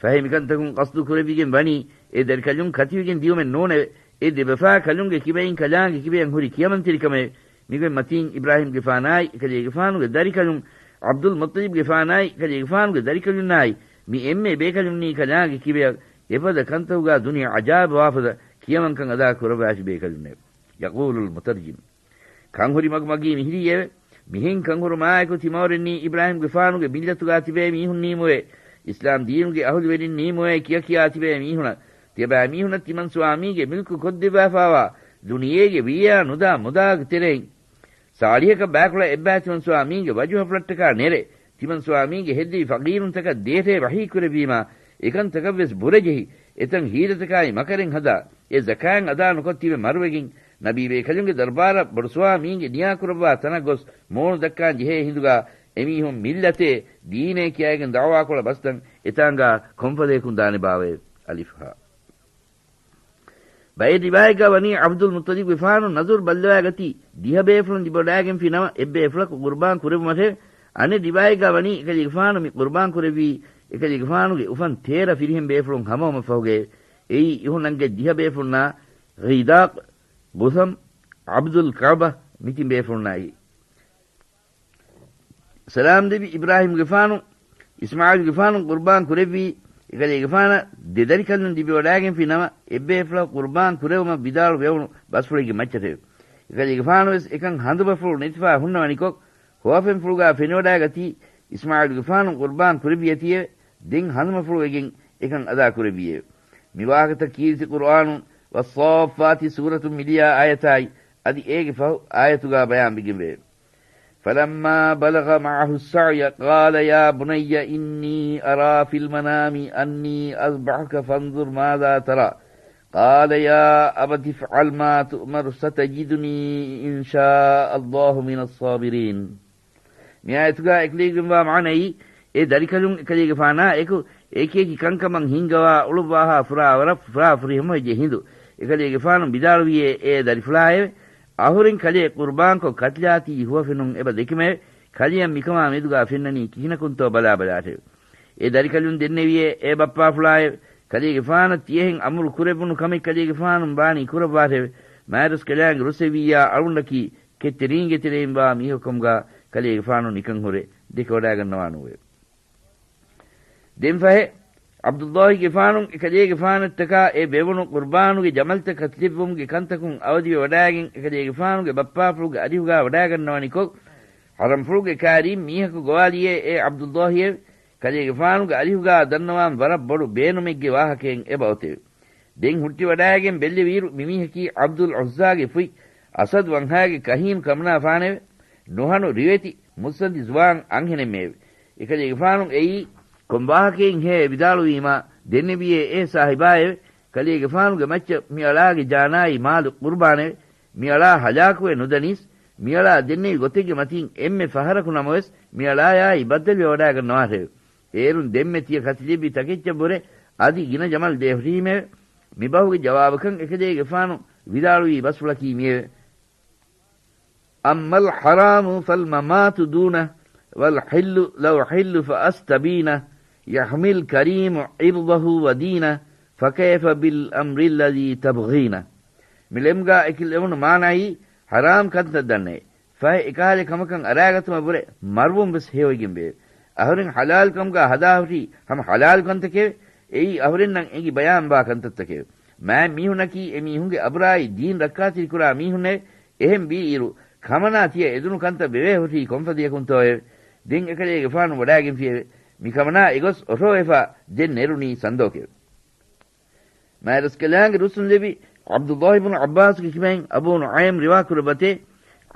ފަހެ މިކަންތަކުން ޤަޞްދު ކުރެވިގެން ވަނީ އެ ދަރިކަލުން ކަތިވެގެން ދިޔުމެއް ނޫނެވެ. އެ ދެބަފާ ކަލުންގެ ކިބައިން ކަލާނގެ ކިބައިން ހުރި ކިޔަމަންތެރިކަމެވެ. މިގޮތް މަތީން އިބްރާހީމްގެފާނާއި އެކަލޭގެފާނުގެ ދަރިކަލުން، ޢަބްދުލް މުއްޠަލިބްގެފާނާއި އެކަލޭގެފާނުގެ ދަރިކަލުންނާއި، މި އެންމެ ބޭކަލުންނީ ކަލާނގެ ކިބަޔަށް އެފަދަ ކަންތަކުގާ ދުނިޔެ ޢަޖާއިބުވާފަދަ ކިޔަމަންކަން އަދާ ކުރައްވާފި ބޭކަލުންނެވެ. ޔަޤޫލުލް މުތަރްޖިމް. ކަންހުރި މަގު މަގީ މިހިރީއެވެ. މިހެން ކަންހުރުމާއެކު ތިމަވަރެންނީ އިބްރާހީމްގެފާނުގެ މިއްލަތުގާ ތިބޭ މީހުންނީމުވެ. އިސްލާމް ދީނުގެ އަހުލުވެރިންނީމުވެ ކިޔަކިޔާ ތިބޭ މީހުނަށް، ތިޔަބައިމީހުނަށް ތިމަންސުވާމީގެ މިލްކު ކޮށްދެއްވާފާވާ ދުނިޔޭގެ ވިޔަޔާ ނުދާ މުދާގެ ތެރެއިން ސާޅީހަކަށް ބާކުޅަ އެއްބައި ތިމަންސުވާމީގެ ވަޖުހަފުޅަށްޓަކާ ނެރެ، ތިމަންސުވާމީގެ ހެއްދެވި ފަގީރުންތަކަށް ދޭށޭ ވަޙީ ކުރެއްވީމާ، އެކަންތަކަށްވެސް ބުރަޖެހި، އެތަން ހީލަތަކާއި މަކަރެއް ހަދާ، އެ ޒަކާތް އަދާ ނުކޮށް ތިބެ މަރުވެގެން، ނަބީބޭކަލުންގެ ދަރުބާރަށް ބޮޑުސުވާމީންގެ ނިޔާކުރައްވާ ތަނަށް ގޮސް މޫނު ދައްކާން ޖެހޭ ހިނދުގާ، އެމީހުން މިއްލަތޭ ދީނޭ ކިޔައިގެން ދަޢުވާކޮޅަށް ބަސްދަން އެތާނގާ ކޮންފަދަޔަކުން ދާނެބާވައެވެ. އަލިފް ހާ. ބައެއް ރިވާޔަތްގާ ވަނީ ޢަބްދުލް މުއްޠަލިބްގެފާނު ނަޒުރު ބައްލަވާގަތީ ދިހަ ބޭފުޅުން ލިބިވަޑާގެންފި ނަމަ، އެއްބޭފުޅަކު ޤުރުބާން ކުރެއްވުމަށެވެ. އަނެއް ރިވާޔަތްގާ ވަނީ އެކަލޭގެފާނު މި ޤުރުބާން ކުރެއްވީ އެކަލޭގެފާނުގެ އުފަން ތޭރަ ފިރިހެން ބޭފުޅުން ހަމަވުމަށްފަހުގައެވެ. އެއީ އިހުންނަންގެ ދިހަ ބޭފުޅުންނާ ޣީދާޤް، ގުސަމް، ޢަބްދުލް ކަޢުބަ މި ތިން ބޭފުޅުންނާއި. ސަލާމް ދެއްވި އިބްރާހީމްގެފާނު، އިސްމާޢީލްގެފާނު ޤުރުބާން ކުރެއްވީ، އެކަލޭގެފާނަށް ދެ ދަރިކަލުން ލިބިވަޑާގެންފި ނަމަ، އެއްބޭފުޅަކު ޤުރުބާން ކުރެވުމަށް ވިދާޅުވެވުނު ބަސްފުޅެއްގެ މައްޗަށެވެ. އެކަލޭގެފާނުވެސް އެކަން ހަނދުމަފުޅު ނެތިފާ ހުންނަވަނިކޮށް، ހޮވަފެންފުޅުގާ ފެނިވަޑާގަތީ، އިސްމާޢީލްގެފާނު ޤުރުބާން ކުރެއްވިއަތީއެވެ. ދެން ހަނދުމަފުޅުވެގެން އެކަން އަދާ ކުރެއްވީއެވެ. މި ވާހަކަތައް ކީރިތި ޤުރުއާނުން، ވައްޞާއްފާތި ސޫރަތުން މިލިޔާ އާޔަތާއި، އަދި އޭގެ ފަހު އާޔަތުގާ ބަޔާންވެގެންވެއެވެ. فلما بلغ معه السعي قال يا بني إني أرى في المنام أني أذبحك فانظر ماذا ترى قال يا أبت افعل ما تؤمر ستجدني إن شاء الله من الصابرين. މި އާޔަތުގާ އެކުލެވިގެންވާ މާނައީ، އެ ދަރިކަލުން އެކަލޭގެފާނާ އެކު އެކިއެކި ކަންކަމަށް ހިންގަވާ އުޅުއްވާހާ ފުރާ ވަރަށް ފުރާ ފުރިހަމަވެއްޖެ ހިނދު، އެކަލޭގެފާނު ވިދާޅުވިއޭ އޭ ދަރިފުޅާއެވެ. އަހުރެން ކަލޭ ޤުރުބާންކޮށް ކަތިލާތީ ހުވަފެނުން އެބަ ދެކެމެވެ. ކަލެއަށް މިކަމާ މެދުގާ ފެންނަނީ ކިހިނަކުންތޯ ބަލާބަލާށެވެ. އެ ދަރިކަލުން ދެންނެވިއޭ އޭ ބައްޕާފުޅާއެވެ. ކަލޭގެފާނަށް ތިޔަހެން އަމުރު ކުރެއްވުނު ކަމެއް ކަލޭގެފާނުން ވާނީ ކުރައްވާށެވެ. މާތްރަސްކަލާނގެ ރުއްސެއްވިއްޔާ އަޅުގަނޑަކީ ކެތްތެރީންގެ ތެރެއިން ވާ މީހަކުކަމުގާ ކަލޭގެފާނު ނިކަން ހުރެ ދެކެވަޑާގަންނަވާނޫއެވެ. ދެންފަހެ، ޢަބްދުﷲގެފާނު އެކަލޭގެފާނަށްޓަކާ އެ ވެވުނު ޤުރުބާނުގެ ޖަމަލްތައް ކަތިލެއްވުމުގެ ކަންތަކުން އަވަދިވެވަޑާގެން އެކަލޭގެފާނުގެ ބައްޕާފުޅުގެ އަރިހުގާ ވަޑާގަންނަވަނިކޮށް، ޙަރަމްފުޅުގެ ކާރީން މީހަކު ގޮވާލިއޭ އޭ ޢަބްދުﷲއެވެ. ކަލޭގެފާނުގެ އަރިހުގާ ދަންނަވާން ވަރަށް ބޮޑު ބޭނުމެއްގެ ވާހަކައެއް އެބައޮތެވެ. ދެން ހުއްޓިވަޑާގެން ބެއްލެވިއިރު މިމީހަކީ ޢަބްދުލް ޢުއްޒާގެ ފުތް އަސަދު ވަންހާގެ ކަހީނު ކަމަނާފާނެވެ. ނުހަނު ރިވެތި މުއްސަނދި ޒުވާން އަންހެނެއްމެއެވެ. އެކަލޭގެފާނު އެއީ ކޮން ވާހަކައެއްހޭ ވިދާޅުވީމާ ދެންނެވިއޭ އޭ ސާހިބާއެވެ. ކަލޭގެފާނުގެ މައްޗަށް މި އަޅާގެ ޖާނާއި މާލު ޤުރުބާނެވެ. މި އަޅާ ހަލާކުވެ ނުދަނީސް، މި އަޅާ ދެންނެވި ގޮތެއްގެ މަތިން އެންމެ ފަހަރަކު ނަމަވެސް މި އަޅާޔާއި ބައްދަލުވެވަޑާގަންނަވާށެވެ. އޭރުން ދެންމެ ތިޔަ ކަތިލެއްވި ތަކެއްޗަށްވުރެ އަދި ގިނަ ޖަމަލް ދޭހުރީމެވެ. މިބަހުގެ ޖަވާބަކަށް އެކަލޭގެފާނު ވިދާޅުވީ ބަސްފުޅަކީ މިއެވެ. أما الحرام فالممات دونه، والحل لو حل فأستبينه، يحمي الكريم عرضه ودينه، فكيف بالأمر الذي تبغينه؟ މި ޅެމުގާ އެކި ޅެމުނު މާނައީ، ޙަރާމް ކަންތައް ދަންނޭ. ފަހެ އެކަހަލަ ކަމަކަށް އަރާގަތުމަށް ވުރެ މަރުވުން ވެސް ހެޔޮވެގެން ވޭ. އަހުރެން ޙަލާލު ކަމުގާ ހަދާ ހުރީ ހަމަ ޙަލާލު ކަންތަކެވެ. އެއީ އަހުރެންނަށް އެނގި ބަޔާންވާ ކަންތައްތަކެވެ. މާތް މީހުންނަކީ އެ މީހުންގެ އަބުރާއި ދީން ރައްކާތެރިކުރާ މީހުންނެވެ. އެހެން ވީއިރު، ކަމަނާ ތިޔަ އެދުނު ކަންތައް ވެވޭ ހުރީ ކޮންފަދަޔަކުންތޯއެވެ؟ ދެން އެކަލޭގެފާނު ވަޑާގެންފިއެވެ. މި ކަމަނާ އެގޮސް އޮށޯވެފާ ދެން ނެރުނީ ސަންދޯކެވެ. މާތްރަސްކަލާނގެ ރުއްސުންލެއްވި ޢަބްދުﷲ ބުނު ޢައްބާސްގެ ކިބައިން އަބޫ ނުޢައިމް ރިވާކުރައްވަތޭ،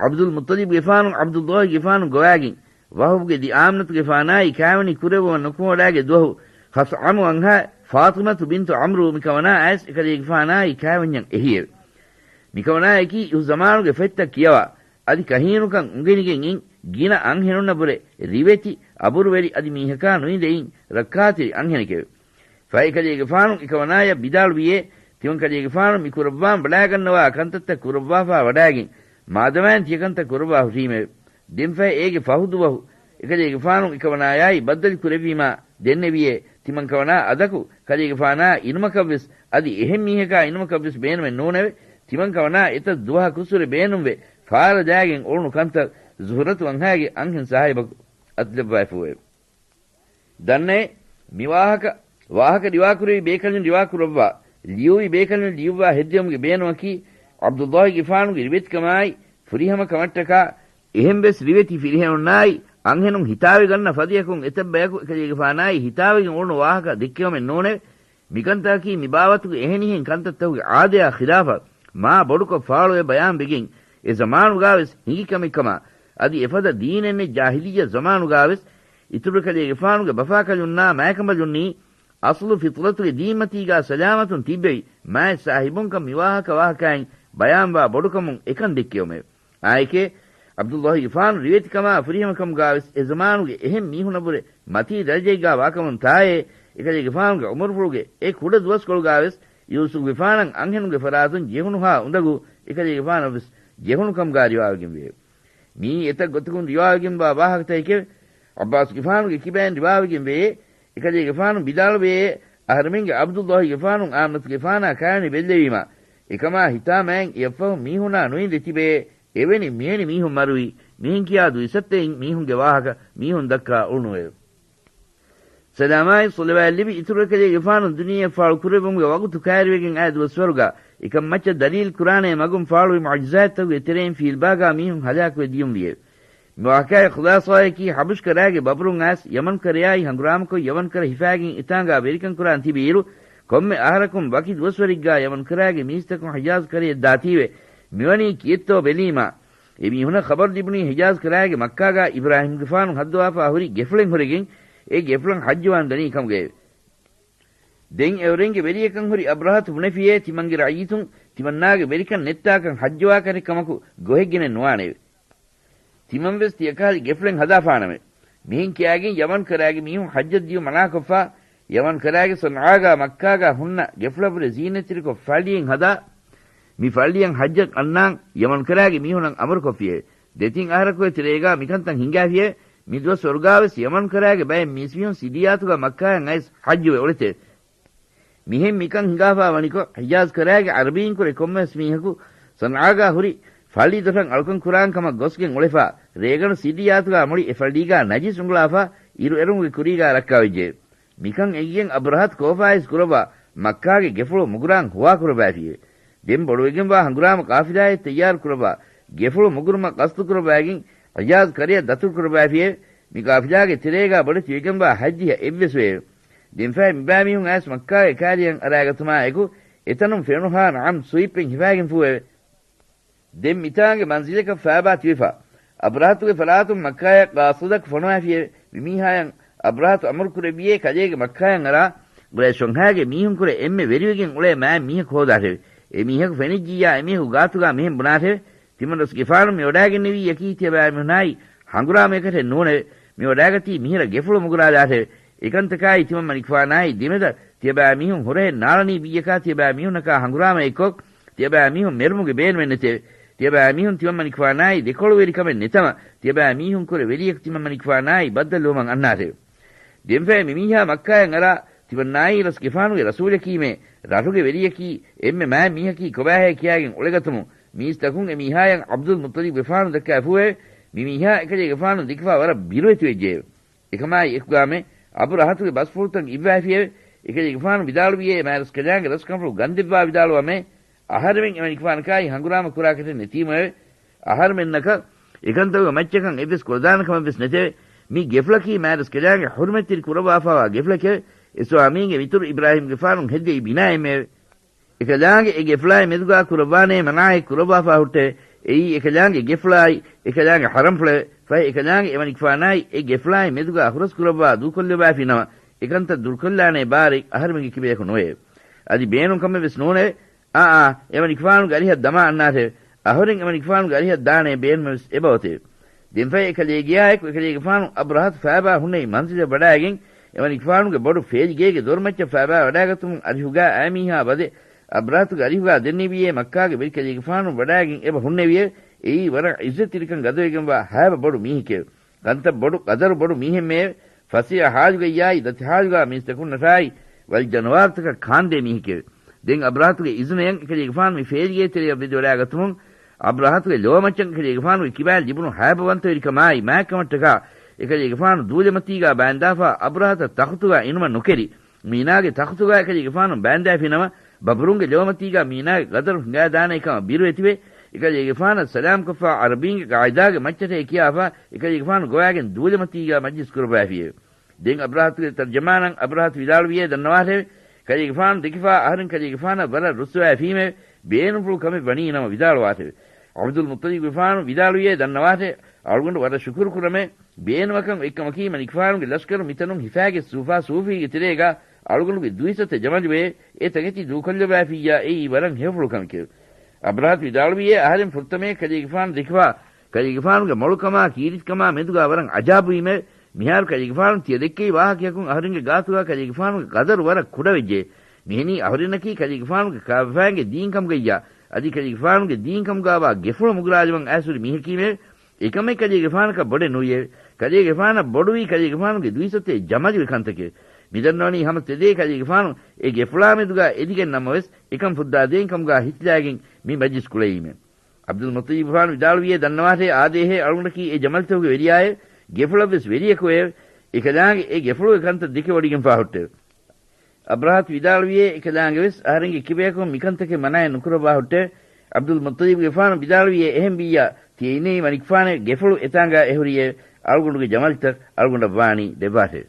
ޢަބްދުލް މުއްޠަލިބްގެފާނު ޢަބްދުﷲގެފާނު ގޮވާގެން، ވަހުބްގެ ދި އާމިނަތުގެފާނާއި ކާވެނި ކުރެއްވުމަށް ނުކުމެވަޑާގެ ދުވަހު، ޚަޘްޢަމު އަންހާ ފާޠިމަތު ބިންތު ޢަމްރު މިކަމަނާ އައިސް އެކަލޭގެފާނާއި ކާވެންޏަށް އެހިއެވެ. މިކަމަނާއަކީ އިހު ޒަމާނުގެ ފޮތްތައް ކިޔަވާ، އަދި ކަހީނުކަން އުނގެނިގެން އިން ގިނަ އަންހެނުންނަށްވުރެ ރިވެތި، އަބުރުވެރި އަދި މީހަކާ ނުއިނދެ އިން ރައްކާތެރި އަންހެނެކެވެ. ފަހެ އެކަލޭގެފާނު އެކަމަނާޔަށް ވިދާޅުވިއޭ، ތިމަންކަލޭގެފާނު މި ކުރައްވާން ބަލާގަންނަވާ ކަންތައްތައް ކުރައްވާފާ ވަޑާގެން، މާދަމާއިން ތިޔަކަންތައް ކުރައްވާ ހުށީމެވެ. ދެން ފަހެ އޭގެ ފަހު ދުވަހު އެކަލޭގެފާނު އެކަމަނާޔާއި ބައްދަލު ކުރެއްވީމާ ދެންނެވިއޭ، ތިމަންކަމަނާ އަދަކު ކަލޭގެފާނާ އިނުމަކަށްވެސް އަދި އެހެން މީހަކާ އިނުމަކަށްވެސް ބޭނުމެއް ނޫނެވެ. ތިމަންކަމަނާ އެތައް ދުވަހަކުސުރެ ބޭނުންވެ ފާރަ ދާގެން އުޅުނު ކަންތައް ޒުހުރަތު އަންހާގެ އަންހެން ސާހިބަކު އަތުލައްވައިފޫއެވެ. ދަންނައޭ، މި ވާހަކަ، ވާހަކަ ރިވާކުރެވި ބޭކަލުން ރިވާކުރައްވާ، ލިޔުވި ބޭކަލުން ލިޔުއްވާ ހެއްދެވުމުގެ ބޭނުމަކީ، ޢަބްދުﷲގެފާނުގެ ރިވެތިކަމާއި، ފުރިހަމަ ކަމަށްޓަކާ، އެހެންވެސް ރިވެތި ފިރިހެނުންނާއި، އަންހެނުން ހިތާވެގަންނަ ފަދަޔަކުން އެތައްބަޔަކު އެކަލޭގެފާނާއި ހިތާވެގެން އުޅުނު ވާހަކަ ދެއްކެވުމެއް ނޫނެވެ. މިކަންތަކަކީ މިބާވަތުގެ އެހެނިހެން ކަންތައްތަކުގެ އާދަޔާ ޚިލާފަށް މާ ބޮޑުކޮށް ފާޅުވެ ބަޔާންވެގެން، އެ ޒަމާނުގާވެސް ހިނގި ކަމެއްކަމާ، އަދި އެފަދަ ދީނެއްނެތް ޖާހިލިއްޔަ ޒަމާނުގާވެސް އިތުރުކަލޭގެފާނުގެ ބަފާކަލުންނާ މާތްކަނބަލުންނީ އަސްލު ފިޠުރަތުގެ ދީންމަތީގާ ސަލާމަތުން ތިއްބެވި މާތް ސާހިބުންކަން މިވާހަކަ ވާހަކައިން ބަޔާންވާ ބޮޑުކަމުން އެކަން ދެއްކެވުމެވެ. އާއެކޭ، ޢަބްދުﷲގެފާނު ރިވެތިކަމާ ފުރިހަމަކަމުގާވެސް އެ ޒަމާނުގެ އެހެން މީހުނަށްވުރެ މަތީ ދަރަޖައެއްގާ ވާކަމުން ތާއޭ، އެކަލޭގެފާނުގެ ޢުމުރުފުޅުގެ އެ ކުޑަ ދުވަސްކޮޅުގާވެސް ޔޫސުފްގެފާނަށް އަންހެނުންގެ ފަރާތުން ޖެހުނުހާ އުނދަގޫ އެކަލޭގެފާނަށްވެސް ޖެހުނުކަމުގާ ރިވާވެގެންވެއެވެ. މިއީ އެތައް ގޮތަކުން ރިވާވެގެންވާ ވާހަކަތަކެކެވެ. ޢައްބާސްގެފާނުގެ ކިބައިން ރިވާވެގެން ވެއޭ، އެކަލޭގެފާނު ވިދާޅުވެއޭ، އަހަރެމެންގެ ޢަބްދުﷲގެފާނު އާމިނަތުގެފާނާ ކާވެނި ބެއްލެވީމާ، އެކަމާ ހިތާމައިން އެއަށްފަހު މީހުނާ ނުއިނދެ ތިބެޔޭ، އެވެނި މިވެނި މީހުން މަރުވީ، މިހެން ކިޔާ ދުއިސައްތައިން މީހުންގެ ވާހަކަ މީހުން ދައްކާ އުޅުނުއެވެ. ސަލާމާއި ޞަލަވާތް ލިބި އިތުރު އެކަލޭގެފާނު ދުނިޔެއަށް ފާޅު ކުރެއްވުމުގެ ވަގުތު ކައިރިވެގެން އައި ދުވަސްވަރުގާ، އެކަން މައްޗަށް ދަލީލް ކުރާނޭ މަގުން ފާޅުވި މުޢުޖިޒާތްތަކުގެ ތެރެއިން ފީލްބާގާ މީހުން ހަލާކުވެ ދިޔުންވިއެވެ. މި ވާޤިޢާގެ ޚުލާޞާއަކީ ޙަބަޝްކަރާގެ ބަބުރުން އައިސް ޔަމަންކަރަޔާއި ހަނގުރާމަކޮށް ޔަމަންކަރަ ހިފާގެން އެތާނގާ ވެރިކަން ކުރާން ތިބި އިރު، ކޮންމެ އަހަރަކުން ވަކި ދުވަސްވަރެއްގާ ޔަމަންކަރާގެ މީސްތަކުން ޙިޖާޒް ކަރަޔަށް ދާތީވެ، މިވަނީ ކިއެއްތޯ ބެލީމާ، އެ މީހުނަށް ޚަބަރު ލިބުނީ ޙިޖާޒް ކަރާގެ މައްކާގާ އިބްރާހީމްގެފާނު ހައްދަވާފާ ހުރި ގެފުޅެއް ހުރެގެން، އެ ގެފުޅަށް ޙައްޖުވާން ދަނީ ކަމުގައެވެ. ދެން އެއުރެންގެ ވެރިޔަކަން ހުރި އަބްރަހަތު ބުނެފިޔޭ، ތިމަންގެ ރައްޔިތުން ތިމަންނާގެ ވެރިކަން ނެއްތާކަން ޙައްޖުވާކަށެއް ކަމަކު ގޮހެއްގެނެއް ނުވާނެއެވެ. ތިމަންވެސް ތިޔަކަހަލަ ގެފުޅެއް ހަދާފާނަމެވެ. މިހެން ކިޔާގެން ޔަމަން ކަރާގެ މީހުން ޙައްޖަށް ދިޔުން މަނާކޮށްފާ، ޔަމަން ކަރާގެ ޞަންޢާގާ މައްކާގާ ހުންނަ ގެފުޅަށްވުރެ ޒީނަތްތެރިކޮށް ފައްޅިއެއް ހަދާ، މި ފައްޅިއަށް ޙައްޖަށް އަންނާން ޔަމަން ކަރާގެ މީހުނަށް އަމުރުކޮށްފިއެވެ. ދެތިން އަހަރަކުގެ ތެރޭގާ މިކަންތައް ހިނގާފިއެވެ. މި ދުވަސްވަރުގާވެސް ޔަމަން ކަރާގެ ބައެއް މީސްމީހުން ސިއްރިއްޔާތުގާ މައްކާއަށް އައިސް ޙައްޖުވެ އުޅެތެވެ. މިހެން މިކަން ހިނގާފާ ވަނިކޮށް، ޙިޖާޒް ކަރާގެ ޢަރަބީންކުރެ ކޮންމެވެސް މީހަކު ޞަންޢާގާ ހުރި ފައްޅި ދޮށަށް އަޅުކަން ކުރާން ކަމަށް ގޮސްގެން އުޅެފާ، ރޭގަނޑު ސިއްރިއްޔާތުގާ މުޅި އެ ފައްޅީގާ ނަޖިސް އުނގުޅާފާ، އިރުއެރުމުގެ ކުރީގާ ރައްކާވެއްޖެ. މިކަން އެނގިގެން އަބްރަހަތު ކޯފާއިސް ކުރައްވާ، މައްކާގެ ގެފުޅު މުގުރާން ހުވާކުރައްވައިފިއެވެ. ދެން ބޮޑުވެގެންވާ ހަނގުރާމަ ޤާފިލާއެއް ތައްޔާރު ކުރައްވާ، ގެފުޅު މުގުރުމަށް ޤަޞްދު ކުރައްވައިގެން، ޙިޖާޒް ކަރަޔަށް ދަތުރު ކުރައްވައިފިއެވެ. މި ޤާފިލާގެ ތެރޭގާ ބޮޑެތި ވެގެންވާ ޙައްޖިއްޔަ އެއްވެސް ވެއެވެ. ދެންފަހެ މިބައިމީހުން އައިސް މައްކާގެ ކާރިޔަށް އަރާގަތުމާ އެކު، އެތަނުން ފެނުނުހާ ނަޢަމް ސުވިއްޕެއް ހިފާގެން ފޫއެވެ. ދެން މިތާނގެ މަންޒިލަކަށް ފާބާ ތިބެފާ، އަބްރަހަތުގެ ފަރާތުން މައްކާޔަށް ޤާޞިދަކު ފޮނުވާފިއެވެ. މި މީހާޔަށް އަބްރަހަތު އަމުރު ކުރެއްވިއޭ ކަލޭގެ މައްކާޔަށް އަރާ، ޤުރައިޝް ވަންހާގެ މީހުންކުރެ އެންމެ ވެރިވެގެން އުޅޭ މާތް މީހަކު ހޯދާށެވެ. އެ މީހަކު ފެނިއްޖިއްޔާ އެމީހަކު ގާތުގާ މިހެން ބުނާށެވެ. ތިމަންރަސްގެފާނު މިވަޑާގެންނެވީ އެކީ ތިޔަބައިމީހުނާއި ހަނގުރާމަޔަކަށެއް ނޫނެވެ. މިވަޑާގަތީ މިހިރަ ގެފުޅު މުގުރާލާށެވެ. އެކަންތަކާއި ތިމަން މަނިކުފާނާއި ދެމެދަށް ތިޔަބައިމީހުން ހުރަހެއް ނާޅަނީ ބިއްޔަކާ ތިޔަބައިމީހުންނަކާ ހަނގުރާމައެއްކޮށް، ތިޔަބައިމީހުން މެރުމުގެ ބޭނުމެއް ނެތެވެ. ތިޔަބައިމީހުން ތިމަންމަނިކުފާނާއި ދެކޮޅުވެރިކަމެއް ނެތަމަ، ތިޔަބައިމީހުންކުރެ ވެރިޔަކު ތިމަންމަނިކުފާނާއި ބައްދަލުވުމަށް އަންނާށެވެ. ދެންފަހެ މިމީހާ މައްކާއަށް އަރާ، ތިމަންނާއީ ރަސްގެފާނުގެ ރަސޫލަކީމޭ، ރަށުގެ ވެރިޔަކީ، އެންމެ މާތް މީހަކީ ކޮބާހޭ ކިޔާގެން އުޅެގަތުމުން، މީސްތަކުން އެމީހާޔަށް ޢަބްދުލް މުއްޠަލިބުގެފާނު ދައްކާފޫއެވެ. މިމީހާ އެކަލޭގެފާނު ދެކިފާ ވަރަށް ބިރުވެތިވެއްޖެއެވެ. އެކަމާއި އެކުގާމެ، އަބުރަހަތުގެ ބަސްފުޅުތައް އިއްވާފިއެވެ. އެކަލޭގެފާނު ވިދާޅުވިއޭ، މާތްރަސްކަލާނގެ ރަސްކަންފުޅު ގަންދެއްވާ ވިދާޅުވަމޭ، އަހަރެމެން އެމަނިކުފާނަކާއި ހަނގުރާމަކުރާކަށެއް ނެތީމައެވެ. އަހަރެމެންނަކަށް އެކަންތަކުގެ މައްޗަކަށް އެއްވެސް ކުޅަދާނަ ކަމެއްވެސް ނެތެވެ. މި ގެފުޅަކީ މާތްރަސްކަލާނގެ ޙުރުމަތްތެރި ކުރައްވާފާވާ ގެފުޅެކެވެ. އިސްވާމީންގެ މިތުރު އިބްރާހީމްގެފާނު ހެއްދެވި ބިނާއެއްމެވެ. އެކަލާނގެ އެ ގެފުޅާއި މެދުގާ ކުރައްވާނޭ މަނާއެއް ކުރައްވާފާ ހުއްޓެވެ. އެއީ އެކަލާނގެ ގެފުޅާއި އެކަލާނގެ ޙަރަމްފުޅެވެ. ފަހެ އެކަލާނގެ އެމަނިކުފާނާއި އެ ގެފުޅާއި މެދުގާ ހުރަސް ކުރައްވާ ދޫކޮށްލައްވާފި ނަމަ، އެކަންތައް ދުރުކޮށްލާނޭ ބާރެއް އަހަރެމެންގެ ކިބަޔަކު ނުވެއެވެ. އަދި ބޭނުން ކަމެއްވެސް ނޫނެވެ. އާ، އާ، އެމަނިކުފާނުގެ އަރިހަށް ދަމާ އަންނާށެވެ. އަހުރެން އެމަނިކުފާނުގެ އަރިހަށް ދާނޭ ބޭނުމެއްވެސް އެބައޮތެވެ. ދެންފަހެ އެކަލޭގެޔާއެކު އެކަލޭގެފާނު އަބްރަހަތު ފައިބާ ހުންނެވި މަންޒިލަށް ވަޑާގެން، އެމަނިކުފާނުގެ ބޮޑު ފޭލިގޭގެ ދޮރުމައްޗަށް ފައިބާ ވަޑާގަތުމުން އަރިހުގާ އައިމީހާ ބަދެ، އަބްރަހަތުގެ އަރިހުގާ ދެންނެވިޔޭ މައްކާގެ ވެރިކަލޭގެފާނު ވަޑާގެން އެބަ ހުންނެވިއެވެ. އެއީ ވަރަށް ޢިއްޒަތްތެރިކަން ގަދަވެގެންވާ ހައިބަ ބޮޑު މީހެކެވެ. ކަންތައް ބޮޑު، ޤަދަރު ބޮޑު މީހެއްމެއެވެ. ފަސޭހަ ހާލުގައްޔާއި ދަތި ހާލުގާ މީސްތަކުންނަށާއި ވަލި ޖަނަވާރުތަކަށް ކާންދޭ މީހެކެވެ. ދެން އަބްރަހަތުގެ އިޒުނަޔަށް އެކަލޭގެފާނު މި ފޭލިގޭ ތެރެޔަށް ވެދިވަޑާގަތުމުން، އަބްރަހަތުގެ ލޯމައްޗަށް އެކަލޭގެފާނުގެ ކިބައިން ލިބުނު ހައިބަވަންތަވެރިކަމާއި މާތްކަމަށްޓަކާ، އެކަލޭގެފާނު ދޫލެމަތީގާ ބާންދާފާ އަބްރަހަތަށް ތަޚުތުގާ އިނުމަށް ނުކެރި، މީނާގެ ތަޚުތުގާ އެކަލޭގެފާނު ބާންދާފިނަމަ، ބަބުރުންގެ ލޯމަތީގާ މީނާގެ ޤަދަރު ހިނގާދާނެ ކަމަށް ބިރުވެތިވެ، އެކަލޭގެފާނަށް ސަލާމްކޮށްފާ ޢަރަބީންގެ ޤާއިދާގެ މައްޗަށޭ ކިޔާފާ، އެކަލޭގެފާނު ގޮވާގެން ދޫލެމަތީގާ މަޖްލިސް ކުރައްވާފިއެވެ. ދެން އަބްރަހަތުގެ ތަރްޖަމާނަށް އަބްރަހަތު ވިދާޅުވިއޭ ދަންނަވާށެވެ. ކަލޭގެފާނު ދެކިފާ އަހަރެން ކަލޭގެފާނަށް ވަރަށް ރުއްސުވާފީމެވެ. ބޭނުންފުޅު ކަމެއް ވަނީ ނަމަ ވިދާޅުވާށެވެ. ޢަބްދުލް މުއްޠަލިބުގެފާނު ވިދާޅުވިއޭ ދަންނަވާށެވެ. އަޅުގަނޑު ވަރަށް ޝުކުރު ކުރަމޭ. ބޭނުމަކަށް އޮތްކަމަކީ މަނިކުފާނުގެ ލަޝްކަރު މިތަނުން ހިފާގެ ސޫފާ ސޫފީގެ ތެރޭގާ އަޅުގަނޑުގެ ދުއިސައްތަ ޖަމަލުވެ، އެ ތަކެތި ދޫކޮށްލައްވާފިއްޔާ އެއީ ވަރަށް ހެޔޮފުޅު ކަމެކެވެ. އަބްރަހަތު ވިދާޅުވިއޭ އަހަރެން ފުރަތަމަޔަށް ކަލޭގެފާނު ދެކިފާ، ކަލޭގެފާނުގެ މޮޅުކަމާ ކީރިތިކަމާ މެދުގާ ވަރަށް އަޖާބުވީމެވެ. މިހާރު ކަލޭގެފާނު ތިޔަ ދެއްކެވި ވާހަކަޔަކުން އަހަރެންގެ ގާތުގާ ކަލޭގެފާނުގެ ޤަދަރު ވަރަށް ކުޑަވެއްޖެ. މިހެނީ އަހުރެންނަކީ ކަލޭގެފާނުގެ ކާފައިންގެ ދީންކަމުގައްޔާ، އަދި ކަލޭގެފާނުގެ ދީންކަމުގާވާ ގެފުޅު މުގުރާލެވަން އައިސްހުރި މީހަކީމެވެ. އެކަމެއް ކަލޭގެފާނަކަށް ބޮޑެއް ނުވިއެވެ. ކަލޭގެފާނަށް ބޮޑުވީ ކަލޭގެފާނުގެ ދުއިސައްތަ ޖަމަލުގެ ކަންތަކެވެ. މިދަންނަވަނީ ހަމަ ތެދޭ ކަލޭގެފާނު އެ ގެފުޅާމެދުގާ އެދިގެން ނަމަވެސް، އެކަން ފުއްދާދޭން ކަމުގާ ހިތިލާގެން މި މަޖްލިސް ކުޅައީމެވެ. ޢަބްދުލް މުއްޠަލިބުގެފާނު ވިދާޅުވިއޭ ދަންނަވާށޭ އާދޭހޭ އަޅުގަނޑަކީ އެ ޖަމަލްތަކުގެ ވެރިޔާއެވެ. ގެފުޅަށްވެސް ވެރިޔަކުއެވެ. އެކަލާނގެ އެ ގެފުޅުގެ ކަންތައް ދެކެވޮޑިގެންފާ ހުއްޓެވެ. އަބްރަހަތު ވިދާޅުވިއޭ އެކަލާނގެވެސް އަހަރެންގެ ކިބަޔަކުން މިކަންތަކެއް މަނާއެއް ނުކުރައްވާ ހުއްޓެވެ. ޢަބްދުލް މުއްޠަލިބުގެފާނު ވިދާޅުވިއޭ އެހެންވިއްޔާ، ތިޔަ އިންނެވި މަނިކުފާނެ ގެފުޅު އެތާނގާ އެހުރިއެވެ. އަޅުގަނޑުގެ ޖަމަލްތައް އަޅުގަނޑަށް ވާނީ ދެއްވާށެވެ.